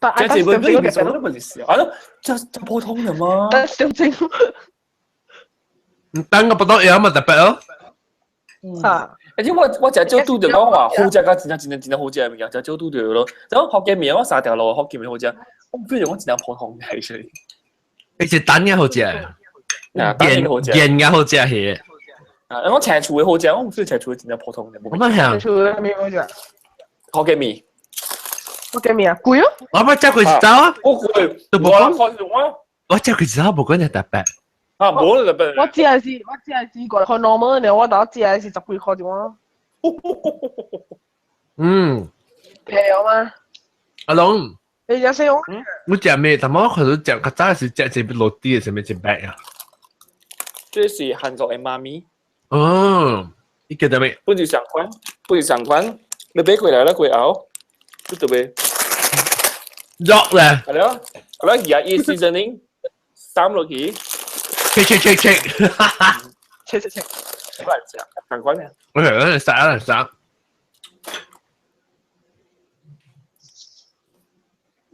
但這是本本其實我都唔是笑，啊，這這普通的嘛。但是正等個不多樣嘛特別咯。嚇。而且我食少拄著講話好食，甲真正真正真正好食的物件，食少拄著咯。然後福建麵我三條路福建麵好食，我變成我真正普通嘅所以。而且蛋嘅好食，啊，蛋嘅好食，鹽嘅好食係。啊，我青厝的好食，我唔中意青厝的真正普通嘅。我乜青厝的咩好食？福建麵。福建麵啊，貴哦。我捌食過一走啊。我貴，都無講。我食過一走無講就特別。啊，無特別。我食的是五塊 normal 的，我頭食的是十幾塊一碗。平了嗎？阿龍。你食啥？我食咩？但我看到食較早是食一個落地的，啥物一白啊？這是韓國的媽咪。哦，你記得未？本是上款，本是上款，你買過來了過後，你特別肉咧。係咯，係咯，而家伊 seasoning 三落去。切切切切，切切切。好來食，上款咩？OK，我嚟食啊嚟食。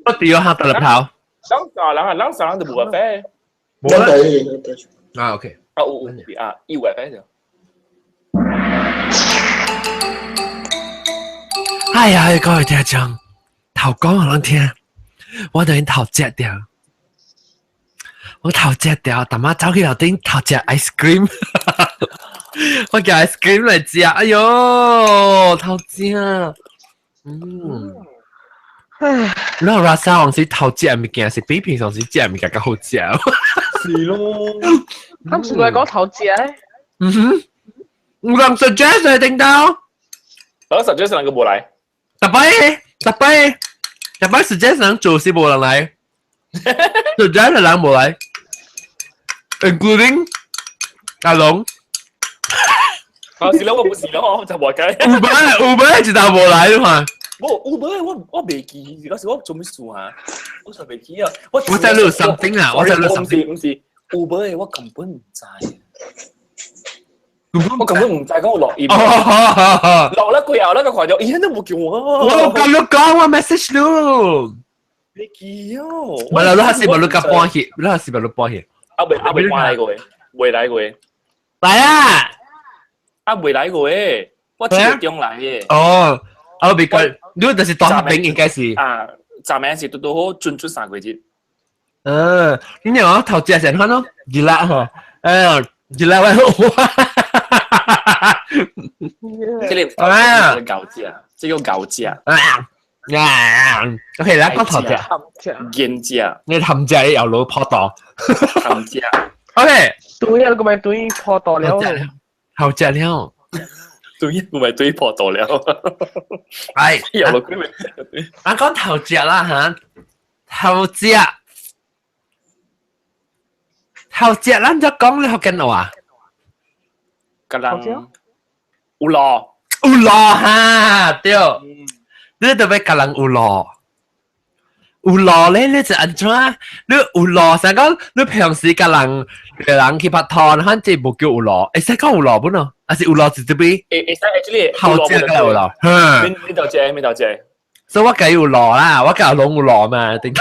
我掉下得啦跑。兩三人啊，兩三人就無 WiFi。無啦。啊 OK。啊有有啊，有 WiFi 就。哎呀，各位聽眾，頭講予人聽，我等於頭食掉，我頭食掉，淡仔走去樓頂頭食 ice cream，我叫 ice cream 來食，哎喲，頭食，嗯，唉，你 rasa 往時頭食的物件是比平常時食的物件較好食。是咯，他們是來講頭食的。嗯哼，有人 suggest 來頂到，我 suggest 人個無來。逐擺逐擺逐擺 suggest 人做是無人來，suggest 的人無來，including 阿龍。啊，是咯，我不是咯，我就無計。有擺有擺一道無來你看。無有擺我袂記，嗰時我做咩事啊？我就袂記啊！我我在錄 something 啊，我在錄 something。唔是唔是，有擺我根本唔知。我根本唔知講我落雨。落了過後，那個看到，咦，都無叫我。我咁你講我 message 你。你記哦。唔係，你還是無你甲搬去，你還是無你搬去。啊未啊未搬來過，未來過。來啊！啊未來過，我7月中來的。哦，啊未過，你就是當兵應該是。啊，昨暝是拄拄好準準3個月。嗯，你講頭食成款咯，熱辣嗬，哎，熱辣喂，這個啊，牛食，這個牛食。啊，OK，來講頭食。堅食，你含食又攞破刀。含食。 OK，對啊，個咪對破刀了。頭食了。對，個咪對破刀了。哎，又落佢咪。啊，講頭食啦嚇，頭食，頭食，咱就講你福建話。個人有路，有路哈，對。你特別共人有路，有路咧，你就按怎？你有路，成講你平時共人個人去拍拖，反正無叫有路，會使講有路不喏？還是有路是這邊？會會使 actually 頭食個有路，邊邊度食？邊度食？所以我計有路啦，我計攏有路嘛，對。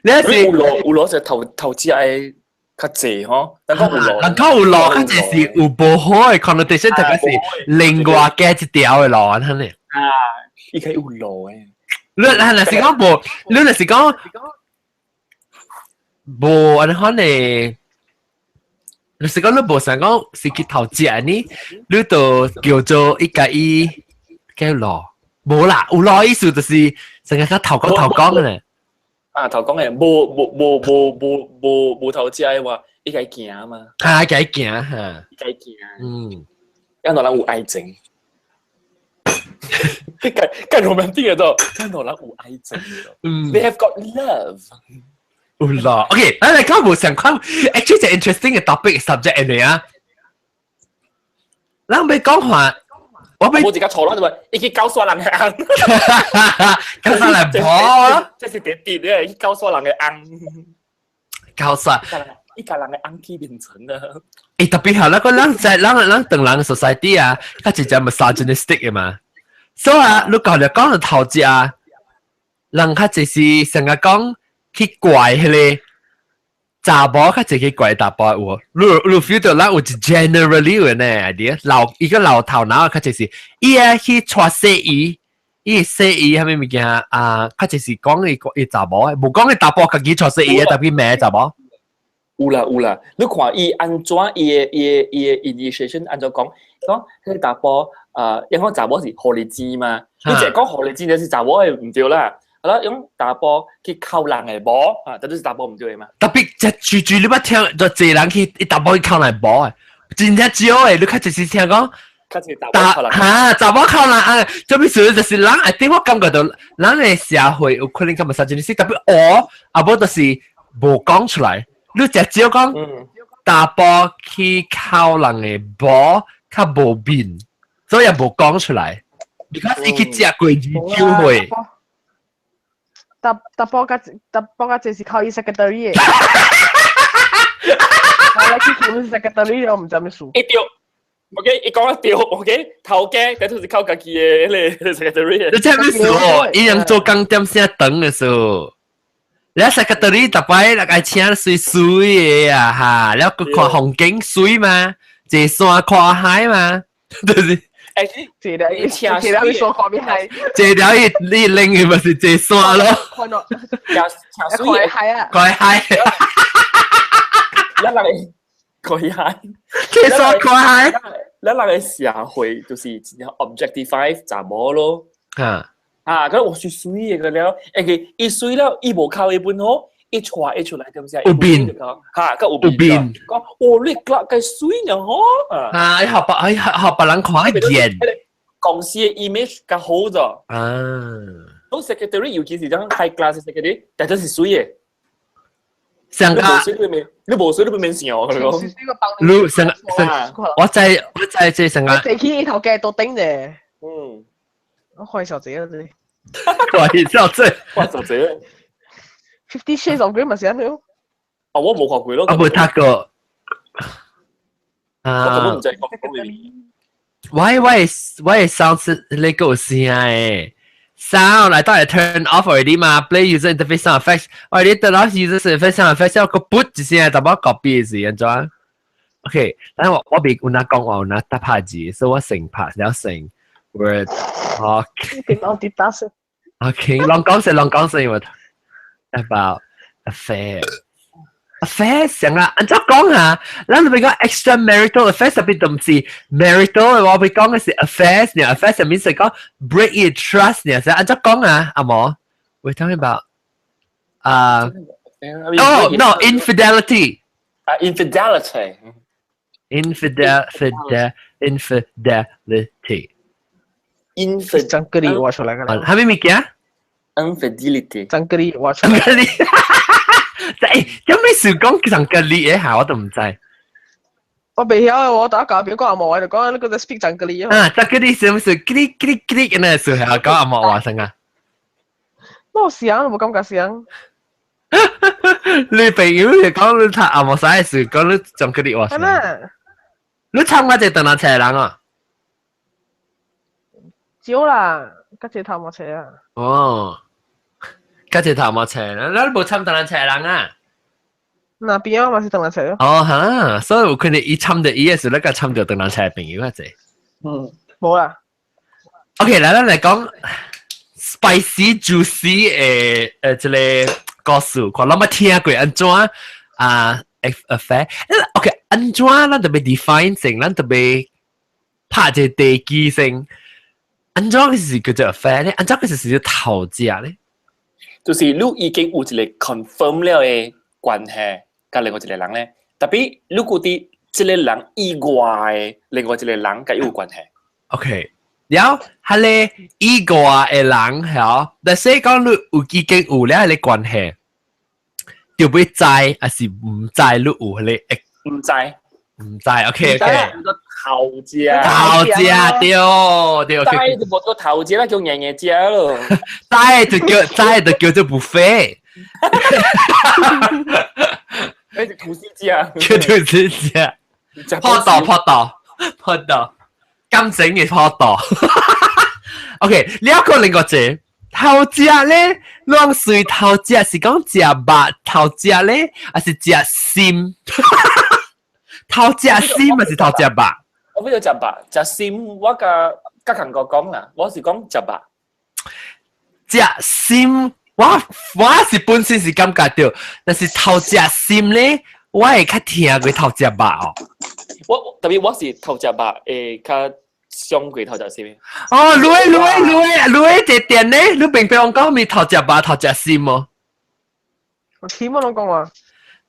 你是有路有路是頭頭食的較濟吼，咱講有路，人講有路較濟是有無好的 connotation，特別是另外加一條的路，按呢。啊，伊個有路的。你若是講無，你若是講無按呢款的，就是講你無想講是去頭食呢，你就叫做伊家伊叫路，無啦，有路意思就是成個較頭講頭講的咧。啊，頭講的，無無無無無無無頭食的話，伊家行嘛。啊，家行哈。伊家行。嗯。因為人有愛情。介介 romantic 的都，因為人有愛情。嗯。 They have got love。有路。OK，咱來講無相款，actually 一個 interesting 的 topic subject 嚟啊。咱欲講話。我欲我自己錯啦，就話伊去九煞人的翁。九煞人婆。這是特別的，去九煞人的翁。九煞。伊共人的翁去眠床啊。欸，特別好，那個咱在咱咱唐人 society 啊，較真正 misogynistic 的嘛。所以啊，你講就講到頭食，人較濟是成日講去怪彼个查某較濟去怪查埔有無？你 feel 到咱有一 generally 有呢 idea，老伊個老頭腦較濟是，伊愛去帶細姨，伊細姨啥物物件啊？較濟是講伊伊查某，無講伊查埔家己帶細姨，特別罵查某。有啦有啦，你看伊按怎伊的 initiation 按怎講，講彼个查埔啊，因為查某是予你錢嘛，你淨係講予你錢就是查某的毋對啦。好啦，用查埔去剾人的某啊，這就是查埔毋對的嘛。特別這句句你捌聽，就濟人去伊查埔去剾人某的，真正少的，你較濟是聽講。較濟查某剾人。哈，查某剾人啊，這意思就是人，一定我感覺到人的社會有可能較 misogynistic，特別我，啊無就是無講出來。你直接講查埔去剾人的某，較無面，所以也無講出來。because 伊去食過二酒會。查查埔較查埔較濟是靠伊 secretary 的。我來去佢 secretary 我毋知咩事。一對，OK，伊講得對，OK，頭家，但就是靠家己的彼个 secretary。你知咩事哦？伊人做工點聲長的時候，你 secretary 逐擺愛請媠媠的啊哈，了閣看風景媠嘛，坐山看海嘛，就是。欸，坐了伊請坐了伊山看海，坐了伊你拎的咪是坐山咯。看到，請媠看海啊，看海。咱人看海，坐山看海。咱人的社會就是真正 objectify 查某咯。啊啊，佢我是媠的個了，因為伊媠了，伊無剾伊本好，伊帶伊出來對毋對？有面，哈，佮有面。講哦，你個個媠呢吼？啊，伊予別伊予別人看見。公司的 image 較好咗。啊。都 secretary 尤其是這種 high class secretary，但這是媠的。上個你無媠你不免想，我講。你上上，我知這上個。地起頭家都頂咧。嗯。我看小姐啊，這。看小姐，看小姐。 Fifty Shades of Grey 嘛是按呢？啊，我無看過咯。我無睇過。啊。我根本毋知講我我上次你個有聲誒。Sound I thought I turn off already 嘛，play user interface sound effects，我哋 turn off user interface sound effects，我個 put 一聲，淡薄 copy 是按怎？OK，但我我別有哪講話有哪搭拍字，所以我成拍了成 word talk。變我跌打死。 OK，攏講聲攏講聲，我 about affair。affair 上啊，按怎講啊？咱就講 extramarital affair 特別都毋是 marital，我會講的是 affairs 呢，affairs means 講 break your trust 呢，是按怎講啊？阿毛，we talking about 啊，oh no infidelity 啊 infidelity infidel fidel infidelity infidel 張格里畫出來個啦，係咩物件？infidelity 張格里畫出來。誒，有咩事講上格里嘅下我都唔知。我未曉，我打教表講阿毛話就講你個 speak 張格里啊。啊，張格里是唔是格里格里格里咁嘅時候講阿毛話聲啊？冇聲，冇感覺聲。你朋友係講你讀阿毛啥事，講你張格里話聲。你參加這鄧南車人啊？少啦，吉隻頭毛車啊。哦。吉隻頭毛車，你無參鄧南車人啊？那邊啊嘛是鄧南車咯。哦哈，所以有可能伊參著伊的時，你個參著鄧南車朋友啊濟。嗯，無啦。 OK，來咱來講 spicy juicy 的這个故事，看咱捌聽過按怎啊 affair？OK，按怎咱特別 define 先，咱特別拍一個地基先。按怎是叫做 affair 咧？按怎佢是頭食咧？就是你已經有一個 confirm 了的關係，佮另外一個人咧，特別你覺得這个人以外的另外一個人佮伊有關係。 OK，了後，彼个以外的人係，但是講你有已經有了彼个關係，就欲知還是毋知你有彼个？毋知，毋知，OK OK。頭食，頭食對對，OK。就無叫頭食啦，叫硬硬食咯。知就叫知就叫做 buffet。那是吐司食，叫吐司食。破道破道破道，金整嘅破道。OK，呢一個另外一個，頭食咧，攏隨頭食是講食肉頭食咧，還是食心？頭食心還是頭食肉？我比較食肉，食心我共甲韓國講啦，我是講食肉。食心，我是本身是感覺到，但是頭食心咧，我會較聽過頭食肉哦。我特別我是頭食肉會較上過頭食心。哦，你你你你你這點咧，你明白我講咪頭食肉頭食心哦？我聽我攏講話。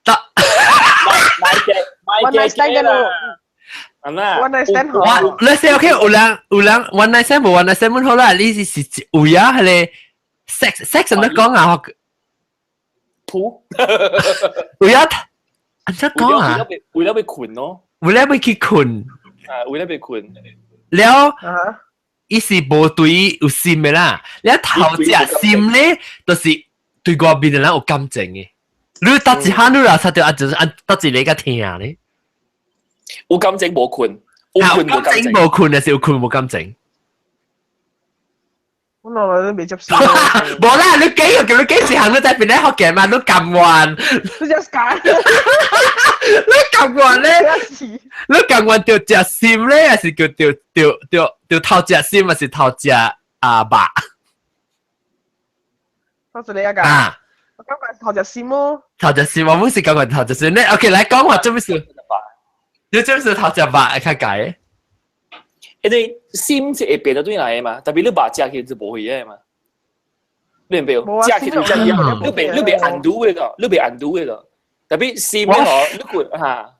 得。買嘅買 One night stand 嘅咯。係咪？One night stand 我你 say OK，有人 one night stand 無 one night stand 好啦，你是有呀，係咧 sex 怎麼講啊？鋪有呀，按怎講啊？為了欲睏咯，為了欲去睏。啊，為了欲睏。了，伊是無對有心的啦，了頭食心咧，就是對外面的人有感情的。你搭一下你若察著啊，就是按搭一個較聽咧。有感情無睏，有睏無感情。無睏的是有睏無感情。我來來都未接受。無啦，你幾個叫你幾時行你在邊咧學嘅嘛？你甘願？你 just 講。你甘願咧？你甘願著食心咧，還是叫著著著著頭食心，還是頭食啊肉？頭食你一個。啊！我感覺頭食心咯。頭食心，我本是感覺頭食心咧。OK，來講話做咩事？你做咩事頭食肉較解？因為心是會變得對來的嘛，特別你肉食起就無去的嘛。你明白？食起就食起，你袂 undo 的個，你袂 undo 的個。特別心咧嗬，你過嚇。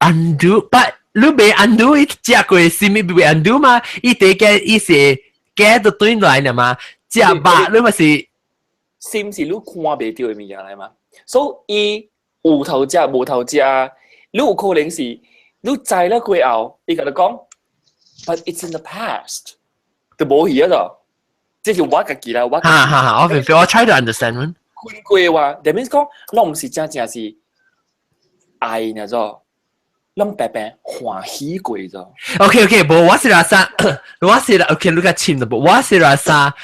undo，不，你袂 undo，伊食過心伊袂 undo 嘛？伊第個伊是加到對來的嘛？食肉你嘛是心是你看袂著的物件來嘛？所以伊有頭食無頭食，你有可能是你知了過後，伊共你講。But it's in the past，就無去啊咗，這是我家己啦，我。哈哈哈，我明白，我 try to understand。困過話，that means 講，攏毋是真正是愛呢咗，攏白白歡喜過咗。 OK OK，無我是話啥，我是 OK，你較深淡薄，我是話啥，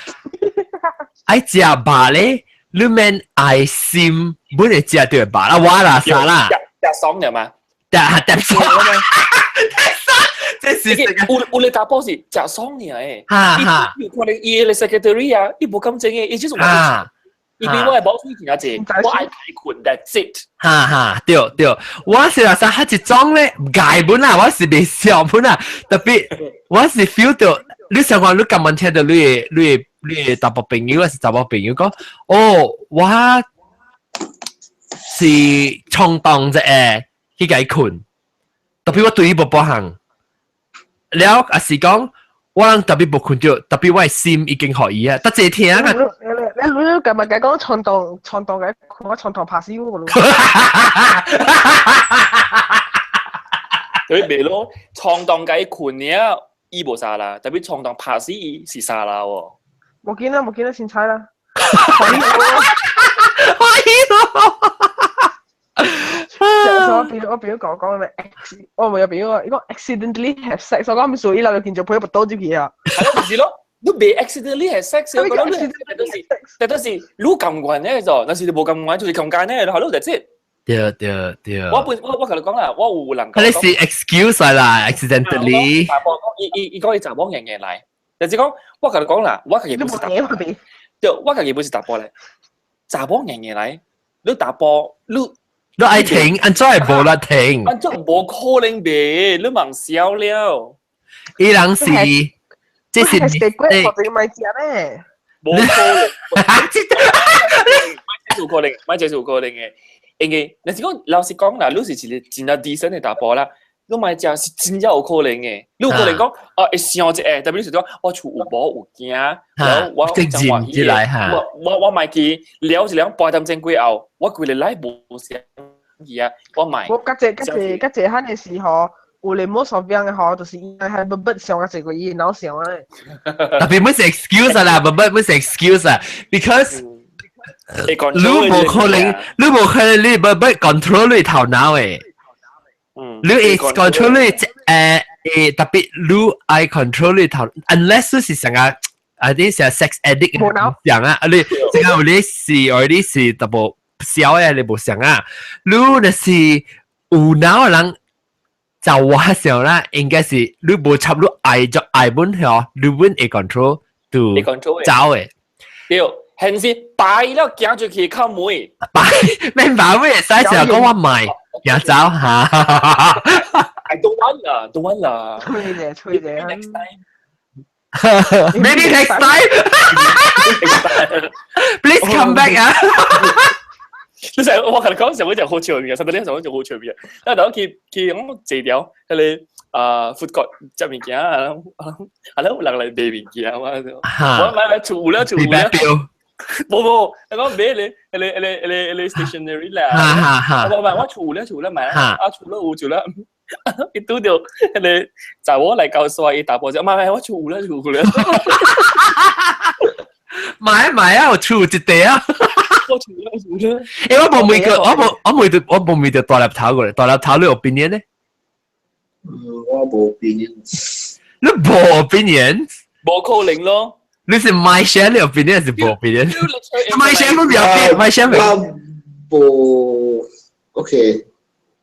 愛食肉咧，你免愛心，本會食著肉啦，我啦啥啦，食爽了嘛？食食爽。這是有有咧查埔是食爽爾的，哈哈，有可能伊的 secretary 啊，伊無感情的，伊就是啊，伊比我的某水真濟，我愛睏，that's it。哈哈，對對，我是話啥，彼一種咧，解本啦，我是袂笑本啦，特別我是 feel 到，你想講你甘願聽到你的查埔朋友還是查某朋友講，哦，我是衝動一下去共伊睏，特別我對伊無保行。了，也是講，我人特別無睏著，特別我的心已經予伊啊，得這聽啊。你今日講衝動衝動嘅，我衝動拍死我咯。特別袂咯，衝動共伊睏了，伊無啥啦，特別衝動拍死伊是啥啦喎。無見啦，無見啦，凊彩啦。歡喜咯！我朋友講講咩？我咪有朋友伊講 accidentally have sex，我講唔數，伊留見做配不多入去啊。係咯，就是咯，你袂 accidentally have sex，我覺得你都是，但都是你甘願的就，但是你無甘願就是強姦的，係咯，就這。對對對。我本我我共你講啦，我有人。佢哋是 excuse 啦，accidentally。伊講伊查某硬硬來，就是講我共你講啦，我家己不是查埔，對，我家己不是查埔咧，查某硬硬來，你查埔你。你愛停，按怎會無得停？按怎無可能袂？你茫笑了。伊人是，這是你或者買食咩？無可能，買這有可能，買這有可能的。因為若是講老實講啦，你是一個真正 decent 的查埔啦，你買食是真正有可能的。你有可能講啊，會想一下，特別你是講我厝有無有驚，然後我真歡喜我我我買去了一兩半點鐘過後，我規日來無想去啊，我買。我較濟較濟較濟漢的時候，有咧冇所變的吼，就是伊係不不想較濟個伊腦想的。特別毋是 excuse 啦，不不毋是 excuse 啊，because 你無可能，你無可能你不不 control 你頭腦的。你會 control 你特別你愛 control 你頭，unless 是成個啊啲成 sex addict 無腦想啊，你這個你是 already 是淡薄痟的，你無想啊，你若是有腦的人，就我想啦，應該是你無插你愛就愛本嗬，你本會 control 就你 control 走的。對，現時擺了行出去較妹，擺免擺會使成日講我賣，行走嚇。 I don't want 啦，don't want 啦。吹者吹者。 Next time。 Maybe next time. Please come back 啊！你成我同你講上嗰隻好笑嘅，實在你上嗰隻好笑嘅。但係佢佢講坐條，佢哋啊 food court 食物件啊，啊咧有人來賣物件嘛。我買來厝了厝了。無無，你講買咧，迄個迄個迄個迄個 stationery 啦。哈哈哈！我買我厝了厝了買，啊厝了有厝了。伊拄著彼個查某來交刷，伊查埔就買買我厝有了厝有了。買買啊！我厝一塊啊！我厝了厝了。欸，我無問過，我無我問著我無問著大粒頭過來，大粒頭你有 opinion 呢？嗯，我無 opinion。你無 opinion？無可能咯。你是買share 你 opinion 是無 opinion？買 share 不表變，買 share 我無 OK，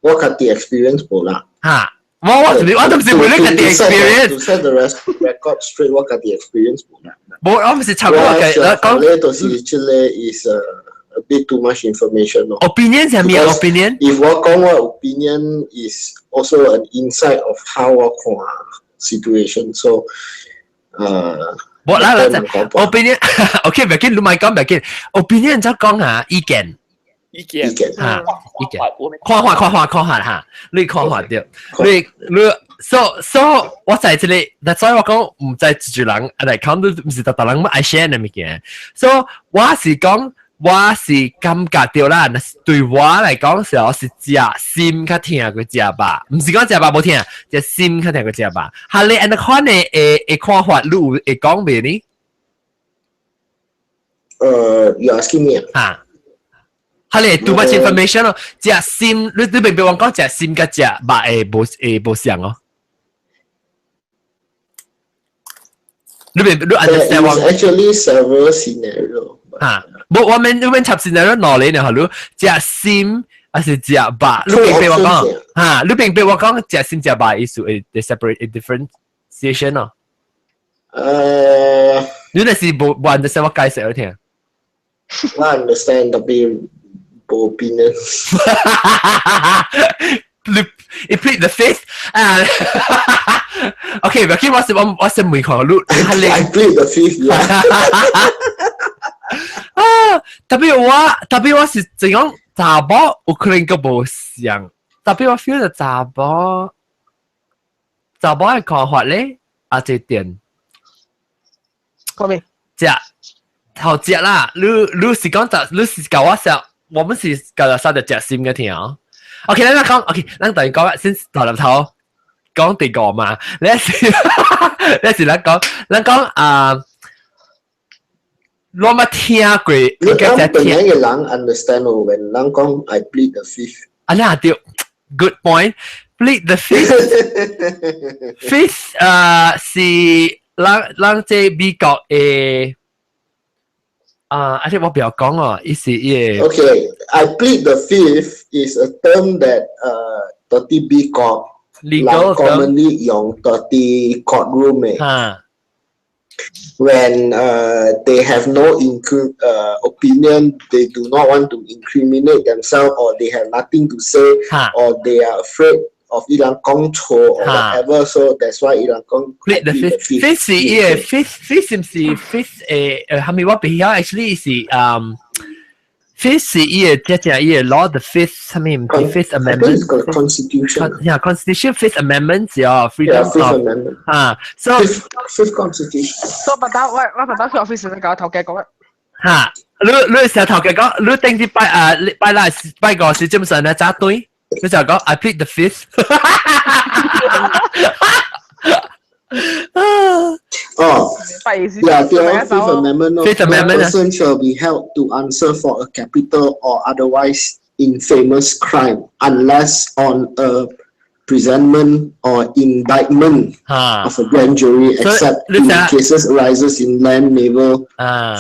我家己 experience 無啦。嚇！我我我都唔是為你家己 experience。 To set the record straight，我家己 experience 無啦。無，我唔是插我嘅，講咧就是這個 is a bit too much information 咯。 Opinion 係咩 opinion？ If 我講我 opinion is also an insight of how 我看 situation，so 誒。冇啦啦，opinion，OK，唔緊，你咪講唔緊，opinion 就講下意見。意見意見嚇，意見，看法看法看法嚇，你看法對，你你 so so 我在這裡，但所以我講毋知一人來講都毋是逐逐人愛 share 的物件，so 我是講我是感覺到啦，若是對我來講是我是食心較疼過食肉，毋是講食肉無疼，食心較疼過食肉。哈你按呢款的會會看法，你有會講袂呢？You asking me 啊？哈你 too much information 咯，食心你你明白我講食心佮食肉會無會無相哦？你明你 understand 我？Actually several scenario。啊，無我們我們插 scenario 哪裡呢？哈，你食心還是食肉？你明白我講？哈，你明白我講食心食肉意思會 separate a differentiation 咯？你那是無無 understand 我解釋你聽？我 understand 特別無 opinion。你你 plead the fifth 啊？OK，唔緊，我是我我是問看你， I plead the fifth。啊！特別我特別我是怎講查某有可能個無像，特別我 feel 到查某查某的看法咧，啊這點。講咩？食頭食啦，你你是講就你是教我食，我們是教咗三隻食心嘅聽。OK，咱講 OK，咱等於講先頭頭頭講第個嘛，你是你是咱講咱講啊。我冇聽過，你講本來嘅人 understand 哦，when 人講 I plead the fifth。啊，你對，good point。plead the fifth，fifth 啊是咱咱這美國的啊，而且我不要講哦，伊是伊個。 Okay, I plead the fifth is a term that 佇美國人 commonly 用佇 courtroom 的。哈。 When they have no opinion, they do not want to incriminate themselves, or they have nothing to say, or they are afraid of 伊人講錯 or whatever. So that's why 伊人講 plead the fifth. Fifth 是伊個 fifth fifth 是毋是 fifth 誒誒，係咪我比較 actually 是嗯 fifth 是伊個只只伊個 law the fifth 係咪毋是 fifth amendment？ Constitution. Yeah, Constitution Fifth Amendment 是哦，freedom of Amendment 啊，so Fifth Constitution。所以不打我我不打去 office 搞頭家講。嚇，你你成頭家講，你頂啲拜啊拜啦拜個是基本上咧扎堆，你就講 I plead the fifth。哦，yeah, the Fifth Amendment, no, Fifth Amendment, no person shall be held to answer for a capital or otherwise infamous crime unless on a Presentment or indictment of a grand jury except in cases arises in land, naval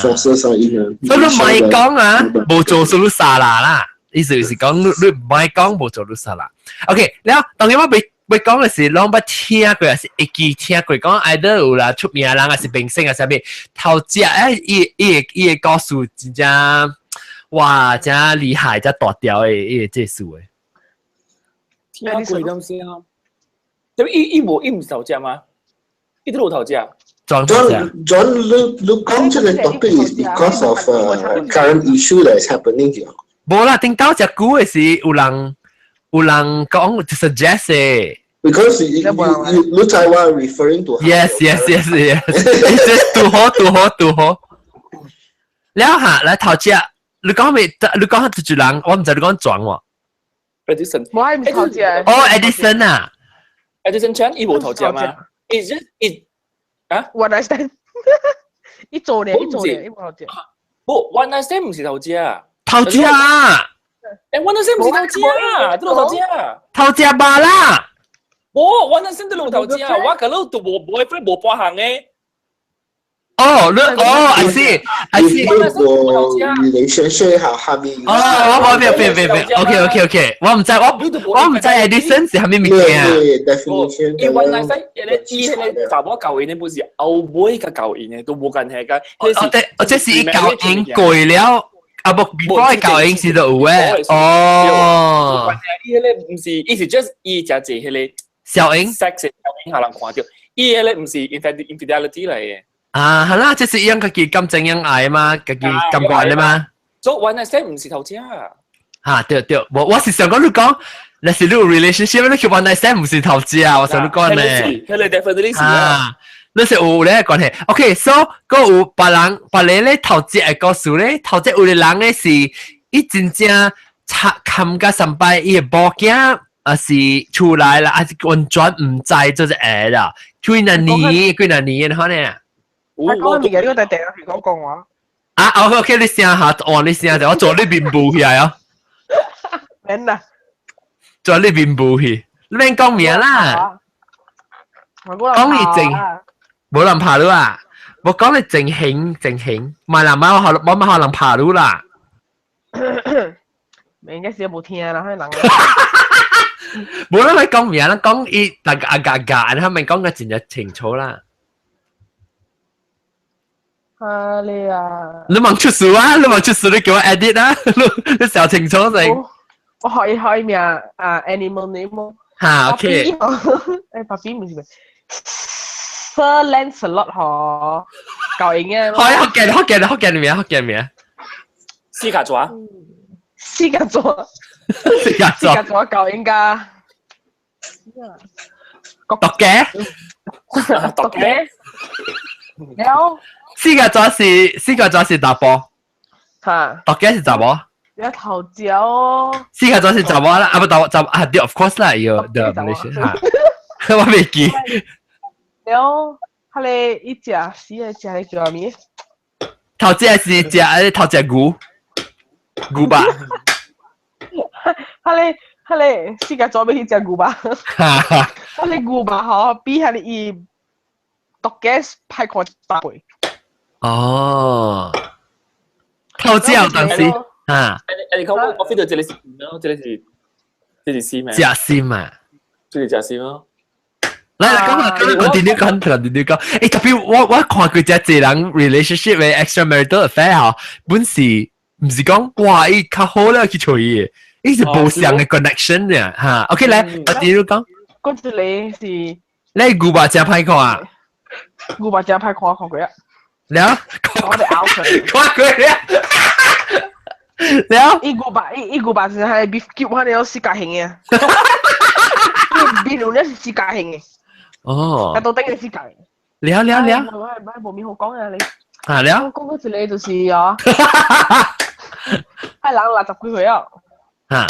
forces or in a 所以你唔係講啊，無做數你沙啦啦，意思是講你你唔係講無做你沙啦。OK，了當然我未未講嘅是，攏捌聽過，還是會記聽過，講 either 有啦出名人，還是明星啊，啥物頭隻誒，伊伊伊個故事真正哇，真厲害，真大條的伊個這事的。聽過咁先啊？對，伊伊無伊毋是頭隻嗎？伊都無頭隻。 John John 你你講這個 topic is because of current issue that is happening here。無啦，頂到隻久的是有人有人講 suggest 的。 Because you 你知我 referring to Yes. 拄好拄好拄好。了下來頭隻，你講未？你講一人，我毋知你講轉喎。 Edison，我係唔頭隻。哦，Edison 啊，Edison Chan 伊無頭隻嗎？伊 just 伊啊，One night stand，伊做呢，伊做呢，伊無頭隻。無，One night stand 毋是頭隻啊。頭隻啊！誒，One night stand 毋是頭隻啊，都頭隻啊。頭隻吧啦。無，One night stand 都老頭隻啊，我佮你都無 boyfriend 無半項嘅。哦，你哦，I see，I see。 relationship 係下面。哦，我別別別別，OK OK OK，我毋知我我毋知 Edison 是啥物物件。 definition。伊 one night stand，伊迄個查某𠢕𪜶的，不是後尾佮𠢕𪜶的，都無關係㗎。哦，對，哦，這是伊𠢕𪜶過了，啊無 before 伊𠢕𪜶時就有嘅。哦。伊迄個毋是，伊是 just 伊食濟彼個小英 sex 小英下人看著，伊彼個毋是 infidelity 來的。啊，係啦，這是樣家己感情樣愛嘛，家己感覺的嘛。所以 one night stand 毋是頭隻。嚇，對對，我我是想講你講，若是你有 relationship，你去 one night stand 毋是頭隻啊，我想你講呢。彼個 definitely 是啊。你是有咧關係，OK，so 閣有別人別個咧頭隻的故事咧，頭隻有個人咧是伊真正插冚甲三擺，伊的某囝啊是出來啦，還是完全毋知做隻會啦，幾若年幾若年，可能。我講物件，你個第第係講講話。啊，OK，你聲下，哦，你聲就我做你面部起來哦。免啦。做你面部去，你免講名啦。講你靜，無人怕你啊！我講你靜興靜興，唔係啦，唔係我可我冇可能怕你啦。應該是無聽啦，彼人。無人來講名啦，講伊大家阿嘎，他們講個真正清楚啦。哈你啊！你望出事啊！你望出事，你叫我 edit 啊！你你小清楚先。我可以可以名啊，animal name。嚇，OK。誒，爸比唔是咩？Sir Lancelot 嗬，舊型嘅。可以福建福建福建名福建名。四甲爪。四甲爪。四甲爪。四甲爪舊型㗎。讀嘅。讀嘅。了。四個爪是四個爪是查埔。嚇。讀嘅是查某。有頭腳。四個爪是查某啦，啊不查查啊對，of course 啦，有對，馬來西亞，我未記。了，佢哋一隻死嘅隻係叫咩？頭隻是食，頭隻牛，牛肉。佢哋佢哋四個左邊去食牛肉。佢哋牛肉嗬，比佢哋伊毒嘅歹看一百倍。哦，頭隻當時啊，誒你講我我 feel 到這裡是咯，這裡是這是絲咩？食心啊，這是食心咯。來來講啦，講啦，continue 講，continue 講。誒，特別我我看過隻濟人 relationship 嘅 extramarital affair 嗬，本是毋是講哇，伊較好啦去揣伊，伊是無相嘅 connection 嘅嚇。OK，來，continue 講。嗰一個是，你牛肉真歹看啊？牛肉真歹看，看過啊。了，我哋咬佢。看過了。了，伊牛肉，伊伊牛肉是係 beef cube，可能四角形嘅。伊面咧是四角形嘅。哦。但到底係四角形。了了了。我係無面好講啊你。啊了。講嗰一個就是啊，係人六十幾歲啊。嚇。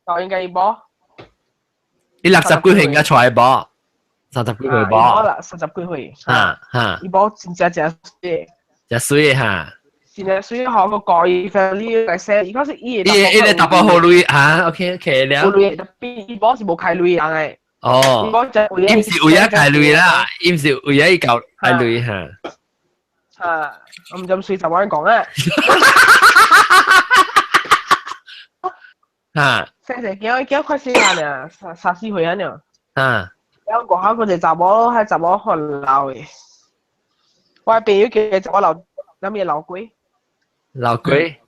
就應該無。伊六十幾歲應該出來無？三十幾歲無？啦，三十幾歲。嚇嚇。伊無真正誠水。誠水嚇。真係水學個國語 family 嚟寫，伊講是伊伊伊個查埔好鐳啊，OK OK 了。有鐳，特別伊某是無開鐳人嘅。哦。伊毋是為咗開鐳啦，伊毋是為咗伊搞開鐳哈。啊，我唔知水就我講啊。啊。細細囝囝快死人啊，三三四歲啊呢。啊。然後過後嗰隻查某係查某好老嘅，我朋友叫查某老，諗咩老鬼？老鬼。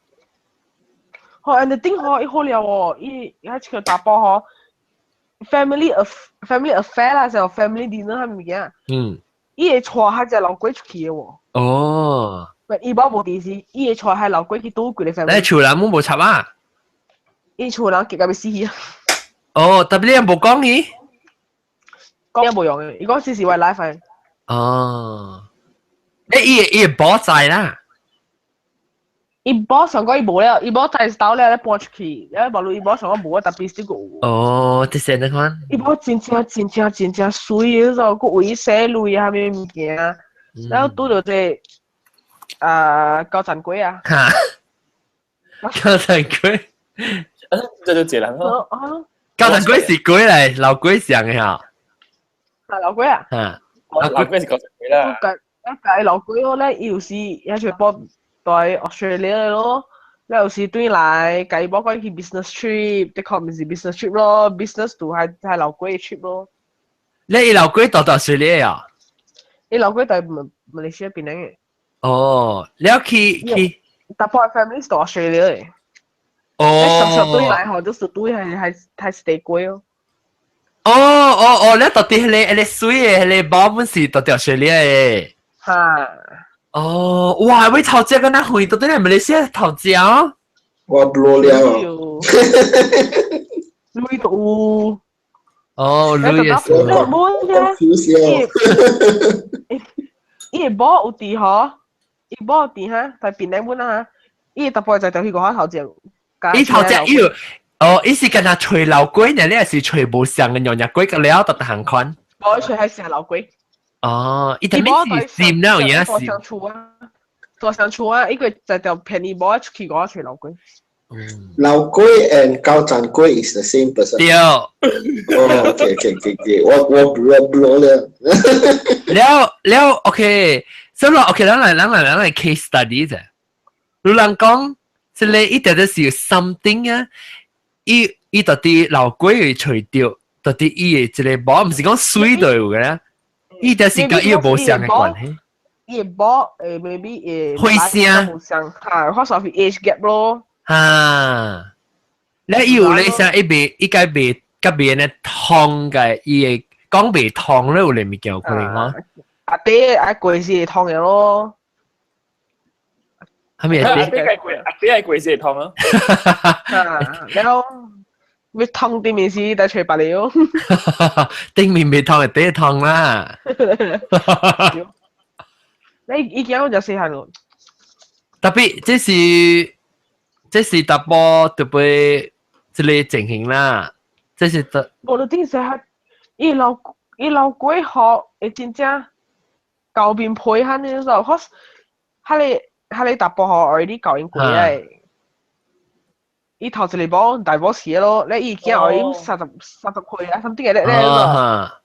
好，人哋頂好，伊好了哦，伊伊係個查埔嗬，family affair 啦，就 family dinner 係物件。伊會帶彼隻老鬼出去嘅喎。哦。喂，伊某無佇時，伊會帶彼老鬼去賭幾個 family。你厝人冇無插啊？伊厝人結到欲死去。哦，特別你又無講伊？講也無用嘅，伊講只是我 life。哦。你伊會保在啦。伊某上講伊無了，伊某在兜了咧搬出去，了無論伊某上講無，特別是個有。哦，這是你看。伊某真正真正真正媠，嗰個閣為洗鐳啊，啥物物件，然後拄著這啊高層鬼啊。哈。高層鬼。啊，這就一人咯。啊。高層鬼是鬼嚟，老鬼上嘅嚇。啊，老鬼啊。嚇。老鬼是高層鬼啦。一計老鬼咯咧，伊有時也就報。對 Australia 咯，你有時轉來，共伊某講去 business trip，的確毋是 business trip 咯，business 就係係老鬼 trip 咯。你伊老鬼到到 Australia 啊？伊老鬼在馬馬來西亞檳城嘅。哦，了去去。大部分 family 到 Australia 嘅。哦。常常對來吼，就是對係係係 stay 過哦。哦哦哦，你到底彼個彼個媠的彼個某本是到 Australia 嘅。哈。哦，哇！喂，頭隻個那回到底係馬來西亞頭隻哦。我 blow 了。鐳都有。哦，鐳也是。冇啫。伊某有佇吼，伊某有佇哈，在檳城本啊，伊特別就就去過頭隻。伊頭隻伊哦，伊是敢若揣老鬼呢？你還是揣無相嘅娘娘鬼個了，特特行款。無揣係成老鬼。哦，伊特別是閃了，而家是。相處啊，多相處啊，伊個就就便宜某出去我揣老鬼。老鬼 and 高展龜 is the same person。對。哦，OK，我 blow 了。了了，OK，所以 OK，咱來 case study 啫。有人講，這個一定是有 something 啊，伊伊到底老鬼會揣著，到底伊的這個某，毋是講媠就有嘅啦。伊就是佮伊無相嘅關係。伊某誒，maybe 誒，會聲無相，嚇，可能是 age gap 咯。哈，你伊有咧啥？伊袂，伊該袂，佮袂呢通嘅，伊會講袂通咧，有咧物件有可能吼。阿爹阿過是會通嘅咯。係咪阿爹係過，阿爹係過是會通咯。然後要通對面是在揣別個。頂面袂通，係底通啦。你以前我就細漢咯。特別這是查埔特別這個情形啦，這是特。無你頂時伊老鬼學會真正厚面皮漢呢種，可彼個彼個查埔吼，already 教𪜶過來。伊頭一個某大某死咯，咧伊囝後30、30歲啊，something like that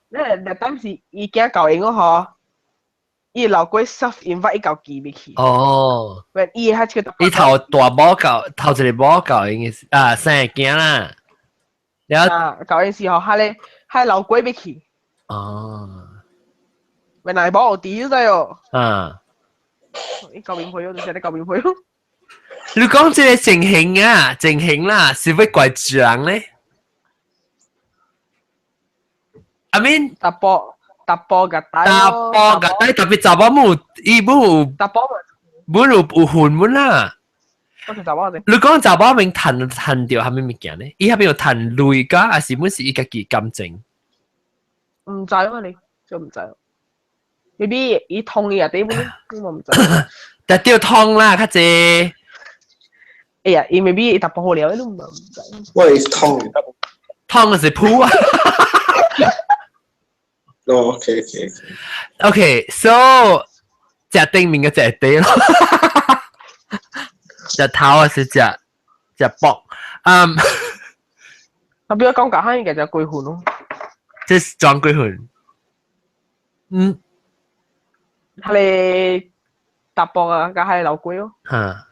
咧，咧那當時伊囝教𪜶個吼，伊老鬼 self invite 伊家己入去。哦。喂，伊係這個。伊頭大某教頭一個某教𪜶嘅啊，生個囝啦。了後教𪜶時候，彼個老鬼入去。哦。原來某有佇咗喲。啊。伊交面皮咯，就是咧交面皮咯。你講這個情形啊，情形啦，是會怪人咧？I mean，查埔查埔個大，查埔個大特別查某冇，伊冇，查埔冇有有份本啦。我是查某你講查某面趁趁著啥物物件咧？伊彼邊有趁鐳㗎，還是本是伊家己感情？毋知啊你，就毋知。maybe 伊通伊啊，底本，我毋知。但對通啦，較濟。哎呀，伊 maybe 伊淡薄好料，你都唔知。 What is 通？通是鋪啊。哦，OK。 OK，so 食頂面嘅食底咯。食頭還是食食卜？嗯，我比如講講下應該就幾份咯。這是裝幾份？嗯，係你搭膊啊，加係老鬼咯。嚇！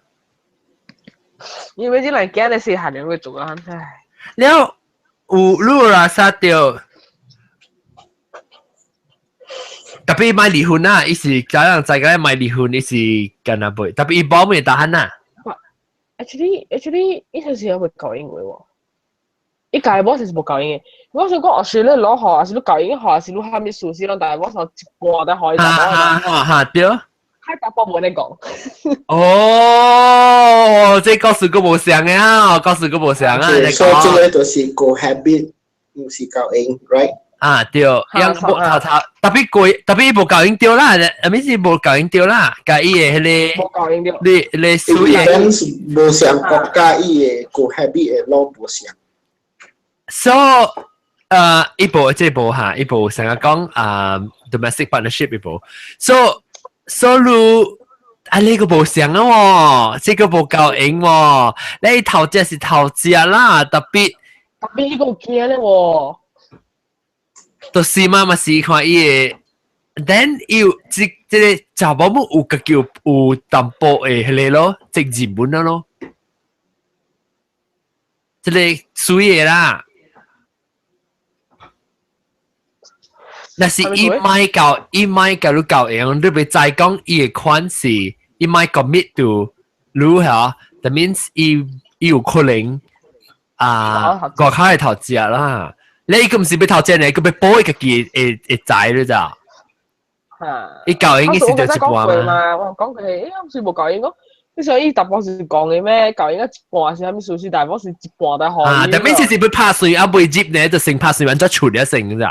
因為這兩件的事係兩個做啊，唉。了有你啦，殺掉。特別買離婚啊，伊是早人知個買離婚，伊是干那袂，特別伊保未打鼾啊。 Actually，伊就是有會教英語喎。伊家某是無教英嘅。我想講，學你攞學，還是你教英學，還是你蝦米事先，但係我上一半在學伊查某哈哈哈，對。喺查甫無咧講。哦，這故事閣無相啊，故事閣無相啊。所以這個就是 cohabit，毋是交應，right？啊對，樣無頭頭特別貴，特別無教應對啦，阿咪是無教應對啦，佮伊的彼個無教應對。你你輸的，無相國家伊的 cohabit 的 law 無相。 So，伊無這無哈，伊無成日講啊 domestic partnership 伊無。So 你啊呢個無相啊喎，這個無夠應喎，你頭隻是頭隻啦，特別特別呢個驚咧喎。就是嘛嘛是看伊個，then 伊有這這個查某母有家己有淡薄的彼個咯，責任本咯，這個水的啦。若是伊買到伊買共你交用，你袂知講伊的款是伊買 commit to 你嚇，that means 伊伊有可能啊外口會頭食啦。你佢毋是欲頭食呢，佢欲保伊家己的的財你知？伊交應該是就一半嘛。我講佢，欸，毋是無交應講，你想伊淡薄是講的咩？交應一半是啥物事？是大波是一半在予。啊，但每次是欲拍碎啊，未入呢，就先拍碎完再出了成，你知？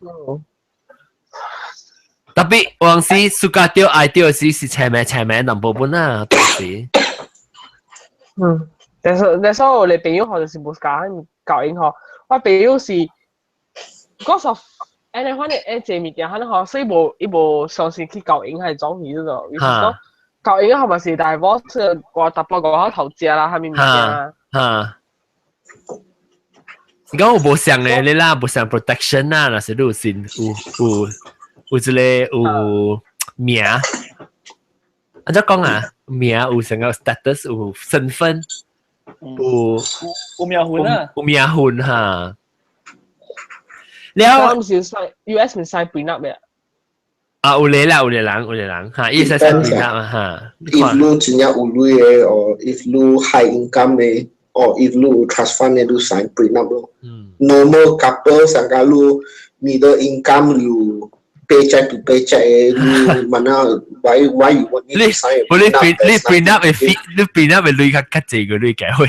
嗯。特別有陣時暑假釣愛釣時是簽名簽名淡薄本啊，到時。嗯，但是我哋朋友學就是無教教應學，我朋友是嗰時候，誒你反正誒這物件，反正嗬，所以無伊無相信去教應係裝起嗰個，意思講教應係咪是大波是我淡薄外口頭食啦，啥物物件啊？嚇。你講有無相咧，你啦無相 protection 啦，若是你有先有有有一個有名，按怎講啊？名有成個 status 有身份，有有名分啊，有名分哈。了，唔是 sign US 唔 sign prenup 嘅。啊，有咧啦，有咧人，有咧人，哈，伊使 sign prenup 啊，哈。 If 你真正有鐳的，or if 你 high income 的，or if 你有 trust fund 的，你 sign prenup 咯。Normal couple 上個你 middle income 有 paycheck to paycheck 的，你問啊，why you want me to sign？你你 prenup 會 fee，你 prenup 會鐳較較濟個鐳計會。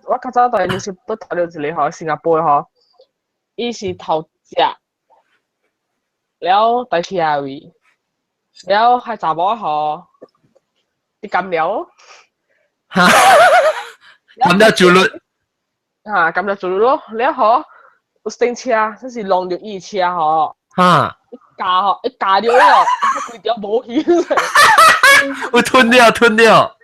我較早在你是不讀了一個吼，新加坡的吼，伊是頭食，了帶車位，了還查某吼，伊甘了。哈，甘了做律。嚇，甘了做律咯，了吼，有電車，這是弄著伊車吼。哈。一駕吼，一駕著了，規條無去。有吞掉，吞掉。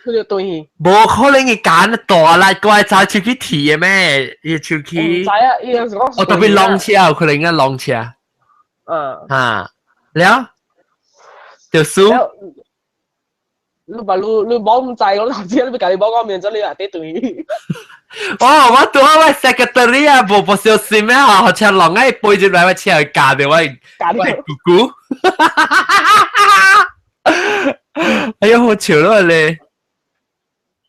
吞掉對去。無可能伊揀大力過來走出去提的咩？伊出去。毋知啊，伊就是講。哦，特別浪車有可能啊，浪車。嗯。哈，了，就輸。你把你你冇唔知，我頭先你共你冇講面，真你係啲對。哦，我拄好我 secretary 啊，無無小心啊，好車浪啊，背入來我車去夾著我，我姑姑。哎呀，好笑咯你。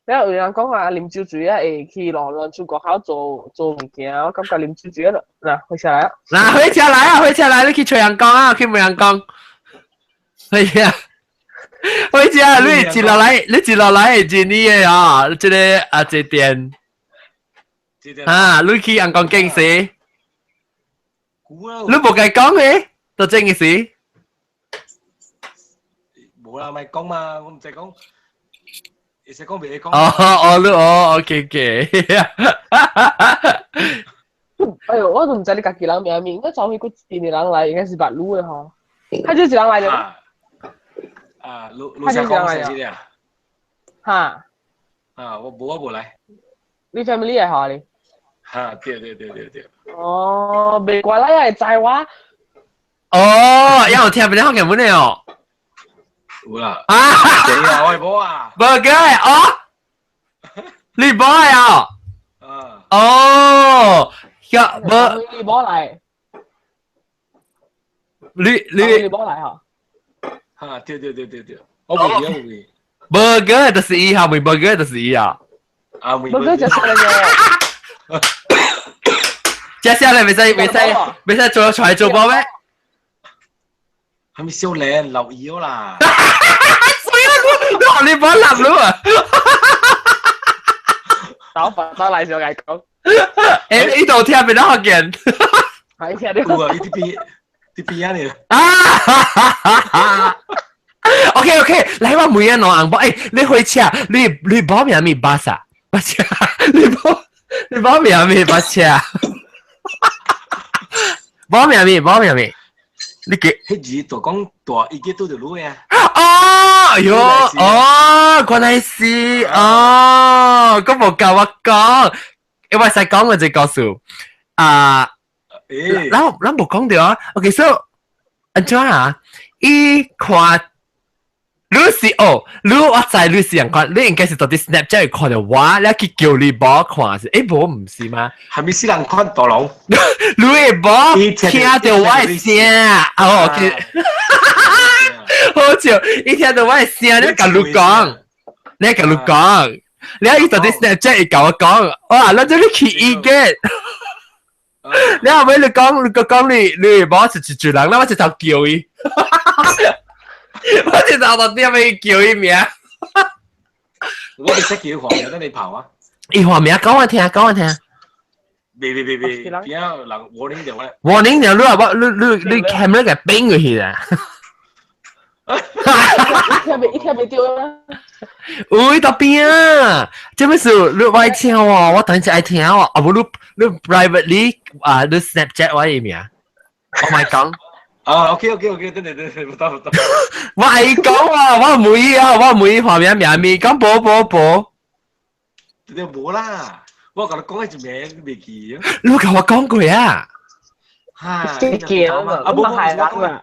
了有人講話啉酒醉啊，會去落落出國口做做物件，我感覺啉酒醉啦，嗱，回車來啊！嗱，回車來啊，回車來，你去吹陽光啊，去梅陽光。回車，回車，你接落來，你接落來會真你的啊，這個啊這電。啊，你去陽光景時，你無共講嘅，都真嘅事。無啦，咪講嘛，我毋知講。會使講袂講。哦哦，你哦，OK OK。哎喲，我都毋知你家己人名名，應該找去過一陣的人來，應該是捌你的吼。他就一人來的。啊，老老實講成先啊。哈。啊，我無我無來。你 family 係何你？哈，對對對對對。哦，袂怪啦，會知我。哦，有聽別人講嘅本哦。有啦。啊！對啊，我係無啊。無嘅哦，你無啊？啊。哦，呀，無。你無來。你你你無來吼？哈，對對對對對，我無去，我無去。無嘅就是伊哈，未無嘅就是伊啊。啊，無嘅就是那個。接下來袂使袂使袂使做出來做波咩？係咪少年留意啦？所以你你冇諗咯啊！走佛走嚟上嚟講。誒，呢度聽邊得學見？係聽到。有啊，伊佇邊佇邊啊你。啊！OK OK，來我問下喏，紅寶，誒，你火車，你你報名咪巴士？巴士，你報你報名咪巴車？報名咪報名咪？你記？彼日就講大伊記拄著你啊！哦，喲，哦，原來是，哦，閣無共我講，因為使講我就告訴，啊，咱咱無講著啊，OK，so，按怎啊？伊看，你是哦，你我知你是人看，你應該是到佇 Snapchat 看著我，你去叫你某看是，欸，無毋是嗎？係咪死人看大龍？你的某聽著我的聲，哦，OK，好笑，伊聽著我的聲，你共你講，你共你講，你伊到佇 Snapchat 伊共我講，哇，咱這你去意見。你後尾你講，你講你你某是一一人，那我一頭叫伊，我一頭到點樣叫伊名。我哋識叫黃名，等你跑啊！伊黃名講我聽，講我聽。別別別別，邊人 warning 掉我。 warning 掉你話我你你你 camera 給變過去啦。一聽袂著啊！有到邊啊？這麼是你愛聽哦，我等陣愛聽哦。啊無你你 privately 啊，你 Snapchat 我的名，我咪講。啊，OK OK OK，等等等等，唔得唔得。我愛講啊，我唔會啊，我唔會畫面名咪講無無無。你無啦，我共你講一名未記。你共我講過啊？哈，記啊嘛，啊無係人啊。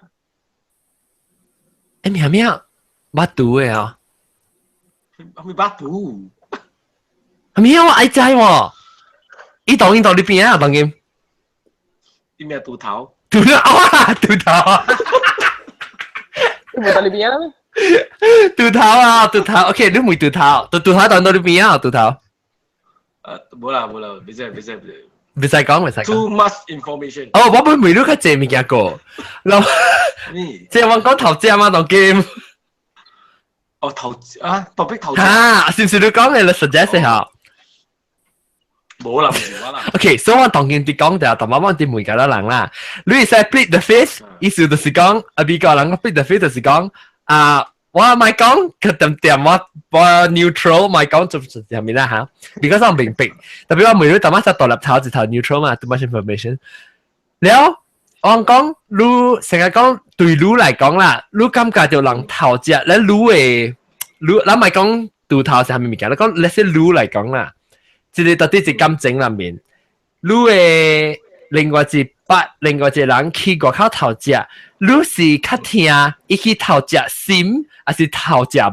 欸，名名，捌拄的啊？咪捌拄？係咪我愛知喎？伊當伊到你邊啊？當今？伊名拄頭。拄頭啊！拄頭啊！你無到你邊啊？拄頭啊！拄頭，OK，你問拄頭，拄拄頭當到你邊啊？拄頭。無啦無啦，袂使袂使袂使。袂使講，袂使講。 Too much information。哦，我本問你較濟物件過，然後，即係我講頭隻嘛，當今。哦，頭啊，特別頭。嚇，是唔是你講嘅？你 suggest 下。冇啦，冇啦。 OK，所以我當今佇講就，同埋我佇問其他人啦。你會使 plead the fifth，意思就是講，啊，美國人 plead the fifth 就是講，啊，我咪講佢點點我我 neutral 咪講做做係咪啦嚇？because 我明白，特別我每日淡仔獨立頭一頭 neutral 嘛，too much information。了，我講你成日講對你來講啦，你感覺就人頭隻，你你會你，咱咪講對頭是啥物物件，你講那些你來講啦。這個到底是感情裏面，你會另外一捌另外一個人去外口頭食，你是較疼伊去頭食心，還是頭食肉？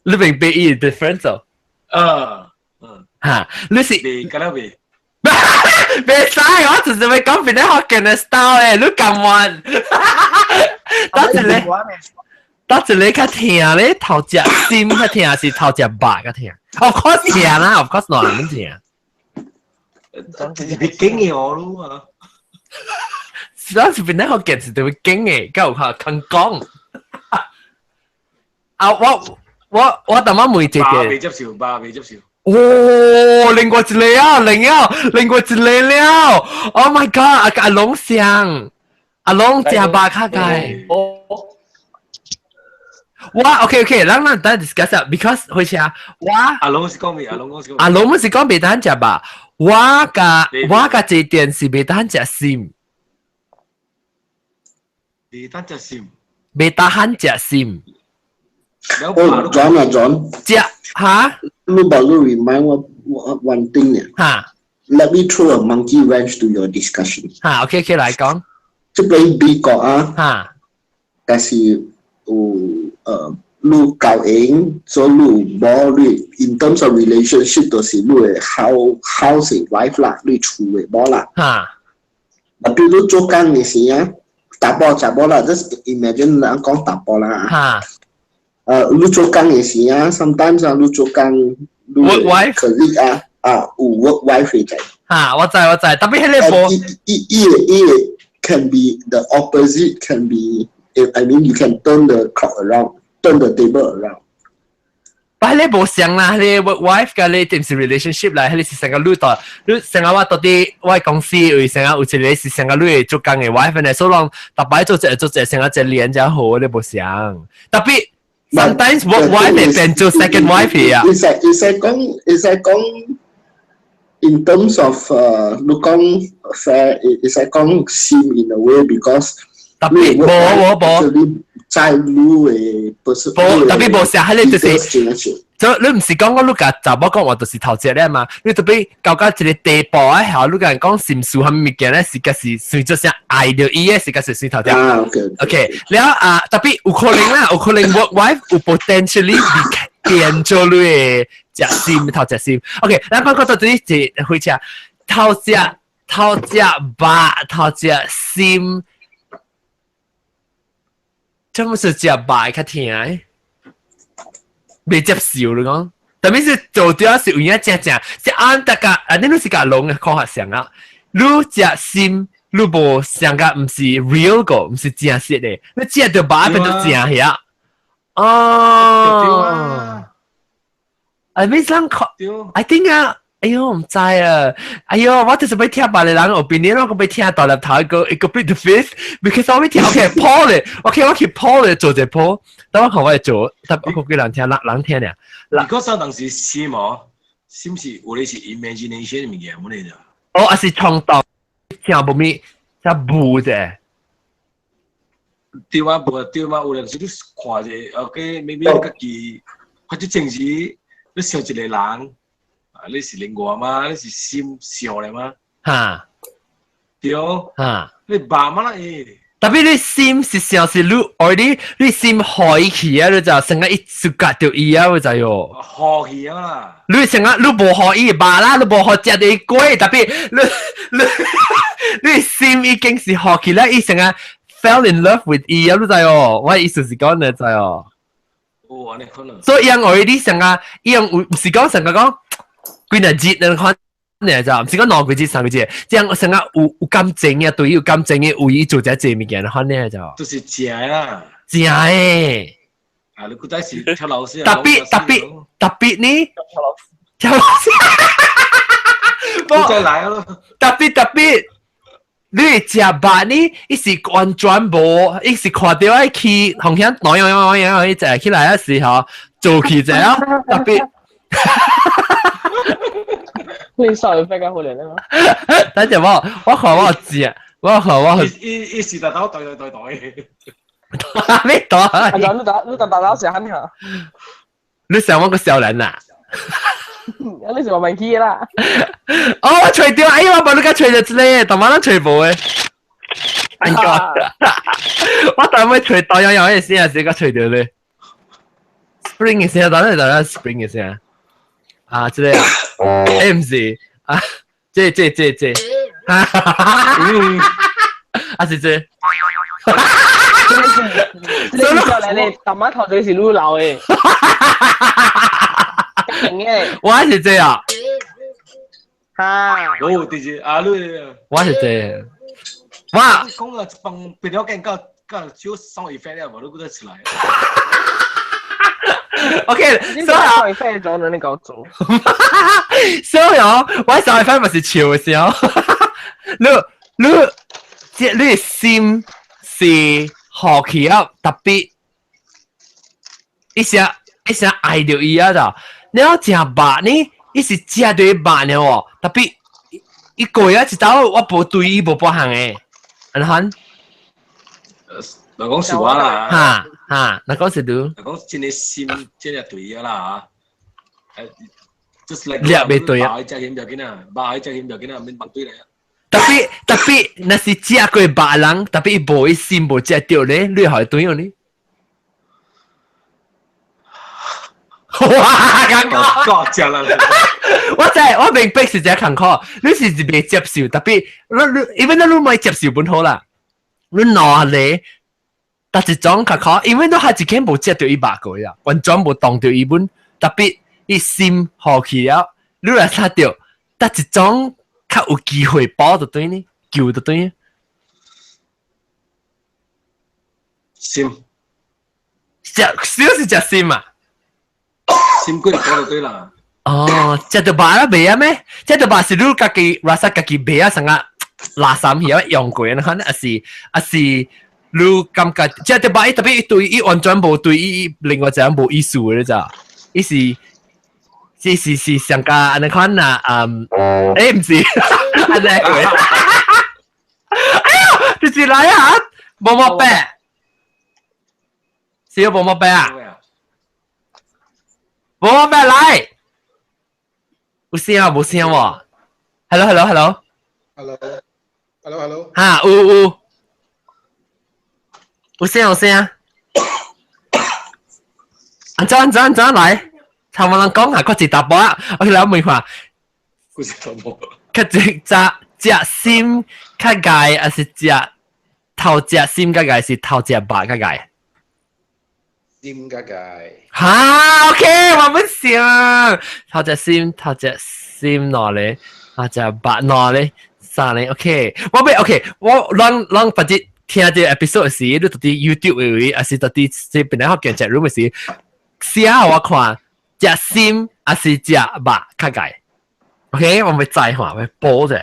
你明白伊 difference 哦？嗯嗯，哈，你是袂，敢若袂。袂使，我就是欲講變咧福建的 style 咧，你甘願？當一個，當一個較疼咧，頭食心較疼，是頭食肉較疼？Of course 疼啦，of course 兩人疼。是別驚嘅我咯啊！當時變咧福建是特別驚嘅，夠有較肯講。啊，我我我淡仔問一個，爸未接受，爸未接受。哦，另外一個啊，另啊，另外一個了。Oh my god！阿阿龍上，阿龍食肉較濟。哦。我 OK OK，咱咱等 discuss 啊，because 好似啊，我阿龍是講咩？阿龍講是阿龍是講袂當食肉，我共我共這點是袂當食心。袂當食心。袂 tahan 食心。哦，John 啊 John，食哈？你把你 remind 我 one thing 呢？哈？Let me throw a monkey wrench to your discussion。哈，OK，來講。這邊美國啊，但是有你交緣做你某你 in terms of relationship 就是你的 house wife 啦，你厝的某啦。啊，比如做工的時啊，查某查某啦，just imagine 人講查某啦。你做工的時啊，sometimes 啊，你做工你 work wife colleague 啊，啊，有 work wife 的在。哈，我知我知，特別彼個無。伊伊伊 can be the opposite can be I mean you can turn the clock around, turn the table around。但係你無相啦，你 work wife 佮你毋是 relationship 來，彼是成個你到你成個我到底我公司有成個有一個是成個你做工的 wife 呢，所以講逐擺做一個做一個成個一連才好，你無相。特別 sometimes work wife 會變做 second wife 啊。會使講 in terms of 你講 fair 會使講心 in a way because 特別無無無。在你的不是無特別無啥，彼個就是，就你毋是講我你共查某講話就是頭一咧嘛？你特別到到一個地步啊，後你共人講心事啥物物件咧，是個是算做啥愛著伊的，是個是算頭一。啊，OK OK，了啊，特別有可能啦，有可能 work wife 有 potentially 變做你的食心頭食心。OK，咱講講到這裡一火車頭食頭食肉頭食心。這麼是食肉較疼，袂接受你講，特別是做掉是有影正正，是按大家啊，你攏是共攏的科學上啊，你食心，你無上個毋是 real 個，毋是真實的，你食著肉變做正遐。哦，I mean 咱看，I think 啊。哎喲，毋知啊！哎喲，我就是欲聽別個人 opinion，我閣欲聽大粒頭一個一個 plead the fifth，because 我欲聽 OK Paul 咧，OK 我去 Paul 咧做一鋪，等我看我會做，但我看幾人聽，人人聽咧。如果上當時心哦，心是有的是 imagination 物件，冇咧咋？哦，還是衝動，聽無咪，才無者。對啊，無對啊，有陣時你看者，OK，maybe 你家己，或者正時你想一個人。啊！你是另外嗎？你是心想的嗎？對。你爸媽啦欸。特別你心是想是你 already 你心開去啊，你就成個一觸覺到伊啊，你知喲。好去啊啦！你成個你無予伊肉啦，你無予食到伊過，特別你心已經是好起來，伊成個 fell in love with 伊啊，你知喲？我意思是講你知喲。哦，按呢可能。所以𪜶 already 成個，𪜶毋是講成個講。幾若日你看，你知毋是講兩個月三個月，這樣成個有感情嘅，對伊有感情嘅，為伊做這濟物件，看你就。就是正啦。正的。啊，你古早是跳老師。特別特別特別呢？跳老師。不再來咯。特別特別，你食肉呢？伊是完全無，伊是看著愛去紅險，喏喏喏喏，伊食起來的時候做起者啊，特別。你稍微比較好嚟啦嘛。等陣我，我看我知，我看我。伊伊是大頭對對對對。咩對？啊，你打你打打到啥呢？你想我個少年啊？你是慢慢去啦。哦，我揣著，哎呀，我把你個揣著之類，但我攏揣無的。哎呀，我當尾揣到樣樣的聲，是個揣著咧。Spring 的聲，當然當然 spring 的聲。啊，這個啊，欸，毋是啊，這這這這，哈哈哈哈啊是這，這個少年咧，大媽頭這是愈老的，勁的。我是這啊，哈，哦，就是啊，你，我是這，我講啊，放變了鏡到到少 sound effect 了，無你閣出來。 OK，所以 sound effect 做能你搞做。所以哦，我 sound effect 咪是笑嘅時候，你你這你心是好奇啊，特別一聲一聲愛著伊啊就，你要食肉呢，伊是食著肉呢喎，特別伊過啊一道我無對伊無半項的，按款。嗱講實話啦，哈哈，嗱講是你，嗱講真係心真係對啊啦嚇，just like 你也未對啊，肉食險就緊啊，肉食險就緊啊，免放對嚟啊。特別特別，若是食過肉人，特別伊無伊心無食著咧，你會對樣呢？哇！尷尬，夠食啦！我知，我明白是這艱苦，你是未接受，特別你你，因為你唔接受本好啦，你哪裡？但一種較苦，因為你還一間無食著伊肉過啊，完全無當著伊本，特別伊心好去了，你來殺著，但一種較有機會保就對呢，救就對。心，食少是食心啊？心過保就對啦。哦，食著肉啦袂啊咩？食著肉是你家己拉薩家己買啊，成個垃圾去啊用過，你看，還是還是你感覺食著肉伊特別對伊完全無對伊另外一個人無意思的，你知？伊是是是是上加按呢款啊，嗯，欸毋是，按呢，哎呀，就是來啊，無毛病，是有無毛病啊？無毛病來，有聲啊？無聲喎？Hello，hello，hello。 Hello，hello，hello。哈，有有，有聲有聲。按怎按怎按怎來？頭無人講啊，閣一查埔啊，我去來問看。閣一查埔。較食食心較𠢕，還是食頭食心較𠢕，是頭食肉較𠢕？心較𠢕。哈，OK，我們想頭食心，頭食心兩个，啊食肉兩个，三个，OK，我欲 OK，我咱咱反正聽這個 episode 時，你到佇 YouTube 的位，還是到佇這邊來學見 chat room 時，寫我看食心還是食肉較𠢕？OK，我欲知看，欲補者。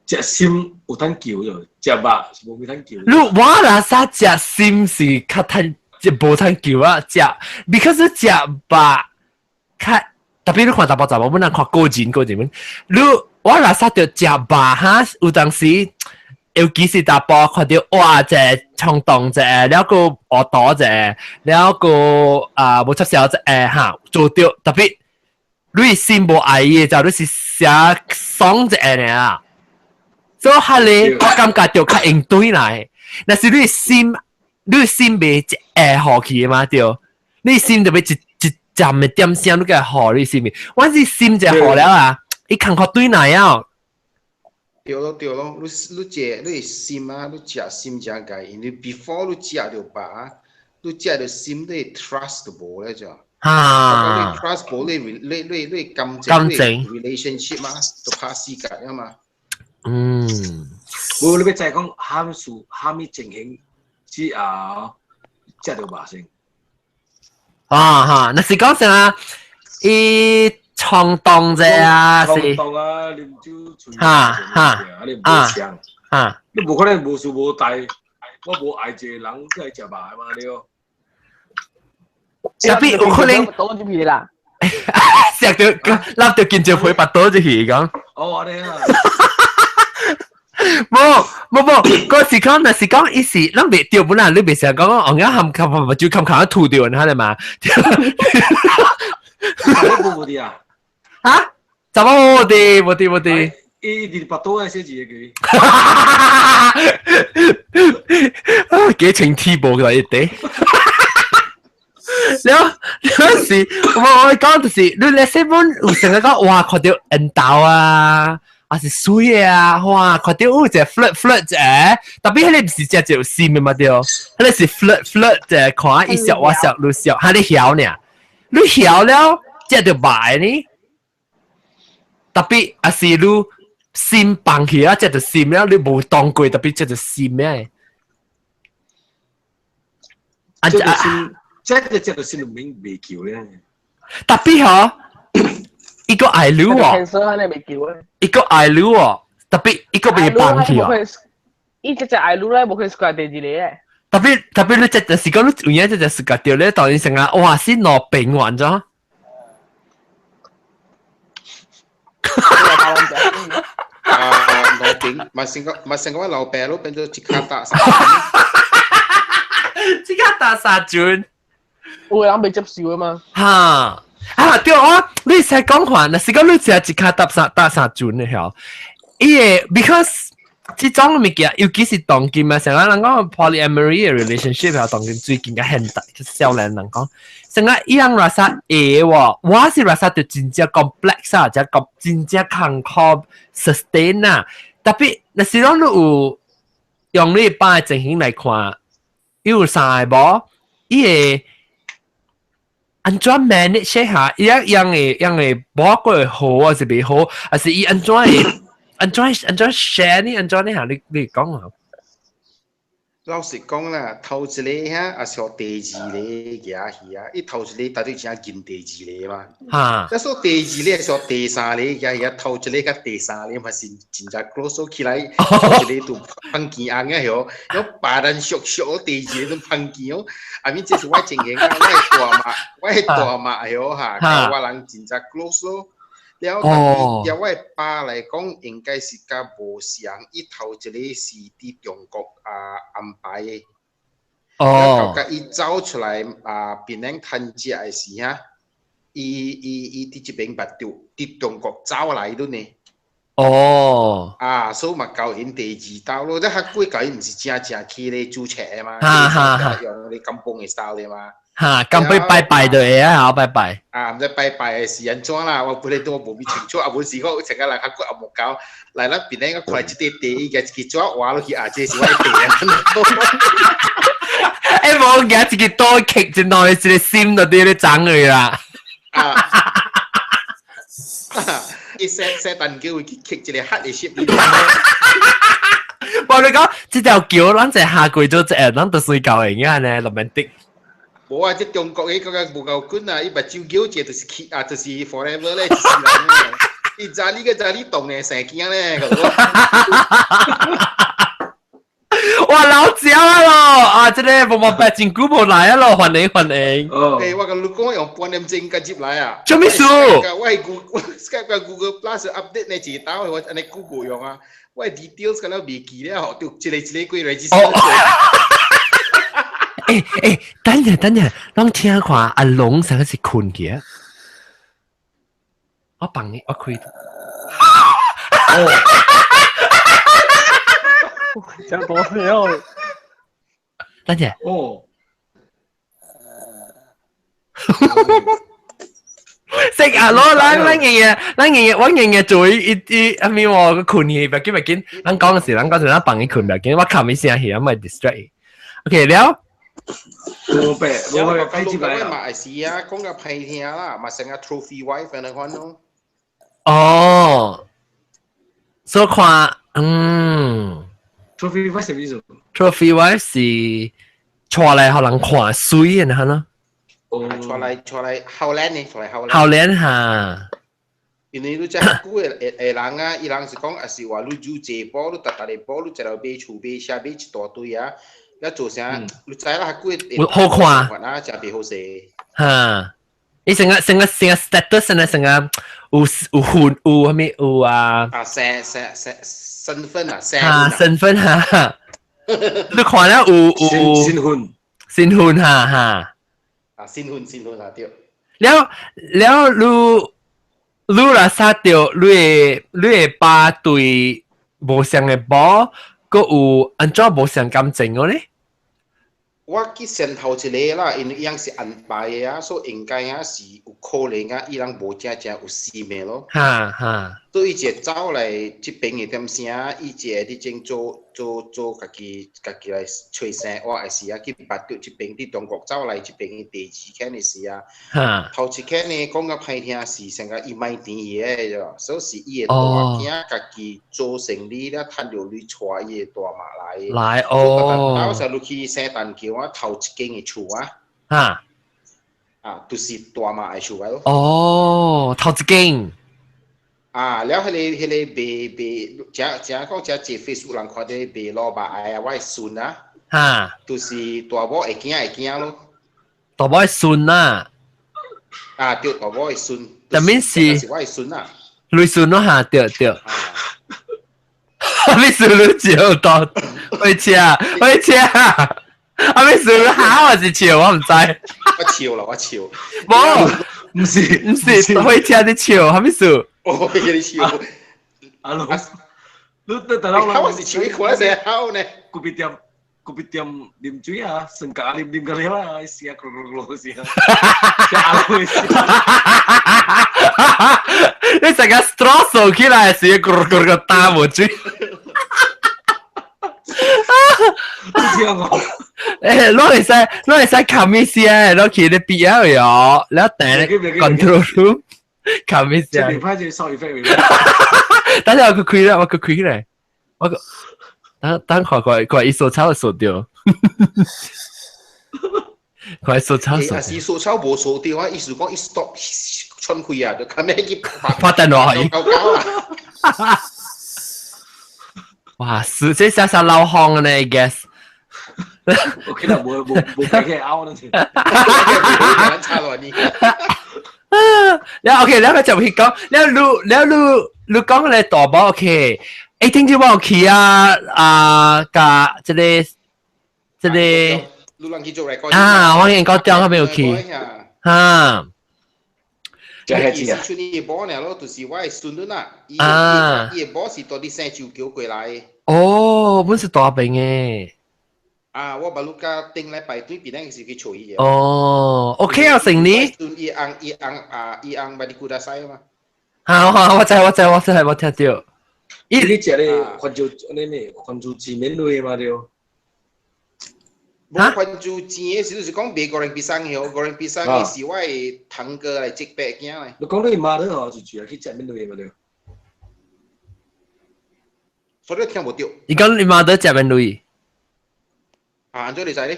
食心有通救著，食肉是無咩通救。你我若啥食心是較趁，就無通救啊！食，because 食肉較特別你看查埔查某，本人看個人個人本，你我若啥著食肉哈，有當時尤其是查埔看著哇，一個衝動一個，了閣學徒一個，了閣啊無插銷一個哈，做著特別你心無愛伊的，就你是寫爽一個爾。所以彼个我感覺著較應對來，若是你心你心袂一下予去嘛對，你心就欲一一站的點聲，你共予你心，我是心就予了啊，伊工課對來啊。對咯對咯，你你這你心啊，你食心誠𠢕，因為 before 你食著肉，你食著心你 trust 就無咧就。啊！你 trust 無你你你你感情感情 relationship 嘛，就拍死架啊嘛。嗯，無你欲知講蝦事蝦米情形之後食著肉先。啊哈，若是講啥？伊衝動者啊，是。衝動啊，啉酒吹。哈哈。你無想。啊。你無可能無事無代，我無愛一個人去來食肉嘛對。特別有可能倒入去啦。食著擸著見隻皮白倒入去講。哦，按呢啊。無無無，嗰時講若是講伊是，咱袂對本來你袂成日講講，哦，含含含就含含吐掉，你睇嘛？無啲啊？嚇？怎麼無啲？無啲無啲？伊佇腹肚愛寫字個。幾清天無來一啲。了了是，我我講就是，你那些本有成日講哇，看著緣投啊。啊是水的啊，哇！看著有一個 flirt flirt 一個，特別彼个毋是食有心的嘛對，彼个是 flirt flirt 一個，看伊笑我笑你笑，哈你曉爾，你曉了，食著肉呢？特別啊是你心放去啊，食著心了，你無當過，特別食著心的。啊，這個心，這個食著心就免袂救咧。特別吼。伊個愛你喎，伊個愛你喎，特別伊個袂放棄哦。伊這隻愛你咧，無可能輸第二個咧。特別特別你這就是講你有影這隻輸掉咧，當然成啊，哇！是攞平完咗。啊，攞平，嘛成個嘛成個老爸咯，變做一卡打。這個搭三船。有人袂接受的嘛？哈啊對啊，你使講話，若是講你食一跤搭三船的曉，伊會 because 這種物件，尤其是當今啊，成日人講 polyamory 的 relationship 啊，當今最近較現代，少年人講，成日伊人 rasa 會喎，我是 rasa 就真正 complex 啊，真講真正艱苦 sustain 啊，特別若是講你有用你爸的情形來看，伊有三个某，伊會按怎 manage 下？伊一樣會樣會某個會好還是袂好，還是伊按怎會按怎 share 呢？按怎呢？嚇你講啊？老實講啦，頭一個遐也是第二個舉去啊，伊頭一個大對真認第二個嘛。哈。一說第二個，說第三個舉去啊，頭一個佮第三個嘛是真正 close 起來，頭一個就芳墘紅啊曉，有別人熟熟，第二個都芳墘哦。啊，咪這是我情形啊，我的大媽曉哈，佮我人真正 close 咯。了，了我的爸來講，應該是較無相。伊頭一個是佇中國啊安排的。了，伊走出來啊，檳城趁食的時啊，伊佇這邊捌著，佇中國走來的呢。啊，所以嘛交𪜶第二道咯，這較久交𪜶毋是正正去咧註冊的嘛，用咧甘榜的 style 的嘛。哈，干杯拜拜就會啊，好拜拜。啊，毋知拜拜的是按怎啦，我本來都無咪清楚，啊，無是講成個人較久也無交，來咱檳城我看這塊地，伊舉一支紙劃落去，啊，這是我的地啊。欸，無舉一支刀刻進來一個心就佇咧長去啦。啊，伊聖聖誕橋去刻一個黑的色。我你講，這條橋咱在下跪做這，咱就睡覺會用呢，romantic。無啊！這中國的感覺無夠滾啊！伊目睭叫一個就是去啊，就是 forever 咧，一世人咧。伊知你個知你動的生囝咧，哇！老焦啊咯！啊，這個無無白真久無來啊咯，歡迎歡迎。哦。欸，我共你講用半點鐘才入來啊。做咩事？我係 Google，Skype Google Plus update 呢一道，我按呢 Google 用啊。我 details 敢若袂記了，就一個一個過來。哦。欸欸，等下等下，攏聽看阿龍啥個是睏去啊？我幫你，我開。哦。講多少？等下。哦。食啊！攞咱日日，咱日日，我日日做伊伊阿咪喎，個睏去，別緊別緊。咱講時，咱講時，咱幫伊睏別緊，我冚伊聲去，我咪 distract。OK 了。無白，無白，開始來嘛會是啊，講較歹聽啦，嘛成個 trophy wife 按呢款咯。哦，所以看，嗯，trophy wife 啥物意思？trophy wife 是帶來予人看媠的，哈咯。哦，帶來睺臉呢，帶來睺臉。睺臉哈。因為你這較久的的人啊，伊人是講，也是話你煮這波，你逐逐个波，你一路買厝買車買一大堆啊。你做啥？你知啦，較久好看啊，誠袂好勢。哈！伊成個 status 呢，成個有混有啥物有啊？啊，身身身身份啊，哈，身份哈。你看了有身份，身份哈哈。啊，身份身份啊，對。了了，你若殺著你的爸對無相的某，閣有按怎無相感情個咧？我記先頭一個啦，因為伊人是安排的啊，所以應該啊是有可能啊，伊人無正正有心的咯。哈哈。所以伊一走來這邊的點聲，伊一個佇種做做做家己來揣生活的時啊，去捌著這邊佇中國走來這邊的第二間的時啊。頭一間呢講較歹聽是成個伊賣甜伊的啫，所以是伊的大囝家己做生意了，趁著鐳帶伊的大媽來。來哦。到時你去聖誕橋啊，頭一間的厝啊。啊，就是大媽的厝來咯。哦，頭一間。啊，了彼個賣賣，誠誠講誠濟 Facebook 人看著賣蘿蔔的啊，我的孫啊，就是大某的囝的囝咯。大某的孫啊。啊，對，大某的孫。但面是。是我的孫啊。你孫咯哈，對對。你孫你照到，會車會車。阿咩事考還是笑？我唔知。我笑啦，我笑。冇，唔是唔是，開車啲笑，係咩事？我叫你笑。阿龍，你你大佬，我是笑，看得成好呢。個別店，個別店啉水啊，成家啉啉個了啊，試下咕咕咕試下。阿龍你成個 straw 掃起來，是咕咕咕打無水。聽我。誒，攞嚟使，攞嚟使冚咩事啊？攞去你邊啊？喲，你一等 control room 冚咩事啊？這邊隻 sound effect 等下我個開啦，我個開嚟，我個等等看看看伊掃草掃掉，看伊掃草掃。啊是掃草無掃掉啊，意思講伊 stop 喘氣啊，就較咩去拍電話去。搞搞啊！哇，是這啥啥老行呢？I guess。我記得冇冇冇俾佢拗嗰陣時。差落呢。了 OK，了佢就去講，了你了你你講咧大寶 OK，誒聽住我去啊啊，加這個這個。你人去做 record。啊，我見高調佢沒有去。哈。伊是出呢個波呢咯，就是我的孫女啦。啊。伊的某是到佇聖州橋過來的。哦，本是大病嘅。啊，我捌你甲頂禮拜對邊個是去找伊嘅。哦，OK 啊，成你。孫伊翁伊翁啊，伊翁捌佇古達西嘛。好好，我知我知我知，我聽到。伊你食咧番薯那咩番薯錢免錢嘛對。無番薯錢的時就是講賣 goreng pisang 的，goreng pisang 的是我的堂哥來接白囝的。你講你媽的吼，就住去食免錢嘛對。所以你聽無著。你講你媽的食免錢？啊，按怎你知咧？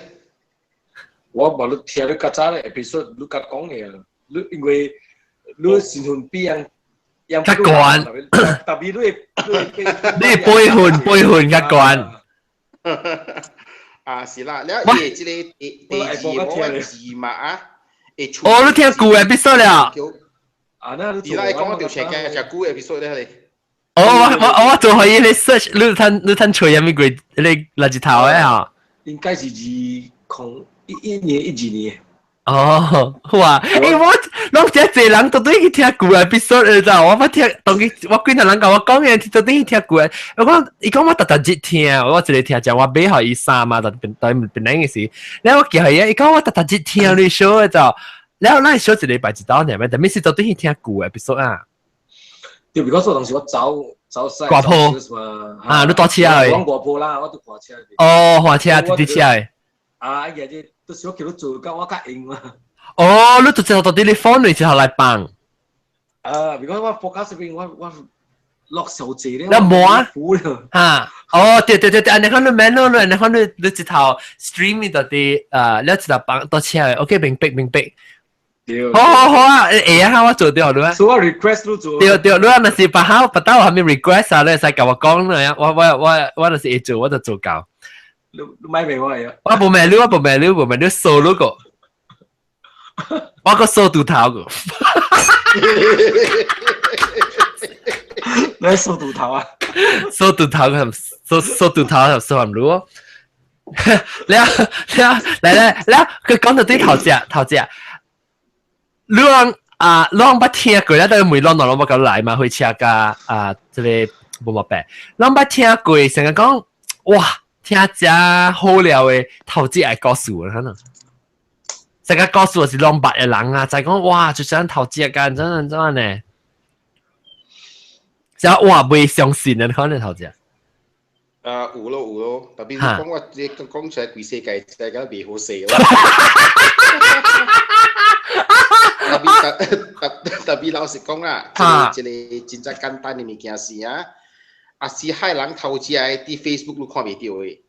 我無你聽你較早咧 episode 你甲講的，你因為你身份比人較懸，特別你會你輩分輩分較懸。啊，是啦，了伊這個第第二我字嘛啊，會出。哦，你聽舊 episode 了？啊，那是啦，伊講我著請嘅，食舊 episode 咧。哦，我我我做可以你 search 你睇你睇吹啥物鬼，你垃圾頭的哈？應該是2011年12年。哦，哇！欸，我攏遮濟人都對去聽舊 episode，你知道？我捌聽，當佢我幾個人共我講嘅，都對去聽舊。我講，伊講我逐逐日聽，我一個聽講，我買予伊衫嘛，特別特別邊個時，了我叫伊，伊講我逐逐日聽你 show 的就，了咱 show 一禮拜一道爾，但每次都對去聽舊 episode 啊。對，比如說當時我走走西掛坡啊，你搭車的？我掛坡啦，我都掛車。哦，掛車，直直車的。啊，伊個這都是我叫你做，到我較閒嘛。哦，你就直頭佇你 phone 裏之後來放。啊，如果我 podcast 邊，我我落手機咧。你摸啊？哈，哦，對對對對，按呢款你免咯，按呢款你你一頭 stream 到佇啊，你一頭放到車的，OK，明白明白。對。好好好啊，會啊，我做掉你啊。所以我 request 你做。對對，你若是別考別到後面 request 啊，你會使共我講咧，我我我我若是會做，我就做到。你你買賣我啊？我無賣你，我無賣你，無賣你掃你個，我閣掃拄頭個。你掃拄頭啊？掃拄頭個，掃掃拄頭就掃唔到。了了來來了，佢講到對頭隻頭隻，你講啊，你捌聽過啦？但係每攏攏捌夠來嘛，火車甲啊，這個無毛病。攏捌聽過，成日講哇。聽遮好料的頭節的故事可能，這個故事是攏捌的人啊，就講哇，就像頭節間怎樣怎樣呢？就哇，袂相信的可能頭節。啊，有咯有咯，特別講我這講出來，規世界大家袂好勢。特別特特特別老實講啦，這個這個真正簡單的物件是啊。啊是害人頭食的，佇 Facebook 你看袂著的。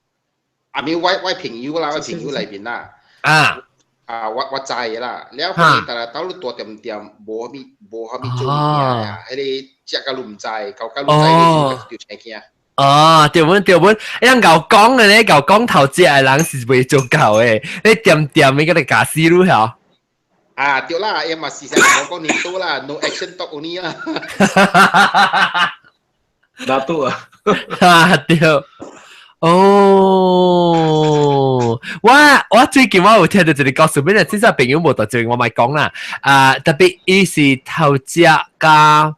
啊，咪我我朋友啦，我朋友內面啦。啊。啊，我我知的啦。了後逐日兜你大點點，無啥物無啥物做物件啊，彼個食甲你毋知，搞甲你知，你就青驚。哦，對本對本，伊人𠢕講的咧，𠢕講頭食的人是袂做到的，你點點伊個來教死你曉。啊，對啦，伊嘛是啥無講年多啦，no action talk only 啦。拿刀啊！啊對。哦，我最近我有聽到一個故事，邊個真正朋友無到這邊我咪講啦。啊，特別伊是頭隻加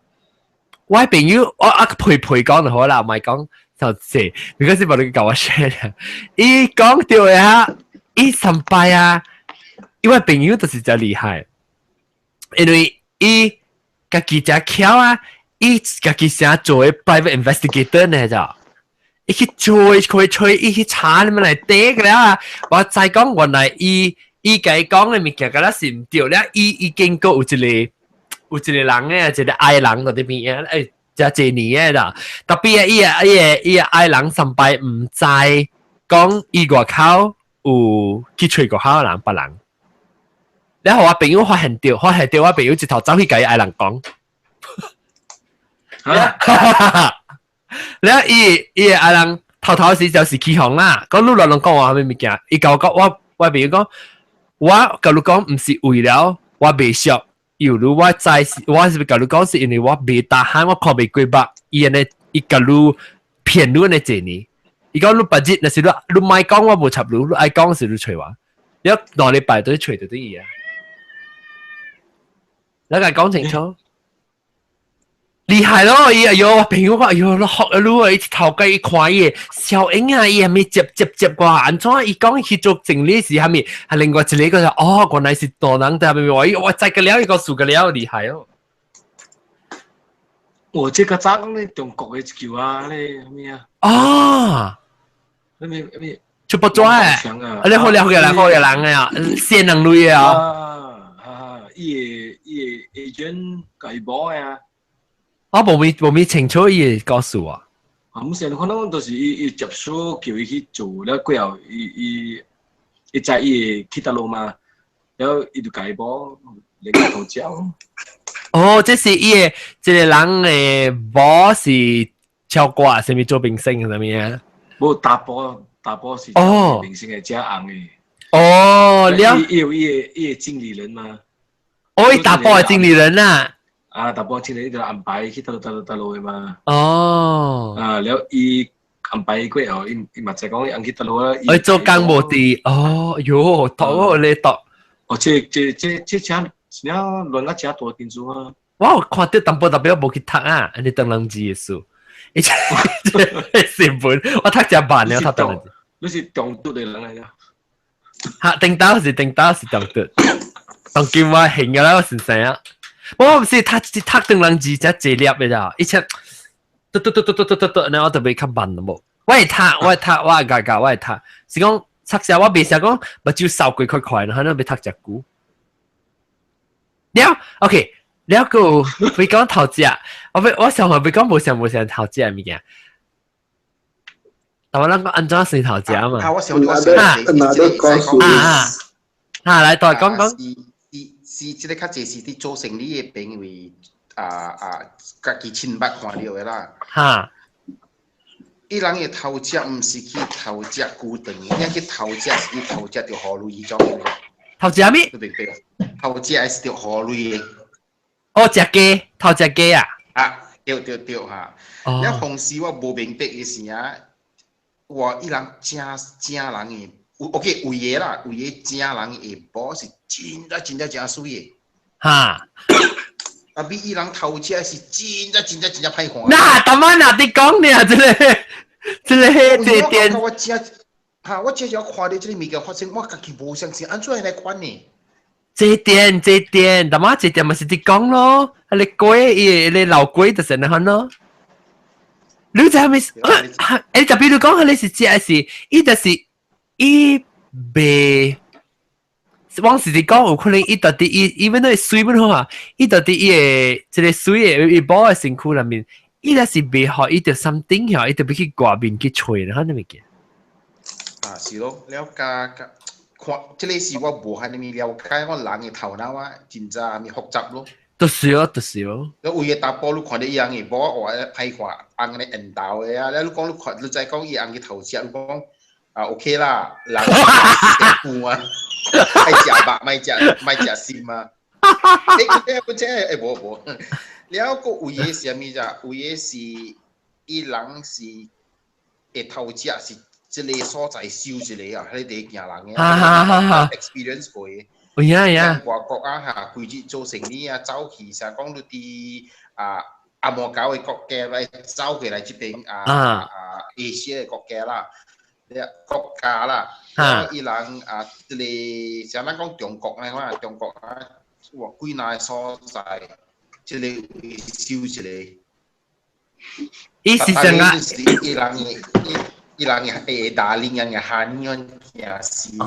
我朋友，我啊陪陪講就好啦，唔係講就係，如果是無你教我 share 伊講到嘅啊，伊上擺啊，因為朋友就是真厲害，因為伊家己真巧啊，伊家己想做 private investigator 呢就。伊去追佢吹，伊去查你們來底個了啊！我再講原來伊伊共伊講的物件，敢若是毋對了。伊已經過有一個人嘅，一個愛人佇這邊啊，欸，真濟年的啦。特別啊，伊個伊個伊個愛人上擺毋知講伊外口有去揣外口的人別人。然後我朋友發現著，發現著我朋友一頭走去共伊愛人講。哈！了伊伊個愛人頭頭時就是起哄啦，講你亂亂講話啥物物件，伊共我講我我朋友講，我共你講毋是為了我袂俗，猶如我知是我是共你講是因為我袂 tahan，我看袂過目，伊按呢伊共你騙你按呢濟年，伊講你別日若是你你莫講我無插你，你愛講時你揣我，了2禮拜都揣著對伊啊，你共講清楚。厲害咯！伊哎喲，我朋友講哎喲，你學啊你啊，伊頭家伊看伊的小英啊，伊係咪接接接過？按怎伊講去做經理是啥物？係另外一個就哦，原來是大人在咪話，我知個了，伊個數個了，厲害哦！我這個早講咧中國的一球啊，咧咩啊？啊！咩咩？出不抓誒！啊，你好了個人，好個人啊，先人類啊！啊，伊個伊個 agent 共伊某啊！我無咪無咪清楚伊個故事啊。啊，毋是，可能就是伊伊接觸叫伊去做了過後，伊伊伊知伊會去佗落嘛，了伊就共伊某連個頭招。哦，這是伊個這個人的某是超過啥物做明星啥物啊？無查埔查埔是明星的遮紅的。哦，了。伊有伊個伊個經理人嘛？哦，伊查埔的經理人啊。啊，查埔經理伊就安排去佗落佗落佗落的嘛。哦。啊，了伊安排過後，伊伊嘛知講伊按去佗落啊。伊做工無佇，哦，喲，讀咧讀。哦，這這這這真真亂啊，真大間厝啊！我有看到淡薄特別無去讀啊，你當人字的書，伊這新聞我讀真慢了，讀當人字。你是中毒的人來㗎？哈，頂到是頂到是中毒，當今我型個啦，我先生啊。我毋是讀讀當人字才濟粒的咋，以前嘟嘟嘟嘟嘟嘟嘟嘟，然後我特別較慢無。我會讀，我會讀，我會教教，我會讀。是講讀寫我袂識講，目睭掃過快快，然後欲讀遮久。了，OK，了個會講頭食，我欲我想話欲講無想無想頭食的物件。但我咱講按怎算頭食嘛？啊，我想我想，啊啊啊！來，大講講。是是，這個較濟是佇做生意的朋友啊啊，家己親捌看著的啦。哈。伊人的頭食毋是去頭食牛腸，伊去頭食是去頭食著雨雷種的。頭食咩？對對，頭食是著雨雷的。哦，食雞，頭食雞啊！啊，對對對哈。哦。了當時我無明白的時啊，哇！伊人正正人的，OK 有的啦，有的正人的某是真正真正誠媠的。哈。啊，比伊人頭食是真正真正真正歹看。那當晚哪佇講呢？這個這個這點。我真哈，我真正看著這個物件發生，我家己無相信，按怎會來款呢？這點這點，當晚這點嘛是佇講咯，啊你鬼伊個老鬼就是按呢款咯。你知影咩？欸，特別你講，彼個是食是，伊就是伊袂。往時佇講有可能伊到底伊伊欲那水本好啊，伊到底伊個這個水的伊某的身軀內面，伊若是袂好，伊就 something 曉，伊就欲去外面去揣啦，彼物件。啊，是咯，了加加看，這個是我無蝦米了解，我人的頭腦啊，真正蝦米複雜咯。就是咯，就是咯。你有的查埔你看著伊翁的某哇，歹看，翁咧緣投的啊，了你講你看，你知講伊翁去頭食，你講啊 OK 啦，人是啊。愛食肉，莫食莫食心啊！欸，欸，這欸無無，了閣有的是啥物者？有的是伊人是會頭食是這個所在收一個啊，彼個驚人嘅，哈哈哈哈 experience 過嘅。有影影。外國啊嚇，規日做生意啊，走去啥講你佇啊阿摩狗的國家來走過來這邊啊啊亞細的國家啦，國家啦，伊人啊，這個像咱講中國咧，看中國啊，哇幾若個所在，這個位收一個。伊是啥啊？伊人的伊人的大齡人的漢人驚死人。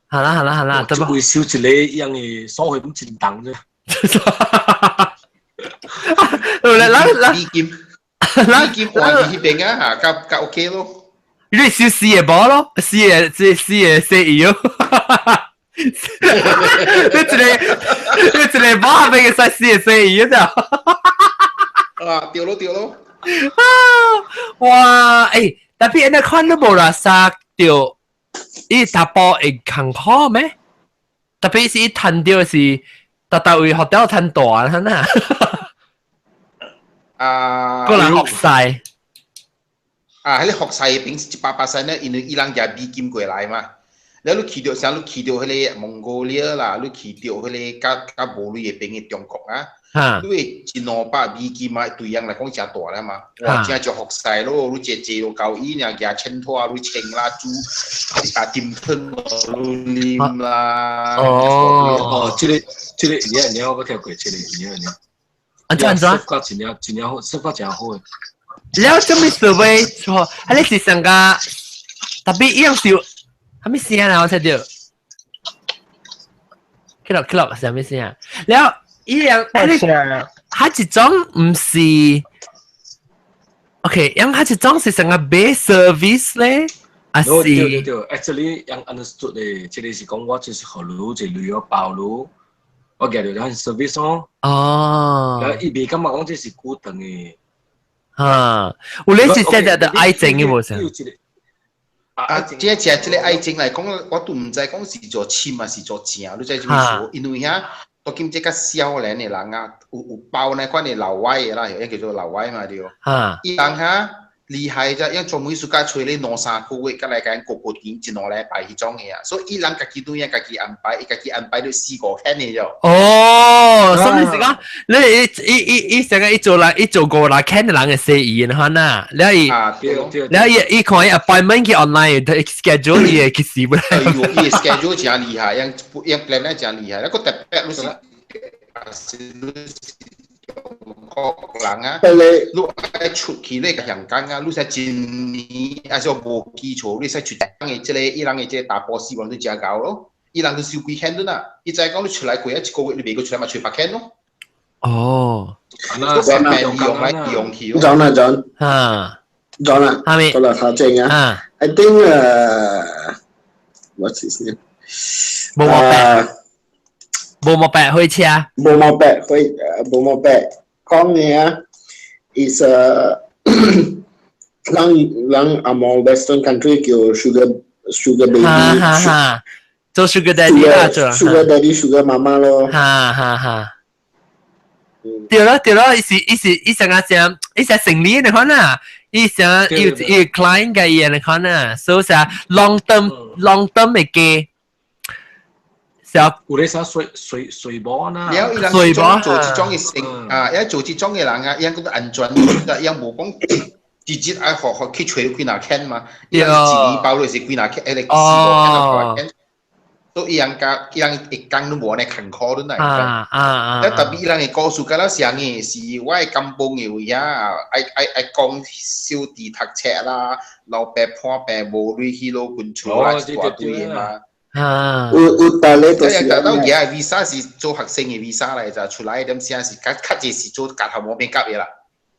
好啦好啦好啦，這位收一個樣的所謂攏真重啫。來來來，美金美金換去彼邊啊，嚇，較較 OK 咯。你收四個波咯，四個這四個四伊哦。你一個波下邊會使四個四伊咋？啊，對咯對咯。啊，哇，欸，tapi 按呢看都無啦，殺著伊查埔會艱苦咩？tapi 是伊趁著是，逐逐位學校趁大啊，呐。啊，個人學勢。啊，彼個學勢平時100%咧，因為伊人寄美金過來嘛。了你去著啥？你去著彼個蒙古利啦，你去著彼個較較無鐳的邊的中國啊，你會一兩百美金嘛，對人來講誠大啦嘛。哇，真足服勢咯！你坐坐就夠伊爾，寄千拖，你穿啦，煮啊甜湯你啉啦。哦哦，這個這個你你我捌聽過，這個你你。按怎按怎？說真正真正好，說法真好的。了，啥物設備錯？啊，你是上個 tapi 伊樣是啥物聲啊？我聽著。去落去落，啥物聲？了，伊樣，佢一種毋是，OK，因佢一種是成個買 service 咧，還是？對對對，actually 樣 understood 的，這個是講我就是予你一旅遊包你，我寄著咱 service 咯。哦。然後伊袂感覺講這是固定的。啊，有咧是現在的愛情的無是？啊，這這這個愛情來講，我都毋知講是做深還是做正，你知啥物意思？因為遐，當今這較少年的人啊，有有包那款的老外的啦，叫做老外嘛對。啊。伊人哈厲害啫，因專門暑假揣咧兩三個月，佮來共過過年一兩禮拜彼種的啊，所以伊人家己對啊，家己安排，伊家己安排了四五天的喲。哦，什麼意思講？你伊伊伊成個伊做人，伊做過來看的人會生意的款啊，了伊，了伊伊看伊 appointment 去 online schedule 伊會去死不來。哎呦，伊 schedule 真厲害，樣樣 plan 得真厲害，那個特別你是，是你是中國人啊，你愛出去你個香港啊，你使一年還是無基礎，你使出人的這個伊人的這個大波死亡都真高咯，伊人都收幾千噸啊，伊知講你出來過一個月，你袂閣出來嘛，揣百千咯。哦，那用來用去。 John 啊 John，啊，John 啊，係咪？好啦，頭正啊。啊，I think what's his name？無毛病，無毛病火車。無毛病火，無毛病講嘅啊，is a 人人紅毛 Western country 叫 sugar baby，哈哈哈，做 sugar daddy 啦，做 sugar daddy sugar mama 咯。哈哈哈。對咯對咯，伊是伊是伊成個成伊成生理的款啊，伊成伊伊 client 嘅伊的款啊，所以是 long term 的計。有咧啥水水水波啦，了伊人水波做這種的生啊，伊做這種的人啊，伊講安全，伊無講直接愛學學去揣幾若千嘛，伊人一年包就是幾若千，迄個四五千啊八千，所以伊人家伊人一工都無按呢艱苦頓來。啊啊啊！特別伊人的故事敢若啥個是我的甘榜的位啊，愛愛愛講小弟讀冊啦，老爸破病無鐳去老君厝啦，一大堆的嘛。啊！有有道理就是。到而 visa 是做學生的 visa 來就出來點聲是較較濟是做家頭無變夾的啦，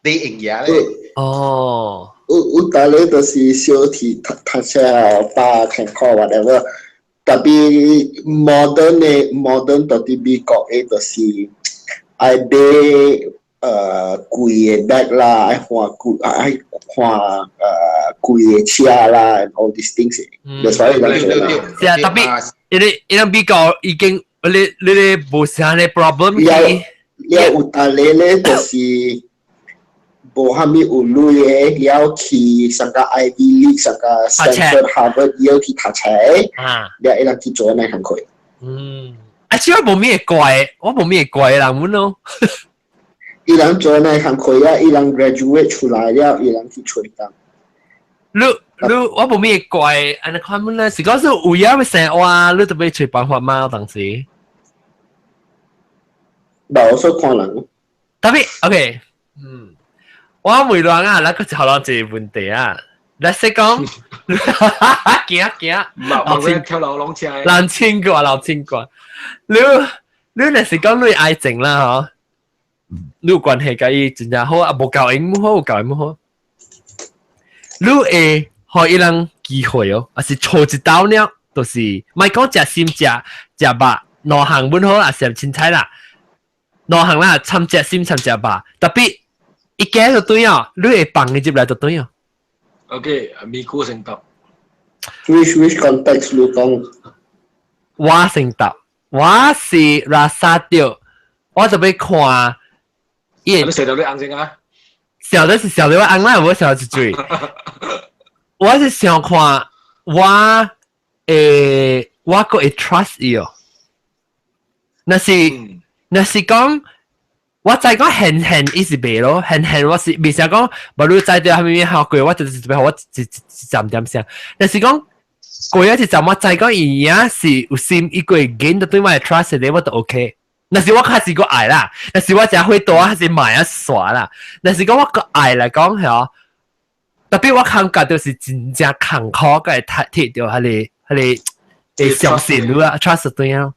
你用嘢咧。哦。有有道理就是小弟讀讀冊爸健康 whatever，tapi modern 的 modern 到佇美國的就是愛買貴的 bag 啦，愛換貴愛換貴的車啦，and all these things。That's why 人做啦。是啊，tapi 因為因為美國已經你你你無啥咧 problem 了了有道理咧，就是無蝦米有鐳的，了去上個 Ivy League、上個 Stanford、Harvard、Yale 去讀冊，了伊人去做那工課。嗯，啊，其實我無咩怪，我無咩怪人們咯。伊人做那工課啊，伊人 graduate 出來了，伊人去揣工。你你我無咩怪，按呢看們咧，是講是有影欲生活，你特別揣辦法嗎？當時？無，我說看人。特別 OK，嗯，我問人啊，咱個討論一個問題啊，咱說講，驚驚，老千跳樓攏車，老千個老千個，你你若是講你愛情啦嗬，你有關係佮伊真正好啊，無夠緣好，有夠緣好，你會予伊人機會哦，還是錯一刀了，就是莫講食心食食肉，兩項本好啦，是凊彩啦。兩項啦，參食心參食肉，特別一加就對哦，你會放伊入來就對哦。 OK，美國先答。 Which context 你講？我先答，我是拉薩掉，我就欲看。你笑到你紅先啊？笑的是笑到我紅啦，無笑一嘴。我是想看我會我閣會 trust 伊哦。若是若是講，我知講現現伊是袂咯，現現我是袂想講，無你知著啥物效果，我就是特別我一一一站點聲。若是講過一站，我知講伊也是有心，伊過見到對我 trust 的，我就 OK。若是我開始閣愛啦，若是我誠會多，還是買啊耍啦。若是講我閣愛來講係特別我感覺就是真正艱苦，閣會摕著彼個彼個會相信你啊，trust 對啊。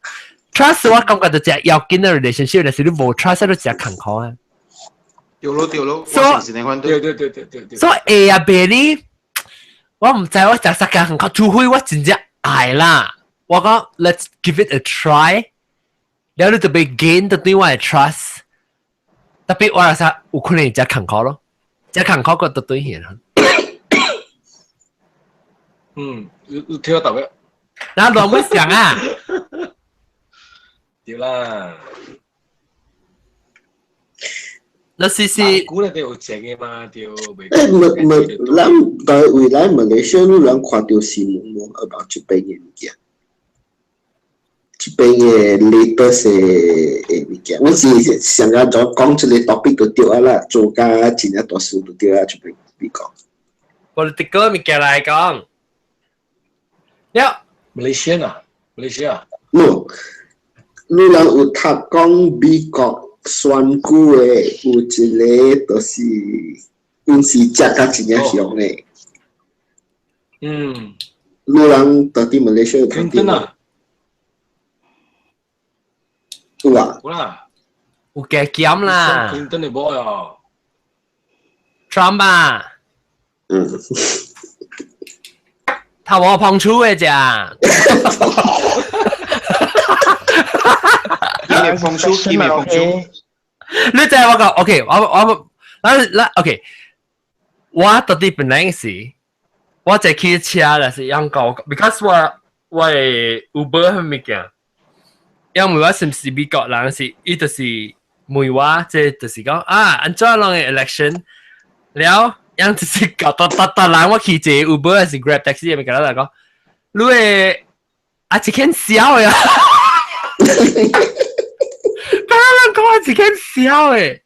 trust 我感覺就誠要緊的 relationship，若是你無 trust 你誠艱苦啊。對咯對咯，我是呢款。對對對對對對。所以會啊袂呢？我毋知我誠實艱苦，除非我真正愛啦。我講 let's give it a try，了你就欲 gain 到對我的 trust。特別我來說有可能誠艱苦咯，誠艱苦個就對去啦。嗯，有有聽到嘅。那亂會想啊？對啦。那是是。估咧都有錢嘅嘛，對。誒，沒沒，咱在未來馬來西亞，你人看著新聞無？about 這邊嘅物件，這邊嘅 latest 的物件，我是想要做講這個 topic 就對啊啦，做甲真正大事就對啊，這邊美國。 political 物件來講，了。馬來西亞啊，馬來西亞。 No，你人有讀講美國選舉的有一個就是阮是食甲真正凶的。嗯。你人到底馬來西亞有讀真啊？有啊。有啦。有加減啦。 Clinton 的某啊。 Trump 啊。嗯。頭我碰觸的咋？伊未碰觸，伊未碰觸。你知我講，OK，我我咱咱 OK，我到底本來是，我坐汽車啦是樣講，because 我我的 Uber 彼物件，因為我是毋是美國人，是伊就是問我，這就是講啊，按怎樣的 election 了，樣就是搞逐逐逐人我去坐 Uber 還是 Grab taxi 的物件，來講，你會啊一間痟的啊！剛剛講一間痟的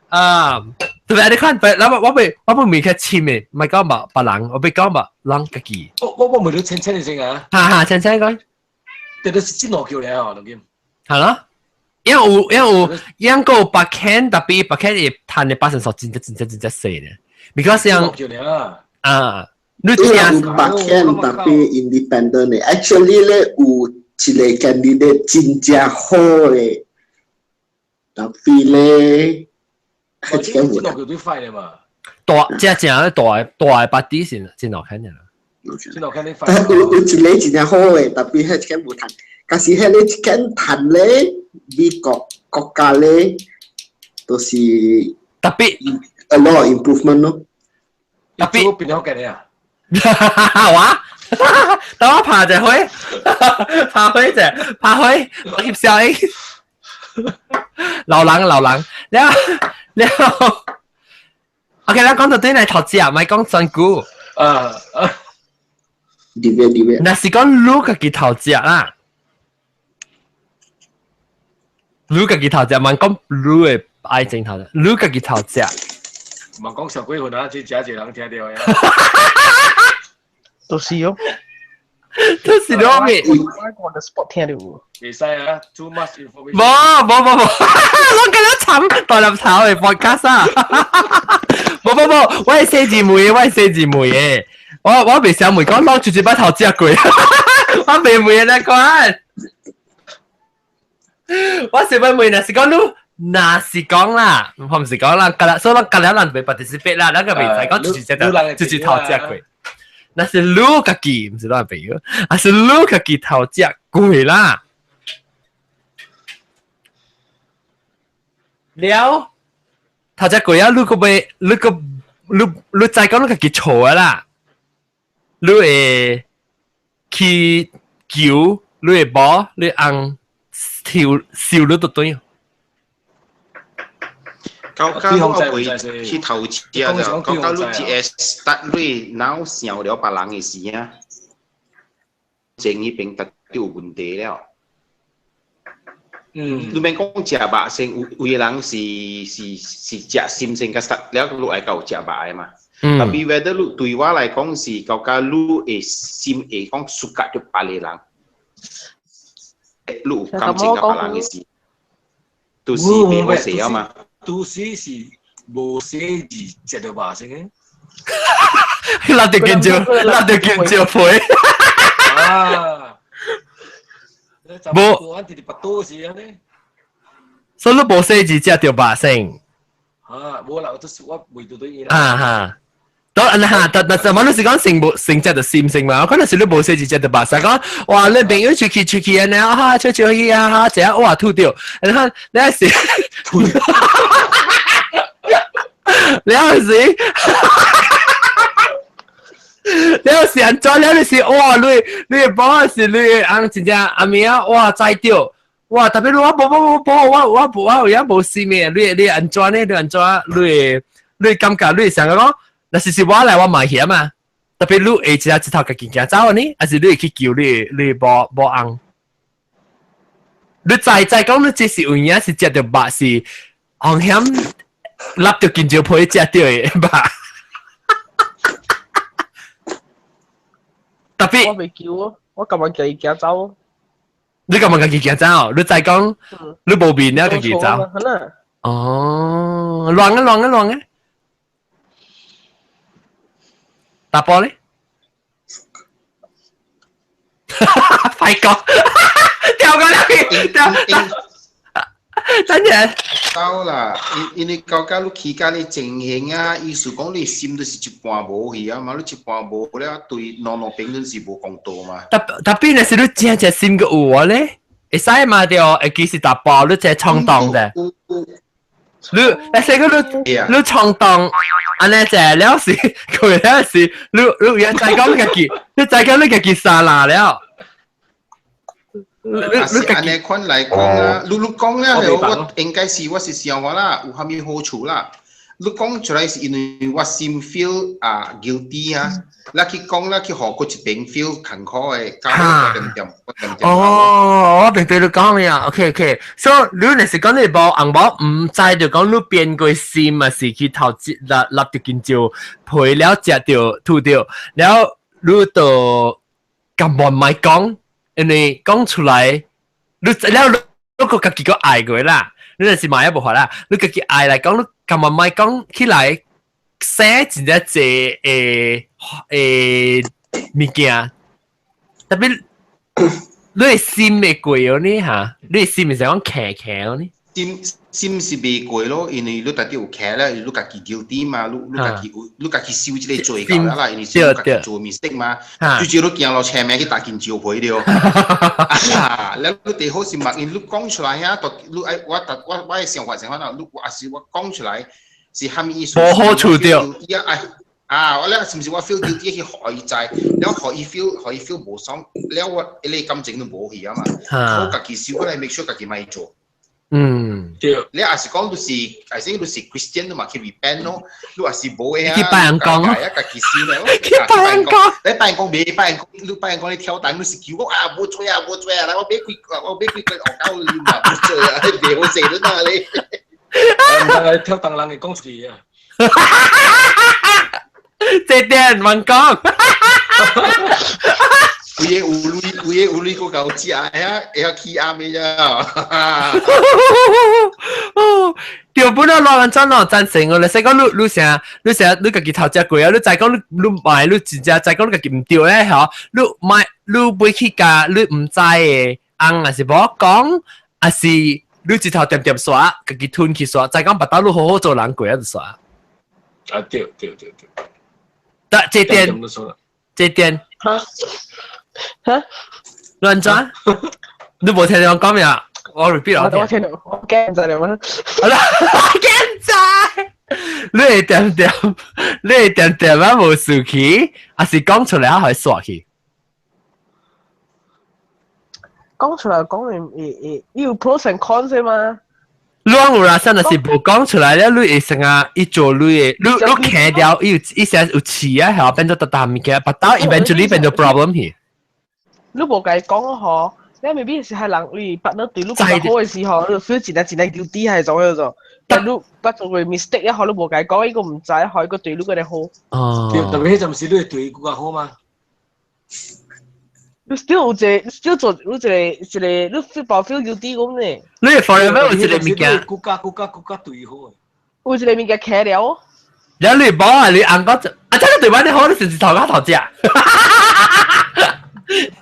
啊，特別你看，我我欲我欲問較深的，毋係講別別人，我欲講別人家己。我我我問你淺淺的先啊。哈哈，淺淺講。這都是真落橋了，當今。係咯，因為有因為有因個有別間，特別別間會趁的百分數真正真正真正細呢。because 像啊，你聽有別間特別 independent 的，actually 咧有一個 candidate 真正好的，特別咧，係一個真落橋最快的嘛。大正正大大的 party 是真落看的啦。真落看你快。有有一個真正好的，特別彼一間無趁，但是彼個一間趁咧，美國國家咧，都是特別 a lot of improvement 咯。特別變好嘅你啊！我，等我拍一回，拍火者，拍火，我翕相影。老人老人，了了， OK，咱講到對嚟頭食，唔係講真久。啊啊！點樣點樣？若是講你家己頭食啦，你家己頭食，唔講你的愛情頭食，你家己頭食。唔講上幾份啊，只食一人聽到呀。都是哦。都是攞咩？我講 the spot 聽到。袂使啊，too much information。冇冇冇冇，我今日慘大粒頭嘅 podcast 啊！冇冇冇，我係四字妹，我係四字妹嘅。我未想問講攞住一把頭食過，我未問你講。我是問問，若是講你，若是講啦，我唔是講啦，隔啦，所以我隔了人袂 participate 啦，咱個袂使講直接食，直接頭食過。若是你家己，毋是咱朋友，若是你家己頭食過啦。了，頭食過啊！你個袂，你個你你再講你家己錯啦，你會去求，你會無，你翁跳笑你都對。到到我會去投資啊！就到到你一個 start 你腦想了別人的事啊，正呢邊特有問題了。嗯，你免講食肉先，有有的人是食心先較實了，你愛夠食肉的嘛。嗯。特別 whether 你對我來講是，感覺你會心會講 suka 著別个人，你有感情佮別人的事，都是袂好勢啊嘛。都是是無寫字食著肉先嘅。擸著香蕉，擸著香蕉皮。啊！無，按直直腹肚是按呢。所以你無寫字食著肉先。啊，無啦，就是我袂對對伊啦。啊哈，當然哈，但但什麼你是講成無成食著心先嘛？可能是你無寫字食著肉先講，哇！你朋友出去出去按呢，哈，出出去啊，哈，這樣哇吐掉，然後你是吐掉，你是。你是按怎了？你是哇！你你幫是你翁真正阿暝啊！哇，知著哇！特別我無無無無我我無我有影無心的，你你按怎呢？你按怎？你你感覺你想講，若是是我來我嘛險啊！特別你會一下一頭家己行走呢，還是你會去求你你某某翁？你知知講你這是有影是食著肉是風險，擸著香蕉皮食著的肉。特別我袂叫哦，我甘願家己行走。你甘願家己行走？你再講，你無面了家己走。哦，亂啊亂啊亂啊！打波咧？快講！掉過來，掉！等陣。到啦，因因為到甲你起甲你情形啊，意思講你心都是一半無去啊嘛，你一半無了，對兩兩邊攏是無公道嘛。特特別若是你真正心閣有啊咧，會使嘛對？會記是達波，你這衝動的。你，你說個你你衝動，按呢這了是，佢了是，你你有再講你家己，你再講你家己沙拉了。啊是按呢款來講啊，你你講了後，我應該是我是想法啦，有啥物好處啦？你講出來是因為我心 feel 啊 guilty 啊，你去講啦，去予閣一邊 feel 艱苦的，搞我點點我點點。哦，我明白你講了，OK OK。所以你若是講你無紅某毋知就講你變過心嘛，是去頭一擸擸著香蕉皮了食著吐著，了你就甘願莫講。因為講出來，你了你你閣家己閣愛過啦，你若是嘛也無法啦，你家己愛來講，你甘願莫講起來，寫真正濟的的物件，特別你的心會過哦呢哈，你的心是講騎騎哦呢？心心是袂過咯，因為你家己有騎咧，你家己 guilty 嘛，你你家己有你家己受這個罪到啦，因為是你家己做 mistake 嘛，最少你行落前面去打香蕉皮了。啊，了你最好是嘛，因為你講出來遐，你愛我我我的想法想法啦，你也是我講出來是蝦米意思？無好處著。啊，我了是毋是我 feel guilty 去予伊知，了予伊 feel 予伊 feel 無爽，了我彼個感情都無去啊嘛，好家己收過來，make sure 家己莫做。對。你也是講你是，I think 你是 Christian 你嘛去 repent 咯，你也是無的啊。去拜人講咯。家己修了。去拜人講。你拜人講未拜人講，你拜人講你挑擔，你是求講啊無罪啊無罪啊，來我買幾我買幾個學狗你嘛無罪啊，你袂好勢你哪你。唔通係挑擔人會講出去啊。這點問講。有個有鐳，有個有鐳，閣夠食，會曉會曉起暗的咋？對，本來老人怎咯贊成我，你使講你你成你成你家己頭食過啊，你知講你你買你真正知講你家己毋對咧吼，你買你買去共你毋知的翁也是無講，還是你一頭點點煞，家己吞去煞，知講腹肚你好好做人過啊就煞。啊對對對對。得這點，這點。嚇？嚇？亂轉？你無聽到我講咩啊？我 repeat 我聽到，我驚就你乜？好啦，驚在，你會點點，你會點點啊無輸去，還是講出來啊會煞去？講出來講會會有 pros and cons 嘛？你有啦，真係是無講出來咧，你會成啊，伊做你的，你你騎掉，伊有伊成有刺啊，係變做特大物件，but 到 eventually 變做 problem 去。你無共伊講嗬，你 maybe 是係人你 partner 對你較好嘅時候，你 feel 真係真係 guilty 係種叫做，但你不做過 mistake 一下，你無共伊講，伊個毋知，予伊個對你個好。哦。對，特別彼陣時你會對伊更較好嗎？你 still 有一個，still 做有一個一個，你 feel 無 feel guilty 咁呢？你 forever 有一個物件，更加更加更加對伊好。有一個物件騎了。了你無啊？你翁講啊，這個對我你好，你是頭家頭食。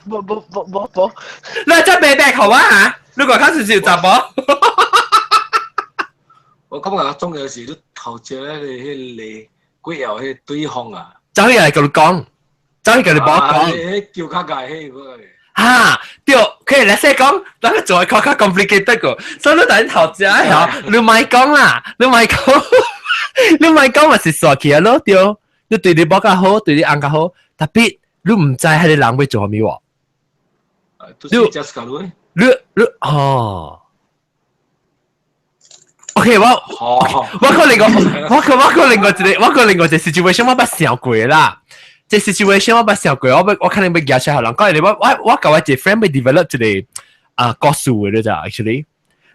無無無無無，你真白白好啊嚇！你講較是是查某？我感覺重要是你頭一個彼個過後彼對方啊，走起來共你講，走去共你某講，彼叫較界彼個。哈，對，佢來說講，咱個做較較 complicated 個，所以你等頭一個你莫講啦，你莫講，你莫講嘛是煞去啊咯，對，你對你某較好，對你翁較好，特別你毋知彼個人欲做啥物喎。你你哦。OK，我我可能個，我可我可能個一個，我可能個一個 situation 我捌想過啦。這 situation 我捌想過，我我可能欲舉出來，人講你我我我共我一個 friend 欲 develop 一個啊故事的你知 actually，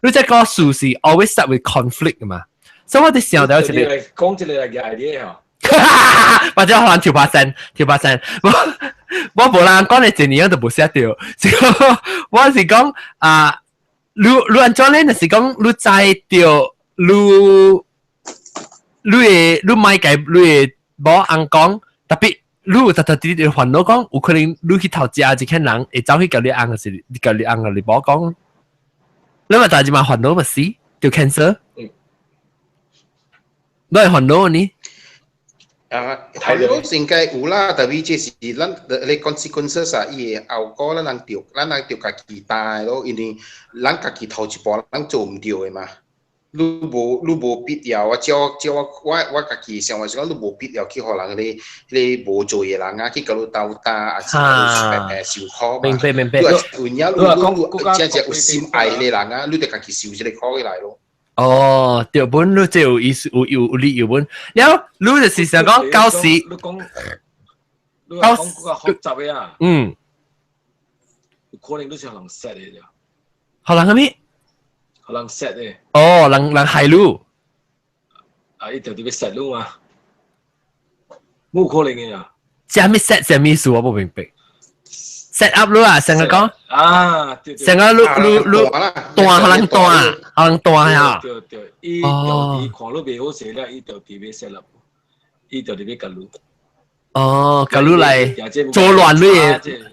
你這故事是 always start with conflict 嘛，所以我哋想到一個講一個來舉例吼，或者可能跳把聲，跳把聲，我我無人講你一年都無寫著，我是講啊，你你按怎咧？就是講你知著你你會你莫共你的某翁講，特別你有特特啲啲煩惱講，有可能你去頭食一個人會走去共你翁，還是共你翁共你某講，你嘛代誌嘛煩惱嘛是，著 cancer，你會煩惱呢？啊，煩惱應該有啦，特別這是咱你 consequences 啊，伊的後果咱人著，咱人著家己擔的咯，因為咱家己頭一步咱做毋對的嘛。你無你無必要啊！照照我我我家己想法是講，你無必要去予人彼個彼個無罪的人啊，去共你鬥打，抑是共你白白受苦嘛。明白明白。你有影你你真正有心愛的人啊，你就家己受這個苦起來咯。哦，對本你這有意思，有有有理由本。了，你就是想講到時，你講，你講較複雜的啊。有可能你是予人 set 的啫。予人啥物？予人 set 的。哦，人人害你。啊，伊就佇欲 set 你嘛，無可能的啊。啥物 set 啥物意思我無明白。set up 你啊，成個講。啊，對對。成個你你你斷予人斷，予人斷啊。對對，伊就佇看你袂好勢了，伊就佇欲 set up，伊就佇欲共你。哦，共你來做亂你，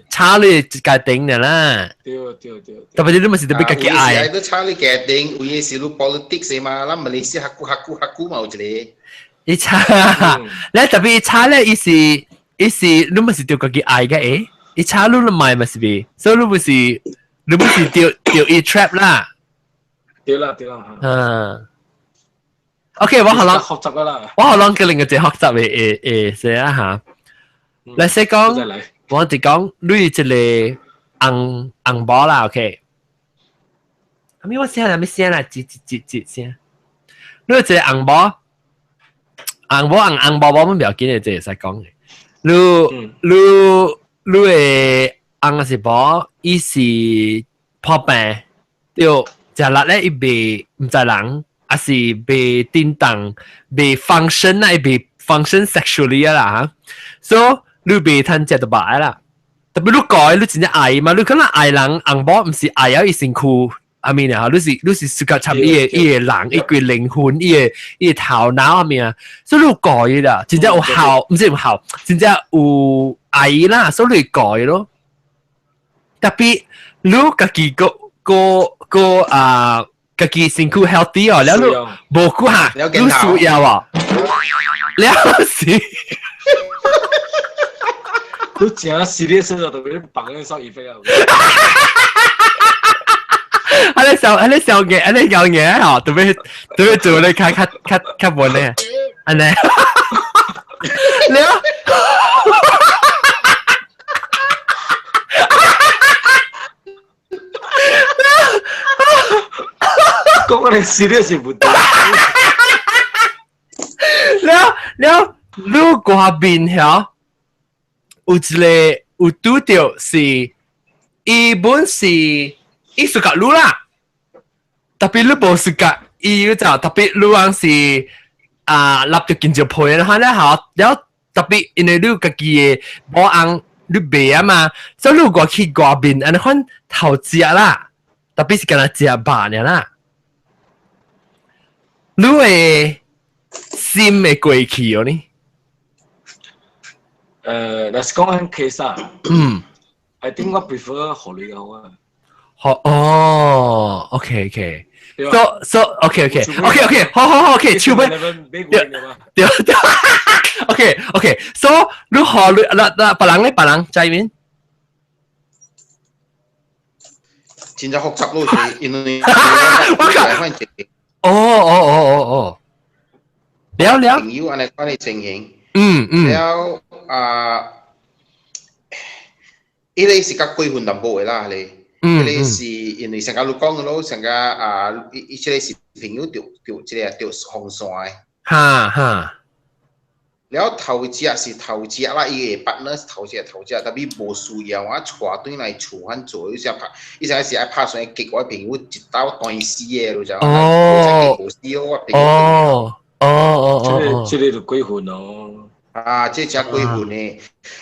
炒你家庭的啦。對對對。特別你嘛是特別家己愛。有時炒你家庭，有的是你 politics 嘛，咱馬來西亞客客客客嘛有一個。伊炒，你特別炒咧，伊是伊是你嘛是著家己愛个誒，伊炒你你買嘛是袂，所以你不是你不是著著伊 trap 啦。對啦對啦。嗯。OK，我可能學習啦。我可能叫另一個學習的會會說啊嚇。來說講，我就講你這個翁翁某啦，OK。阿咪我聲啦，咪聲啦，一一一一聲。你一個紅某，紅某紅紅某某，阮不要緊的，這會使講的。你你你的翁抑是某，伊是破病，對，食力咧，伊袂毋知人，抑是袂叮當，袂 function 啊，伊袂 function sexually 啊啦，所以你袂通食著肉啦。特別你改，你真正愛嘛？你可能愛人翁某，毋是愛了伊身軀。阿咪啊，你是 suka 參伊的人，伊規靈魂，伊的頭腦阿咪啊，所以你改啦，真正有效，毋是有效，真正有愛啦，所以你改咯。特別你家己個個個啊，家己身軀 healthy 哦，了你無久哈，你需要啊，了是。你真 serious 啊，特別別人受 effect 啊。啊你笑，啊你笑嘅，啊你講嘢嗬，特別特別做你較較較較穩咧，按呢，了，講你 serious 是唔對。了了，你外面曉有一個有拄著是，伊本是。伊 suka 你啦，特別你無 suka 伊就特別你翁是啊，立著緊就皮啦，咧嚇，了特別因為你家己的某翁你袂啊嘛，所以你外去外面按呢款頭食啦，特別是干焦食肉爾啦，你會心會過去哦呢？若是講 case 啊，I think 我 prefer 予鐳較好啊。好哦，OK OK，so so OK OK OK OK，好好好 OK，手尾對對對，OK OK，so 你予鐳，那那別人咧，別人在面，真正複雜咯，因為我靠，哦哦哦哦哦，了了，朋友按呢款的情形，了啊，彼個是較過分淡薄的啦，彼個。彼個是因為上個你講的咯，上個啊，伊伊這個是朋友著著這個著紅線的。哈哈。了頭一隻是頭一隻啦，伊的 partner 是頭一隻頭一隻，tapi 無需要我帶轉來厝反做，有時拍，伊時是愛拍算結我朋友一鬥斷死的，你知無？哦。無死我朋友。哦哦哦哦。這個就過分咯。啊，這真過分的。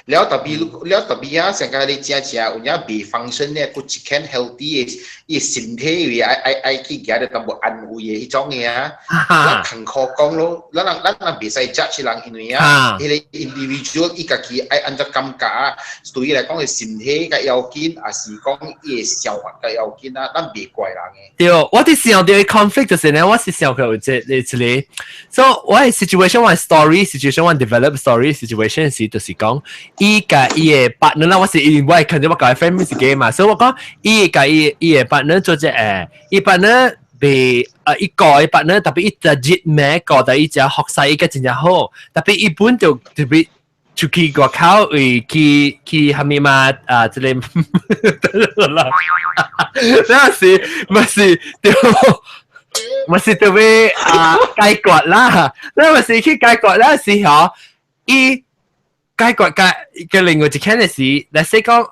了特別，了特別啊，上個你食食有影袂放心咧，閣一間 healthy 的，伊身體為愛愛愛去舉著淡薄安慰的彼種的啊。咱艱苦講咯，咱人咱人袂使 judge 人，因為啊，彼個 individual 伊家己愛按怎感覺啊，對伊來講是身體較要緊，抑是講伊的生活較要緊啊，咱袂怪人的。對，我佇想著 conflict 就是呢，我是想過有這一個，所以我的 situation 我 story situation 我 develop story situation 是就是講，伊佮伊的 partner 啦，我是因為我看著我共 friend 是 gay 嘛，所以我講伊共伊伊的 partner 做這個，伊 partner 袂啊，伊個伊 partner 特別伊就熱名個，但伊只學勢伊個真正好，特別伊本就特別出去外口為去去蝦米嘛啊，這個啦，那是嘛是對，嘛是特別啊解決啦，那嘛是去解決啦時候，伊解決嘅嘅另外一件的是，let's say 講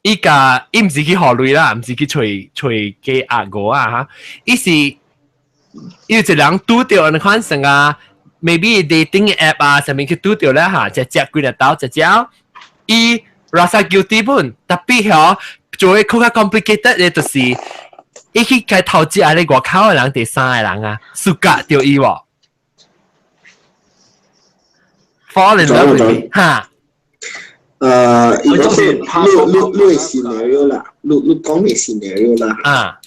伊共伊毋是去予鐳啦，毋是去揣揣假鴨鵝啊哈，伊是伊有一個人拄著按呢款算啊，maybe dating app 啊，啥物去拄著咧哈，食食幾日兜食食，伊 rasa guilty 本，tapi 吼做會更較 complicated 的就是，伊去共頭一個咧外口的人，第三個人啊，suka 著伊無。fall in love with me 哈。如果是你你你的 scenario 啦，你你講的 scenario 啦，啊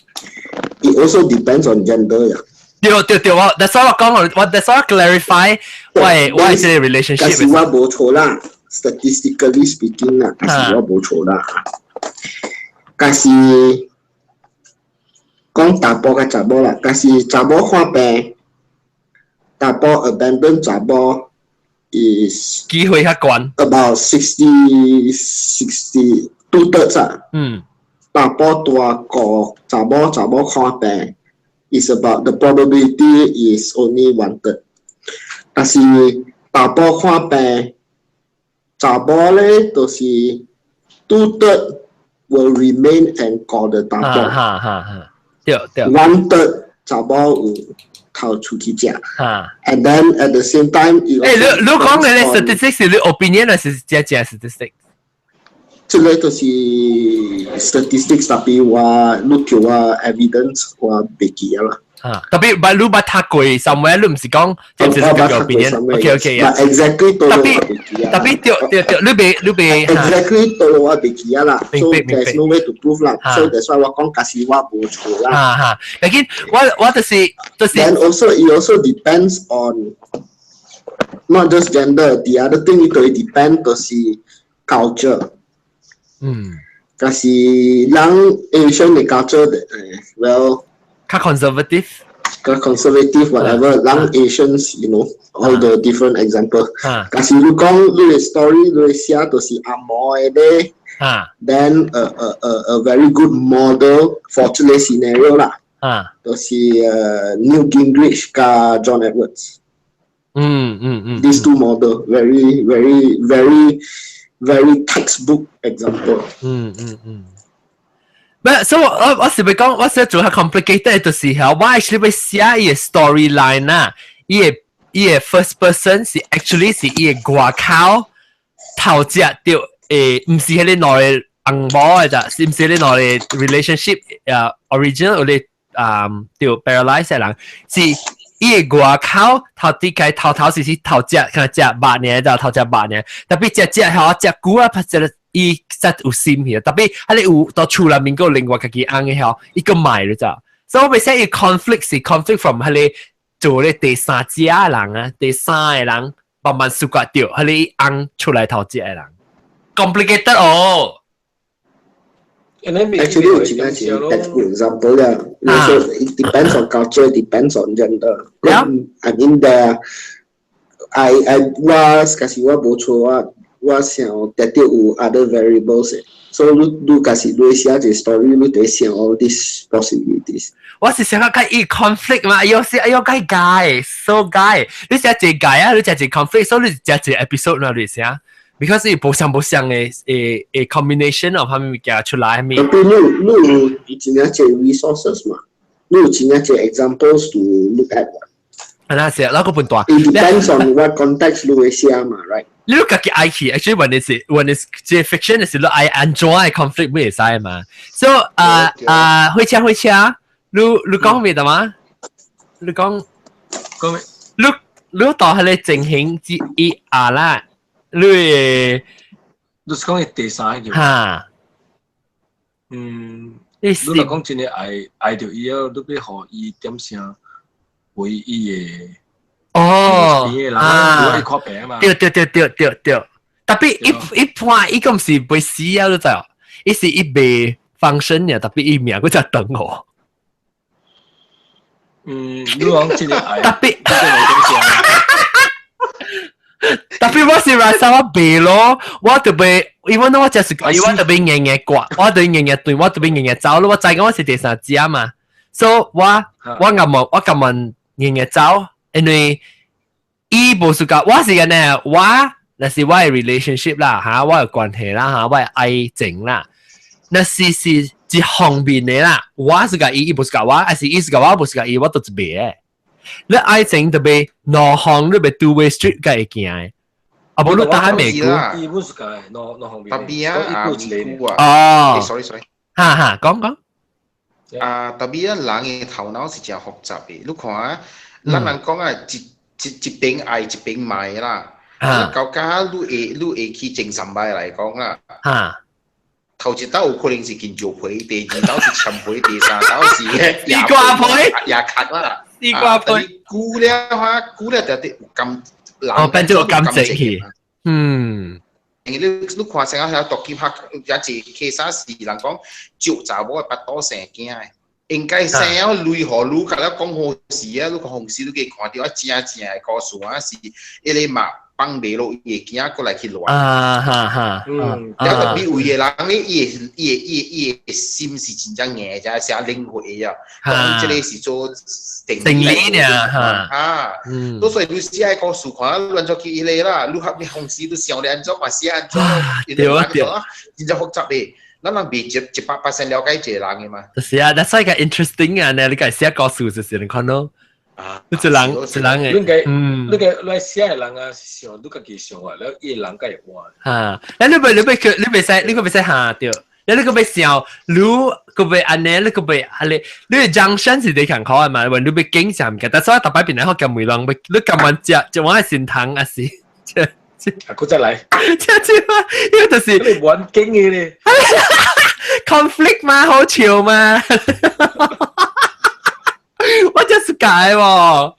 ，it also depends on gender 呀。對對對，我 that's why 我講我我 that's why 我 clarify 我的我的這個 relationship。但是我無錯啦，statistically speaking 啦，但是我無錯啦。但是講查埔佮查某啦，但是查某患病，查埔 abandon 查某。is 機會較懸，about 60 62 thirds 啊，查埔大顧查某查某看病，is about the probability is only one third。但是查埔看病，查某咧就是 two third will remain and 顧著查埔。哈哈哈，對對。 One third 查某有頭出去食。And then at the same time，誒，你講嘅咧 statistics 是你 opinion 還是真正 statistics？這個就是 statistics，特別我你叫我 evidence，我袂記啊啦。啊，特別但你捌讀過 somewhere，你毋是講這就是個 opinion。OK OK 啊。Exactly 特別特別對對對，你袂你袂。 Exactly 到我袂記啊啦。So there's no way to prove 啦。So that's why 我講假使我無錯啦。哈哈，但係我就是。 Then also it also depends on not just gender. The other thing it 會 depend 就是 culture。但是人 Asian 的 culture well 較 conservative，較 conservative whatever，人 Asians all the different example。但是你講你的 story 你的寫就是紅毛的咧，then a very good model for 這個 scenario 啦，就是Newt Gingrich 佮 John Edwards。These two model very very very very textbook example。嗯嗯嗯。唔，所以我是欲講，我是做較 complicated 就是吼，我 actually 欲寫伊个 storyline 啊，伊个 first person 是 actually 是伊个外口頭隻著誒，毋是彼个兩个翁某的咋，是毋是彼兩個 relationship original 有咧啊著 paralyze 的人，是伊个外口頭啲開頭頭是是頭隻，可能食肉爾，就頭食肉爾，特別食食吼食久啊，拍食伊實有心去，特別彼個有到厝內面閣另外家己翁的吼，伊閣賣了咋，所以我欲寫伊 conflict 是 conflict from 彼個做咧第三者的人啊，第三個人慢慢疏覺著，彼個翁出來頭隻的人，complicated 哦。 Actually, 有真正是 textbook example 啦。So it depends on culture, depends on gender. I mean the I 我假使我無錯，我想得到有 other variables。所以你假使你寫一個 story，你得想 all these possibilities。我是想講伊 conflict 嘛，有時哎喲該改，so 改，你寫一個改啊，你寫一個 conflict，所以你寫一個 episode 啦，你寫。because 伊無相無相的的 combination of 啥物物件出來咪。特別你有真正濟 resources 嘛？你有真正濟 examples to look at。係啦，是啊，那個本大。 It depends on what context 你會寫嘛，right？你家己愛去，actually when it's 這 fiction 是你愛按怎的 conflict 會使嘛？So 啊啊，火車火車，你講咩的嘛？你講講咩？你到彼個情形之一啊啦。你會，你是講第三個？哈，你若講真的愛愛著伊啊，你欲予伊點聲為伊的哦，啊，看病嘛，對對對對對對，特別一般伊個毋是袂死啊，你知哦？伊是伊袂 function 爾，特別伊命閣才長哦。嗯，你講真的愛，特別。特別我是話啥我袂咯，我特別，因為我就是我特別硬硬掛，我特別硬硬對，我特別硬硬走咯。我知講我是第三者嘛，所以我甘問我甘問硬硬走，因為伊無是講我是按呢，我若是我的 relationship 啦，嚇，我的關係啦，嚇，我的愛情啦，若是是一方面的啦，我是共伊，伊無是共我，還是伊是共我，無是共伊，我都一袂的。你愛情特別兩方，你欲 two way street 才會行的，啊無你打喺美國。伊本是個兩兩方面。特別啊，啊，美國啊。哦。 sorry sorry。哈哈，講講。啊，特別啊，人的頭腦是誠複雜的。你看啊，咱人講啊，一邊愛一邊賣啦。啊。到家你會去前三擺來講啦。頭一道有可能是金蕉皮，第二道是鉛皮，第三道是西瓜皮、椰殼啦。西瓜皮。久了哈，久了就得有感，哦，變做有感情去。嗯。你看成下獨立拍，有一 case 是人講招查某的腹肚生囝的，應該生了雷予女，甲了講好事啊，你看紅事你計看著啊，正正的故事啊，是彼個嘛。放袂落，伊會驚過來去亂。啊哈哈，了特別有的人咧，伊的心是真正硬，才寫靈活的啊。講這個是做定理呢哈。啊，所以你寫個故事看，亂做去伊個啦，你合你公司都想你按怎嘛寫按怎，對啊對，真正複雜的。咱人未100% 了解一個人的嘛。就是啊，that's why 個 interesting 啊，你個寫故事就是你看到。啊，一人一人嘅，你個你個來寫的人啊，想你家己想法，了伊個人家會換。哈，你袂去，你袂使，你個袂使下對，你個欲想，你個欲按呢，你個欲係你，你 junction 是你強考的嘛？為你欲經常嘅，但所以逐擺變來學咁梅人，你咁晚食，一碗係善堂啊是。啊，閣再來，這這嘛，因為就是你玩經嘅咧，conflict 嘛，好笑嘛。我真是解喎，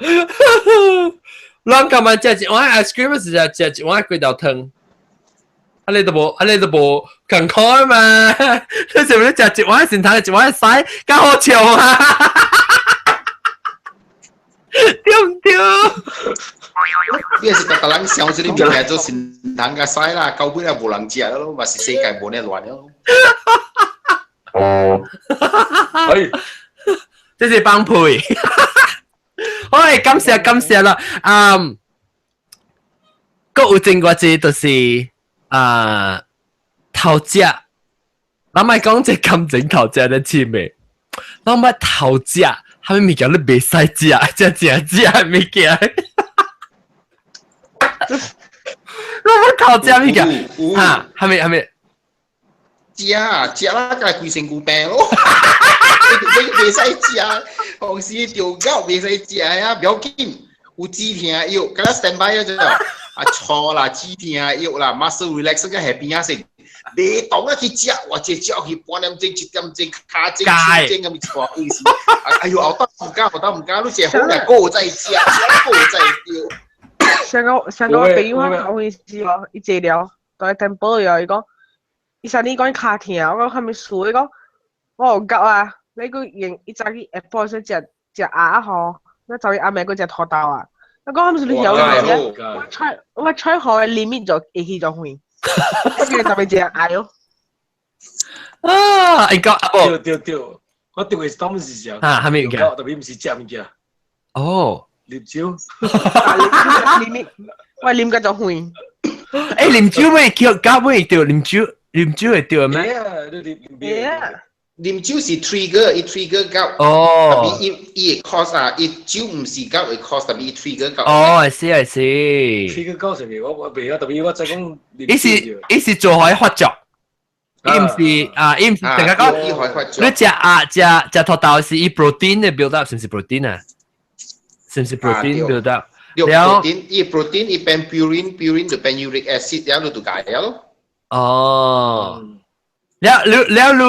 咱今晚食一碗 ice cream 是食食一碗雞頭湯，啊你都無，啊你都無共款嘛？你是毋是食一碗善湯，一碗屎，較好笑啊？對毋對？你是逐人想這個物件做善湯佮屎啦，到尾啊無人食咯，嘛是世界無呢亂咯。哦，哎。這是放屁。好，感謝感謝啦。嗯，閣有真偌濟就是啊頭食，咱莫講這感情頭食咧深的，咱捌頭食，啥物物件你袂使食，食食食物件。咱捌頭食物件，哈，啥物啥物？食食啦，共規身軀病咯。你袂使食，紅時著狗袂使食啊，不要緊，有止疼藥，共咱 stand by 咗就，啊錯啦，止疼藥啦，muscle relax 個下邊仔先，袂當啊去食，哇！這食去半點鐘、一點鐘、尻鐘、手鐘咁一大意思。哎喲，後當毋敢，後當毋敢，你食好來，閣再食，閣再著。上個朋友我講意思哦，伊坐了，在 temple 了，伊講，伊啥你講伊尻疼，我講啥物事？伊講我有覺啊。你個用伊早去 airport 時食食鴨吼，那早去暗暝閣食土豆啊。我講毋是你曉得我揣我揣好的 limit 就會去就遠，我叫你特別食鴨喲。啊，伊講啊無？對對對，我對是當時食。啊，啥物物件？特別毋是食物件。哦。啉酒。 limit，我啉甲就遠。欸，啉酒咩叫夾咩對？啉酒啉酒會對咩？對啊。啉酒是 trigger，伊 trigger 到，哦，特別伊伊會 cause 啊，伊酒毋是到會 cause，特別伊 trigger 到。哦，I see I see。 trigger 到啥物？我袂曉，特別我知講。伊是做予伊發作，伊毋是啊，伊毋是大家講，你食啊食食土豆是伊 protein 的 build up，是毋是 protein 啊？是毋是 protein build up？了 protein，伊 protein 伊變 purine，purine 就變 uric acid，了就就解了咯。哦。了了了，你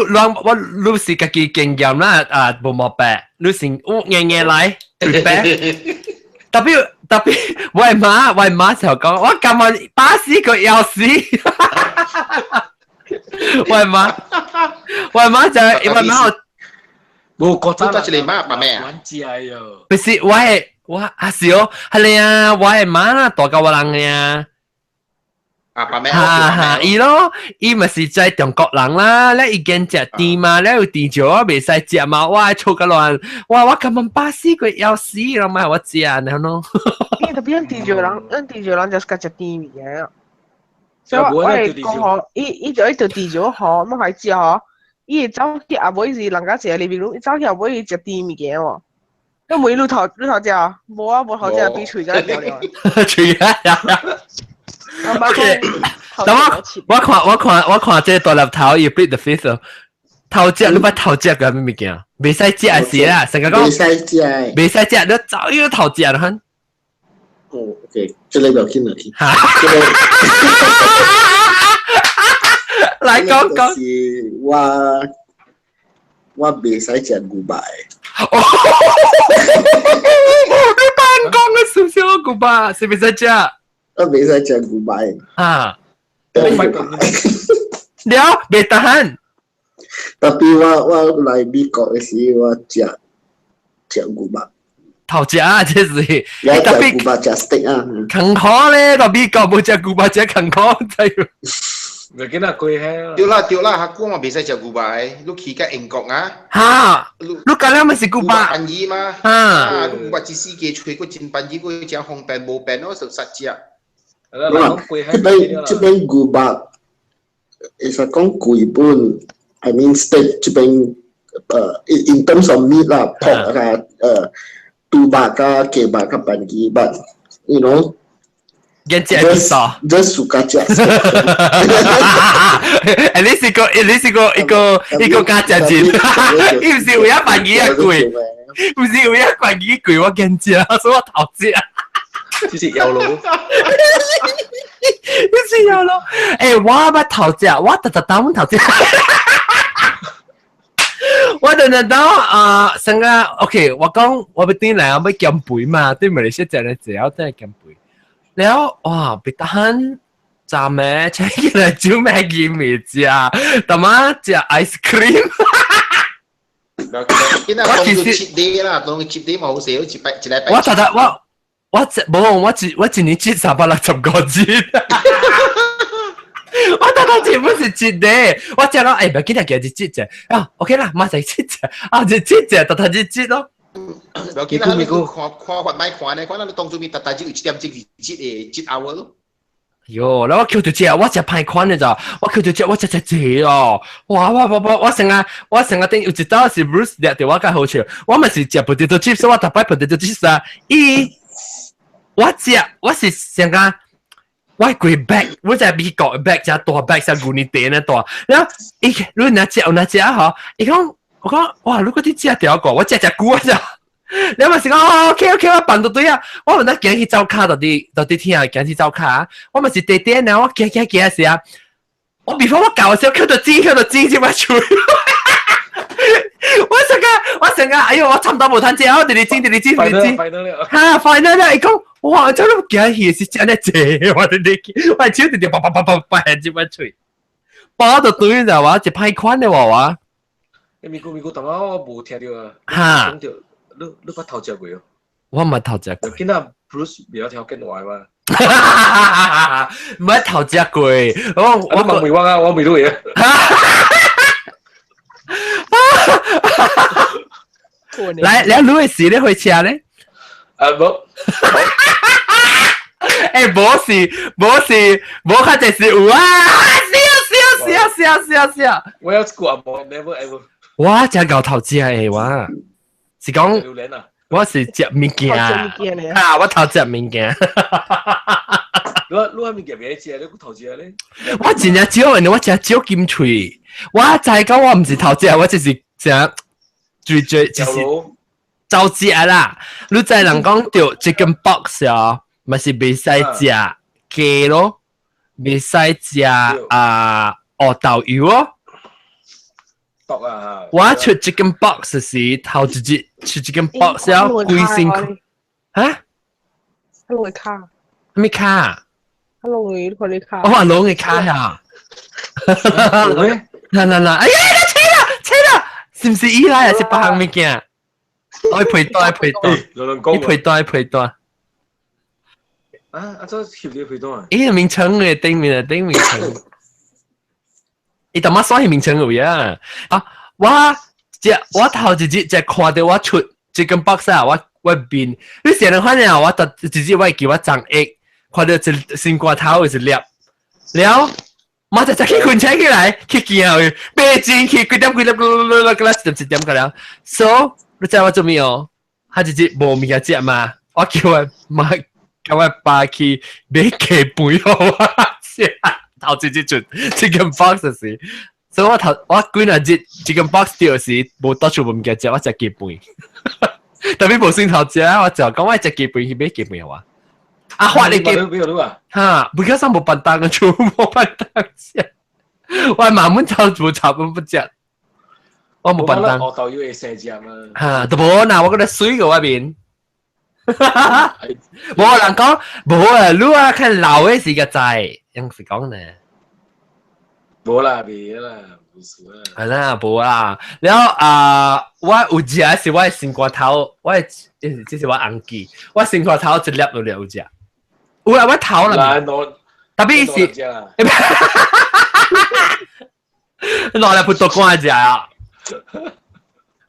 我你是家己經驗啦，啊，無毛病，你是有硬硬來 prepare。特別特別，我媽就講，我今日巴士個要死。我媽就我媽，無國早一個媽爸咩啊？玩食喲。不是，我係我啊是哦，係你啊，我係媽啦，大過我人嘅啊。啊，爸咩？哈哈，伊咯，伊咪是在中國人啦，咧伊見食甜嘛，咧有甜酒我袂使食嘛，我愛吵甲亂，哇，我根本巴死過要死，然後我食，然後咯。伊特別甜酒人，咱甜酒人就是較食甜物件。所以我會講吼，伊伊就伊就甜酒吼，乜係食吼，伊會走去後尾是人家食裡面，伊走去後尾食甜物件喎。咁每路頭路頭食，無啊無頭食，比喙才掉了。喙啊！OK，等我我看我看這個大粒頭伊 plead the fifth 頭食你捌頭食過啥物件？袂使食是啦，成個講袂使食，袂使食，你早要頭食啦。哦，OK，這個不要緊了，哈，來講講。是我我袂使食牛肉。你扮講嘅是唔是我牛肉？是袂使食？我袂使食牛肉。啊！了，袂當。特別我來美國的時，我食食牛肉。頭食啊，這是。你特別牛肉食 steak 啊。勤苦咧，到美國無食牛肉食勤苦，知。咪見啊貴嘿。對啦對啦，客觀嘛袂使食牛肉的，你去到英國啊？哈，你講了咪是牛肉？便宜嘛？啊，牛肉一四季吹過真便宜，過誠方便無便咯，就實食。這邊這邊牛肉，其實講貴本，I mean steak 這邊，in terms of meat 啦，pork 啊，豬肉加雞肉較便宜，but you know。見食幾少？這暑假食。欸，你是個一個一個加食錢，伊毋是為咗便宜啊貴，毋是為咗便宜貴，我見食，所以我頭食。這是有路。這是有路。欸，我捌頭食，我特特當頭食。我等等到啊，成個 OK，我講我欲轉來我欲減肥嘛，對馬來西亞食咧食了真係減肥。了哇，別等站咩？請起來煮 Maggi 麵食，淡仔食 ice cream。我其實 cheat day 啦，當 cheat day 嘛好食，一擺一禮拜。我特特我我無我一我一年節365日。我特特全部是節的，我食了哎，袂緊啦，今日節啫。啊，OK 啦，馬上節啫，啊，就節啫，特特節節咯。唔要緊啦，你看看法莫看呢，看咱你當初咪逐逐日有一點鐘是節的節 hour 咯。喲，然後我叫到食，我食歹款的咋，我叫到食，我食食濟哦。哇哇哇哇，我成日頂有一道是 Bruce 掠著我較好笑，我嘛是食 potato chips，我逐擺 potato chips 啊，伊我食我是成個我規 bag，我在美國 bag 誠大 bag，像牛奶店那大，然後伊你若食有若食吼，伊講我講哇，如果你食掉個，我食食久啊咋。你嘛是講哦，OK OK，我辦到對啊，我問得行去走跤，到底聽行去走跤，我嘛是地點啊，我行行行時啊，我 before 我搞的時候，捡到錢，捡到錢就擺喙。我成個，哎喲，我差唔多無通食，我直直煎，直直煎，直直煎。哈，final 啦！伊講，哇，這都行去是真係濟，我直直，我手直直叭叭叭叭叭這擺喙，包到對就話一歹款的話話。欸，咪咕咪咕，淡仔我無聽著啊。哈。你捌頭食過哦？我毋捌頭食過。囡仔 Bruce 袂曉聽見話嘛？毋捌頭食過。我問問我啊，我未你啊。來，來，你會時你會車咧？啊，無。欸，無是，無是，無較濟是有啊！是啊，是啊，是啊，是啊，是啊，是啊。我有一句話無，never ever。我真𠢕頭食的我。是講，我是食物件，啊，我頭食物件。你你物件袂食，你閣頭食咧？我真正少，因為我食少金喙。我知講我毋是頭食，我就是食最最就是走食啦。你知人講著 chicken pox 哦，嘛是袂使食雞咯，袂使食啊芋豆油哦。啊！我出 chicken pox 時，頭一日出 chicken pox 了，規身軀嚇？龍嘅卡？咩卡？龍嘅佢啲卡。我話龍嘅卡呀！嗱嗱嗱！哎呀，切啦切啦！是毋是伊來還是別項物件？愛賠單，愛賠單，你賠單，賠單。啊！啊，這翕你賠單啊？伊名稱嘅頂面啊，頂名稱。伊淡仔刷彼名稱有影啊！我這我頭一日就看著我出 chicken pox 啊！我面，你成日反正我特一日我會記我昨下看著一心肝頭有一粒，了馬上就去困醒起來，去行去，爬進去幾點幾粒，幾粒一點一點個了。So 你知我做咩哦？他一日無物件食嘛，我叫我媽叫我爸去買雞飯予我食。頭一日出 chicken pox 時，所以我頭我幾若日 chicken pox 著時，無到處無物件食，我食雞飯。特別無先頭食，我就講我食雞飯去買雞飯予我。啊，發你雞哈，不過上無便當，厝無便當食。我媽阮頭無插阮不食，我無便當。我豆油會生食嘛？哈，都無啦，我覺得水過我面。無人講無啊，你啊看老的時個知，樣是講呢。無啦，袂啦。事啊。係啦，無啊。然後啊，我有食是我的心肝頭，我的這是我紅記，我心肝頭一粒就了有食。有啊，我頭啦。特別是，兩粒不多乾食啊。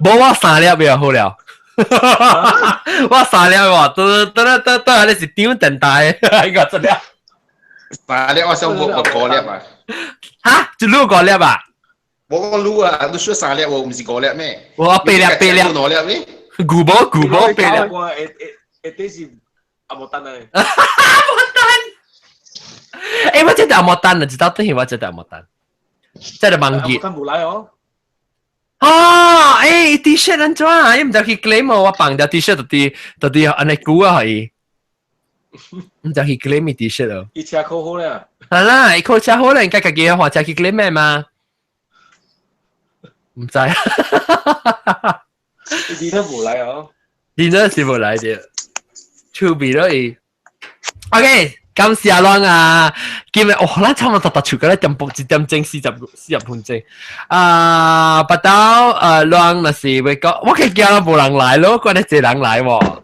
無我三粒就好了。我三粒喎，得得得得，你是點電台？應該一粒。三粒我想無五粒啊。哈？就六個粒啊？我講滷啊，你說三粒喎，唔是五粒咩？我八粒八粒。兩粒咩？古堡古堡八粒。我會會會是阿莫丹啊。阿莫丹。欸，我這個阿莫丹啊，知道等下我這個阿莫丹。這個忘記。阿莫丹無來哦。啊！欸，T-shirt 按怎啊？伊毋知去 claim 哦，我放條 T-shirt 到底到底按呢久啊？伊毋知去 claim 伊 T-shirt 哦。伊車好好咧。係啦，伊靠車好咧，應該家己換車去 claim 咩嘛？毋知。伊都無來哦。伊真是無來著，趣味咯伊。OK。感謝咱啊！今日哦，咱差不多特特笑個咧點半1點鐘40分鐘。啊，不到咱若是欲講，我計驚無人來咯，關你濟人來喎，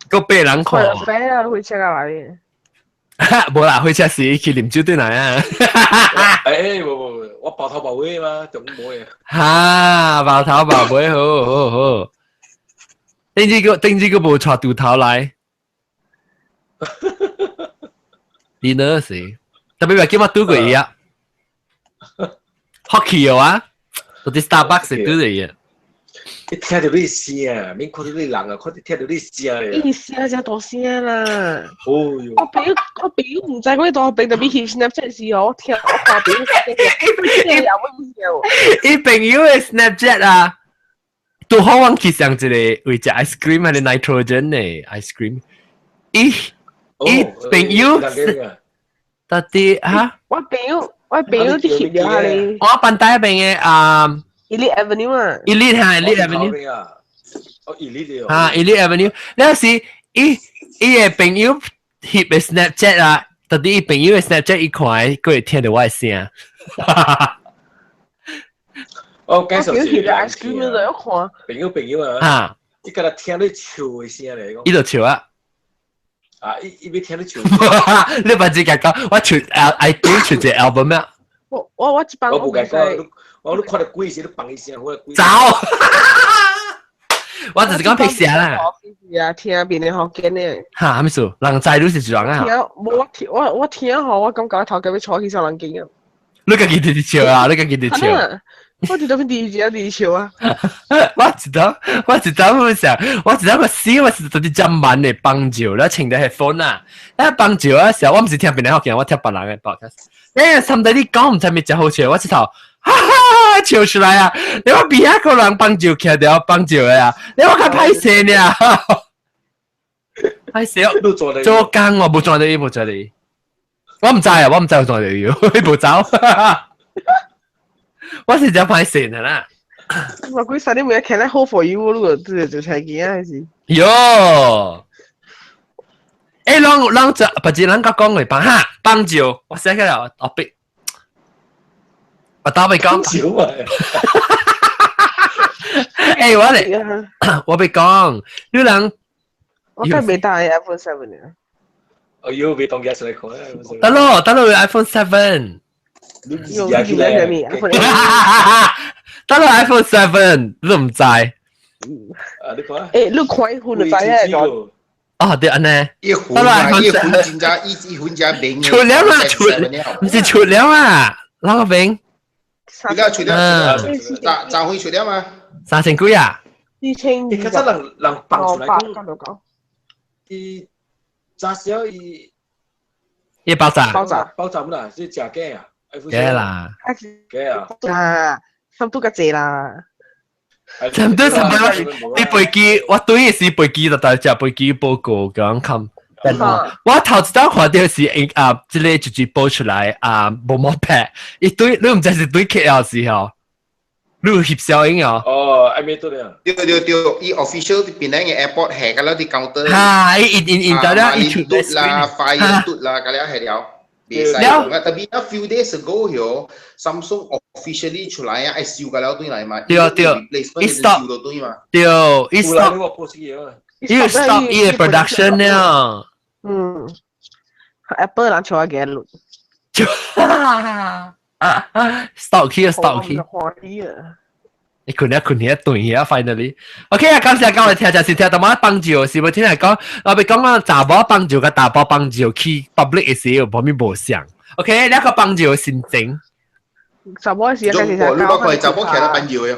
閣八人看。飛啊！火車來。無啦，火車是去啉酒轉來啊。欸，無無無，我包頭包尾嘛，中午無嘅。哈，包頭包尾，好好好。頂次個無帶豬頭來。你呢是？特別話叫我拄過伊啊，hockey 啊，到啲 Starbucks 拄過伊。你聽到你聲，免看到你人啊，看聽到你聲。伊聲真大聲啦！哦喲！我朋友毋知講伊大朋特別翕 Snapchat 時候，我聽我看朋友伊朋友的 Snapchat 啊，拄好阮去上一個為食 ice cream 還是 nitrogen 的 ice cream，伊伊朋友到底哈？我朋友佇翕了咧。我班大邊的啊，Elite Avenue 啊，Elite 哈，Elite Avenue 啊，哦，Elite 哈，Elite Avenue，那時伊伊的朋友翕的 Snapchat 啊，到底伊朋友的 Snapchat 伊看，閣會聽著我的聲。哦，介紹是 ice cream 就要看。朋友朋友啊，哈，伊敢若聽你笑的聲嚟講。伊就笑啊。啊！伊伊欲聽你笑。你把自己講，我出 I do 出一個 album 咩？我這班我無共講，我你看著鬼時，你放伊聲，我走。我就是講拍聲啦。是啊，聽邊個福建的。哈，啥物事？人知你是怎啊？聽，無我聽我我聽吼，我感覺頭家欲坐起上人間啊。你家己佇佇笑啊？你家己佇笑。我佇那邊第一隻佇笑啊！我知道，我知道我想，我知道個死，我是到底真慢的幫助，你穿著 headphone 啊，你幫助啊時候，我毋是聽別人福建，我聽別人的 podcast。欸，甚至你講毋知咪真好笑，我一頭哈哈笑出來啊！你話邊一個人幫助徛著幫助的啊？你話較歹勢呢？歹勢，做工我無轉到伊，無轉到伊，我毋知啊，我毋知有轉到伊，伊無走。我是真歹勢的啦。我鬼三點每日看咧好 for you，你個這就聽見啊，還是？喲，欸，咱咱這別只咱甲講過幫哈幫照，我寫起來我逼，我打俾講。照啊！欸，我咧，我欲講，你人，我梗未帶 iPhone 7 啊。哎喲，未當家出來看。得咯，得咯，iPhone 7。有咩咩得咯，iPhone 7，你毋知？啊，你看。欸，你看一款就知啊。哦，對，按呢。一款啊，一款真正一款真明。出了嘛，出，毋是出了啊，哪個明？出了出了，咋咋會出了嗎？ 3000幾啊？ 2000。你較早人人放出來講，伊早少伊。伊爆炸。爆炸。爆炸乜啦？是假假啊？假啦。假啊。啊，差不多較濟啦。差不多差不多，你飛機，我對時飛機就帶隻飛機報告講看。我頭一道看著是啊，這個就是報出來啊，無毛拍，伊對你毋知是對 KL 時候，你有翕相影哦。哦，還沒對啊。對對對，伊 official 檳城的 airport 下個了佇 counter。哈，伊因因因得了，伊出啦，fire 嘟啦，個了下了。袂使用啊！特別啊，few days ago 喲，Samsung officially 出來啊，愛修個了對來嘛，對對，伊 stop 對嘛，對，伊 stop，伊 stop 伊的 production 了。嗯，Apple 人笑我嘅路。 stop 去 stop 去。歡喜啊！你困一困一段啊，finally。OK 啊，感謝各位聽，就是聽到我幫助，是咪聽嚟講？我咪講啊，查某幫助佮查埔幫助去 public 嘅時候，旁邊無相。OK，兩個幫助心情。查某時間你捌看查某徛咧幫助喲？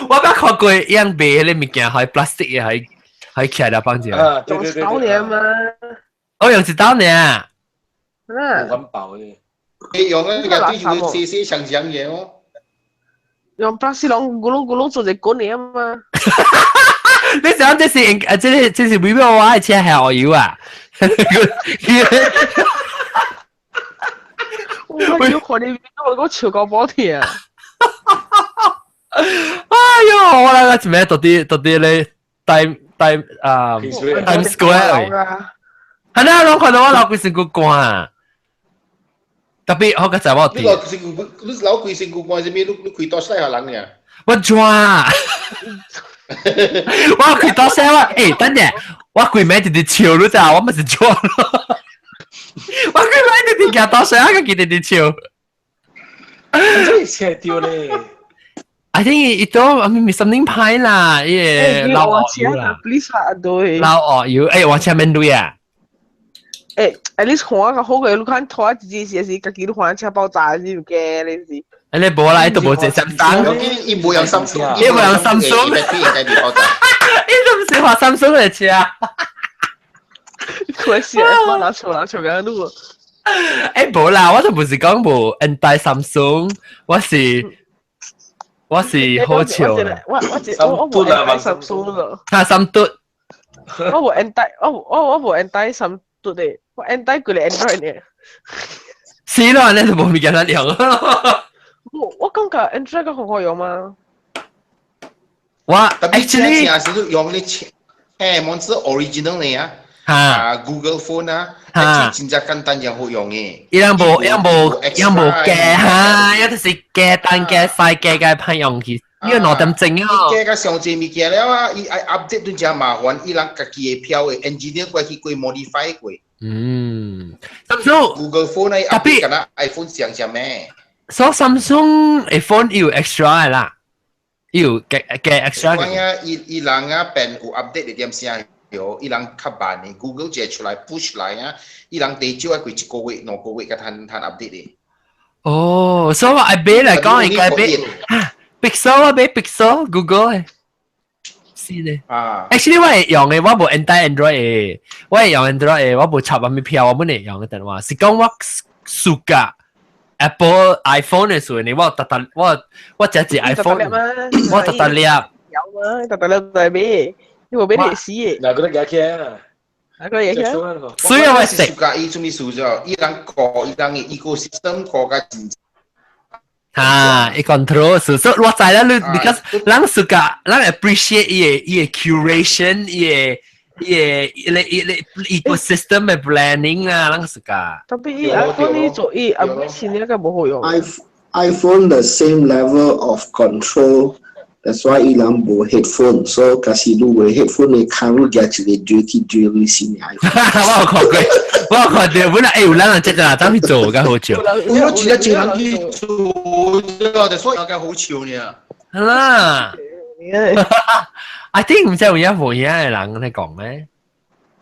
我捌看過樣賣彼個物件，係 plastic 嘅，係係徛咧幫助。啊，對對對。用手嘛？我用一刀呢。冇咁薄嘅。你用啊，個對住細細長長嘅哦。用 plastic 攏咕嚕咕嚕做一滾嘅嘛。你想這是啊？這個這是微微我的車係學油啊？我要看你我個笑到寶天。哎喲，我來個一咩到底到底咧 time time 啊 Times Square 係啦，攏看到我流規身軀汗。特別我個仔我你老身軀，你老規身軀汗啥物？你你開多細下人爾？我怎？我開多細我，欸，等陣，我規暝直直笑你知我咪是怎咯？我規暝直直行多細，我個直直笑。真係笑掉咧！ I think 伊都I mean something 歹啦，伊個老惡油啦。 Please 啊，對。老惡油，欸，我車免鐳啊。欸，at least 看較好個，你看拖一支時是家己都看車爆炸是有驚你是。你無啦，伊都無坐 Samsung。伊無用 Samsung，伊無用 Samsung。伊應該袂爆炸。伊都毋是畫 Samsung 的車。可惜，我拿錯拿錯個路。欸，無啦，我就唔是講無 anti Samsung，我是我是好笑。我我我我無 anti Samsung 咯。哈，三嘟。我無 anti，我我我無 anti 三嘟的，我 anti 佢個 Android 呢。是咯，你就無物件通用。我我感覺 Android 較好好用嗎？我 actually 是用你欸，網是 original 的啊。啊，Google Phone 啊，actually 真正簡單又好用嘅。伊人無，伊人無，伊人無加哈，伊就是加單加細加加歹用去，呢個2點鐘啊。加較上濟物件了啊，伊愛 update 都真麻煩，伊人家己會飄的 engineer 過去過 modify 過。嗯，Samsung Google Phone 啊，update 敢若 iPhone 上上咩？所以 Samsung 的 phone 有 extra 啦，有加加 extra。我啊，伊伊人啊變有 update 一點聲。有伊人較慢的，Google 一出來 push 來啊，伊人最少愛過一個月、2個月才通通 update 的。哦，所以我愛買來講應該買 Pixel 啊，買 Pixel Google 的，是咧。啊，actually 我會用的，我無 anti Android 的，我會用 Android 的，我無插啥物票，我本會用的電話，是講我 suka Apple iPhone 的時陣，我特特我我只隻 iPhone，我特特粒。有啊，特特粒就買。你無買你死嘅。嗱，嗰啲幾錢啊？啊，嗰啲幾錢？所以我食。 suka 伊做咩事啫？伊人顧伊人嘅 ecosystem 顧較真。哈，伊 control 是，所以我知啦，你 because 咱 suka，咱 appreciate 伊個伊個 curation，伊個伊個伊個伊個 ecosystem 嘅 planning 啊，咱 suka。特別伊 iPhone 你做伊 upgrade 先那個無好用。 iPhone the same level of control. That's why 伊人無 headphone，所以假使你無 headphone，你看你舉一個drill 去 drill 你新的 iPhone。我有看過，我有看到，本來欸有人人這個走去做，較好笑。我真正濟人去做，就所以較好笑呢。係啦。I think 毋知有影無影的人咧講咧。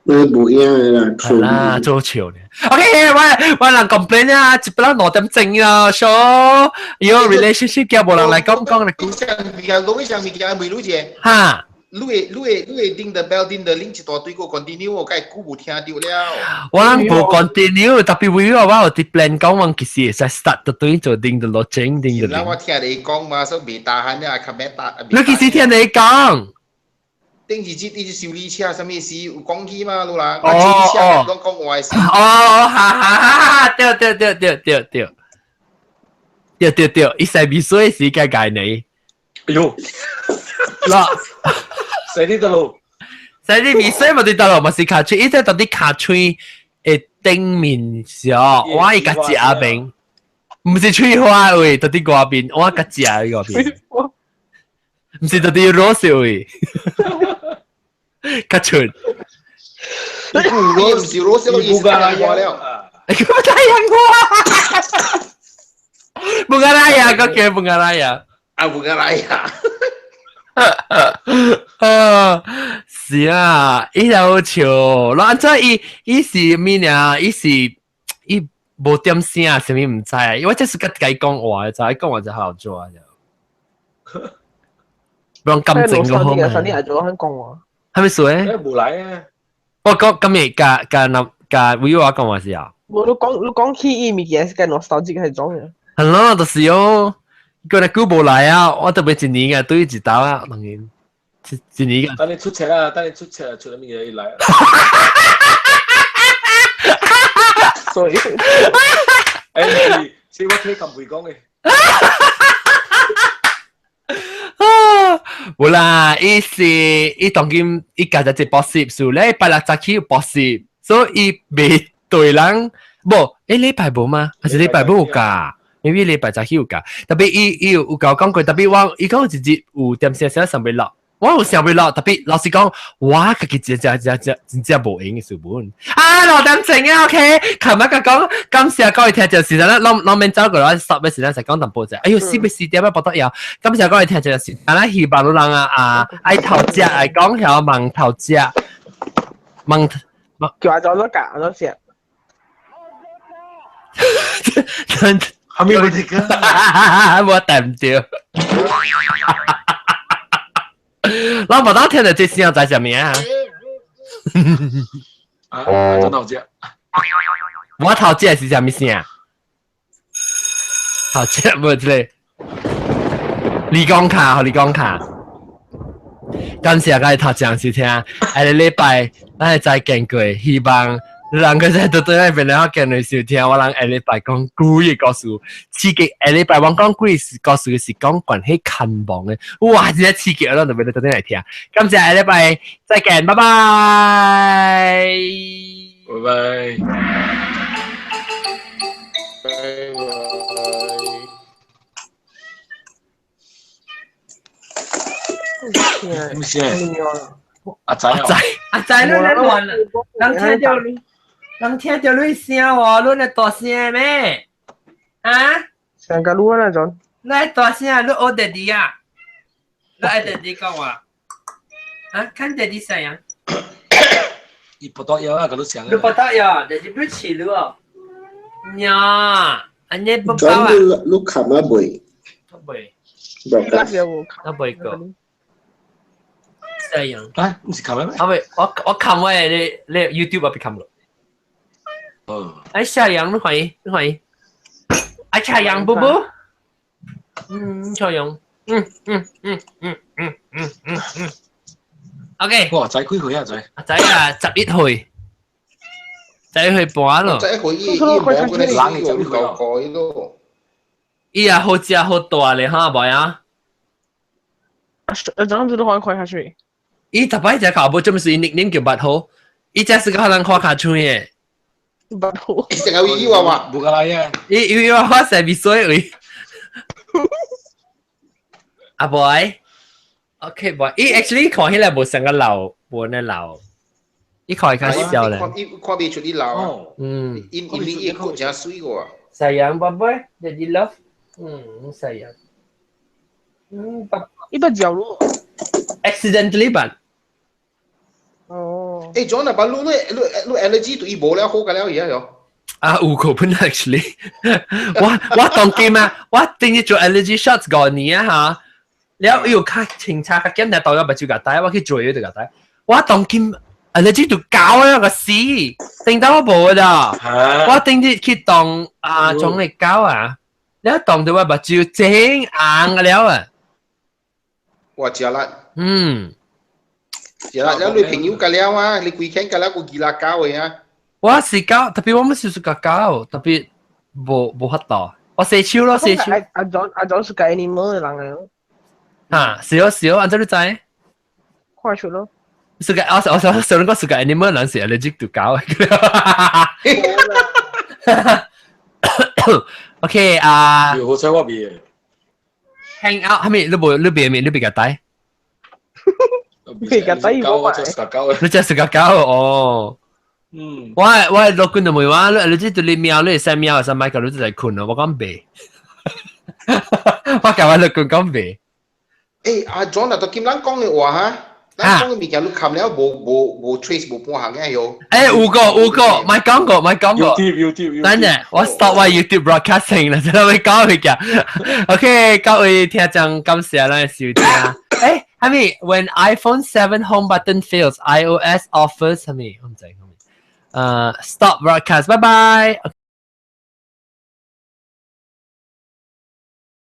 你無影的啦，係啦，做笑呢。OK，我我人 complain 啊，一本2點鐘啊，so your relationship 叫無人來講講嚟。上物件，攞上物件未女姐。哈。你會你會你會 ding the bell ding the 鈴一大堆個 continue，我該久無聽到了。我人無 continue，特別為我有啲 plan 講，我其實會使 start 到對做 ding the 落整 ding the 鈴。我聽你講嘛，所以袂打閒啊，較免打。你幾時聽你講？頂一日你修理車，啥物事有講起嘛，老人？哦哦，攏講話事。哦，哈哈哈！對對對對對對，對對對，伊12歲時間解你。哎呦，嗱，使啲得咯，12歲咪對得咯，嘛是尻喙，伊這到底尻喙會頂面上，我會較食邊，毋是翠花位，到佇外邊，我較食喺外邊，毋是到佇 rose 位，較出。伊毋是 rose 咯，伊是太陽花了。太陽花，bunga raya，個叫 bunga raya。啊，bunga raya。啊，是啊，伊就好笑。咱這伊伊是咩呢？伊是伊無點聲，啥物毋知啊。因為這是佮家講話，就係講話就好做啊。就，用感情個好嘛。上年係做肯講話。係咪說咧？無來啊！我講今日甲甲南甲威話講話是啊。無你講你講起伊物件是個 nostalgic 係種嘅。係咯，就是哦。過來久無來啊，我特別一年嘅對一道啊，當然一年嘅。等你出冊啊，等你出冊出咗物件伊來。所以，欸，是我聽咁會講嘅。啊，無啦，伊是伊當今伊家己一補習，所以禮拜六早起有補習，所以伊袂對人，無，欸禮拜無嗎？還是禮拜無有教？maybe 禮拜早起有教，特別伊伊有有共我講過，特別我伊講有一日有點聲聲想欲落，我有想欲落，特別老實講，我家己真正真正真正無閒嘅事本。啊，6點鐘啊，OK，琴日甲講感謝各位聽眾時陣咱攏攏免走過來，十嘅時間才講淡薄者。哎喲，4欲4點啊，不得了。感謝各位聽眾時間，咱希望有人啊啊愛頭食愛講曉問頭食，問叫阿祖都教阿祖食。係咪問題㗎？我對唔對？老婆當聽到這聲在啥物啊？啊，真頭食。我頭食是啥物聲？頭食無這個。你講卡，你講卡。感謝各位頭前收聽，下個禮拜咱會再見過，希望。人個在倒轉來變了見來收聽，我人下禮拜講鬼的故事，刺激下禮拜我講鬼故事是講關係牽亡的，哇！真正刺激，我攏就欲倒轉來聽。感謝下禮拜再見，拜拜，拜拜，拜拜。唔是，阿仔，阿仔，阿仔，你咧亂啦，人聽著你。人聽著你聲喎，你會大聲咩？啊？上個路那種。你大聲，你學弟弟啊？你愛弟弟講話？啊？看弟弟啥樣？伊不多要啊，佢都想。你不多要，弟弟不起路。娘，按呢不包啊？你你看啊未？未。我未過。啥樣？啊？唔是看咩？啊未，我我看我的你你 YouTube 啊，別看咯。哦。哎，小楊，你歡迎，你歡迎。哎，小楊，布布。嗯，小楊。嗯嗯嗯嗯嗯嗯嗯嗯。OK。哇，仔幾歲啊？仔？仔啊，11歲。11歲半咯。11歲，伊伊無嗰啲人就夠改咯。伊也好食好大咧，哈，無啊？啊，這樣子都可以看下去。伊逐擺食烤無，這麼是伊 nickname 叫八號。伊這是個人看卡通的。八號。伊成個伊話話，無個來啊！伊伊話我12歲位。阿boy，OK boy，伊 actually 看起來無像個老，無呢老。伊看起較少咧。伊看袂出伊老啊。嗯。因因為伊個真水個。 Sayang boy, daddy love。嗯，sayang。嗯，爸。伊捌嚼咯。 Accidentally 吧。哦。欸，John 啊，把你你你 allergy 對伊無了好個了，而家喲。啊，有可能 actually 我我當今啊，我頂日做 allergy shots 5年啊嚇，了又較清楚較簡單，到咗目睭共戴，我去做就共戴。我當今 allergy 就搞了個死，頂到我無啦。我頂日去當啊，裝嚟搞啊，了當到我目睭整紅了啊。哇，食力。嗯。食力，了你朋友個了啊，你規間個了個吉拉搞的啊。我是搞，特別我們是是個搞，特別無無法度。我洗手咯，洗手。阿阿阿莊是個 animal 的人嚟。啊，是哦是哦，按怎你知？看出咯。Suka 我我想講 suka animal 人是 allergic to 狗。OK 啊。好彩我未。 Hang out 係咪你無你別面你別個帶？別個帶我買。你真係 suka 狗哦。嗯。我我老君就問我，你你知對你貓，你會使貓，會使買狗，你就在困咯。我講袂。我教我老君講袂。誒，阿 John 啊，都見咱講嘅話哈，咱講嘅物件你冚了無無無 trace 無半項嘅喲。誒，有個有個，咪講過咪講過。 YouTube YouTube。等陣，我 stop 我 YouTube broadcasting 啦，真係會講物件。OK，各位聽眾感謝咱嘅收聽。誒，係咪？When iPhone 7 home button fails, iOS offers 係咪？我唔知係咪。Stop broadcast，拜拜。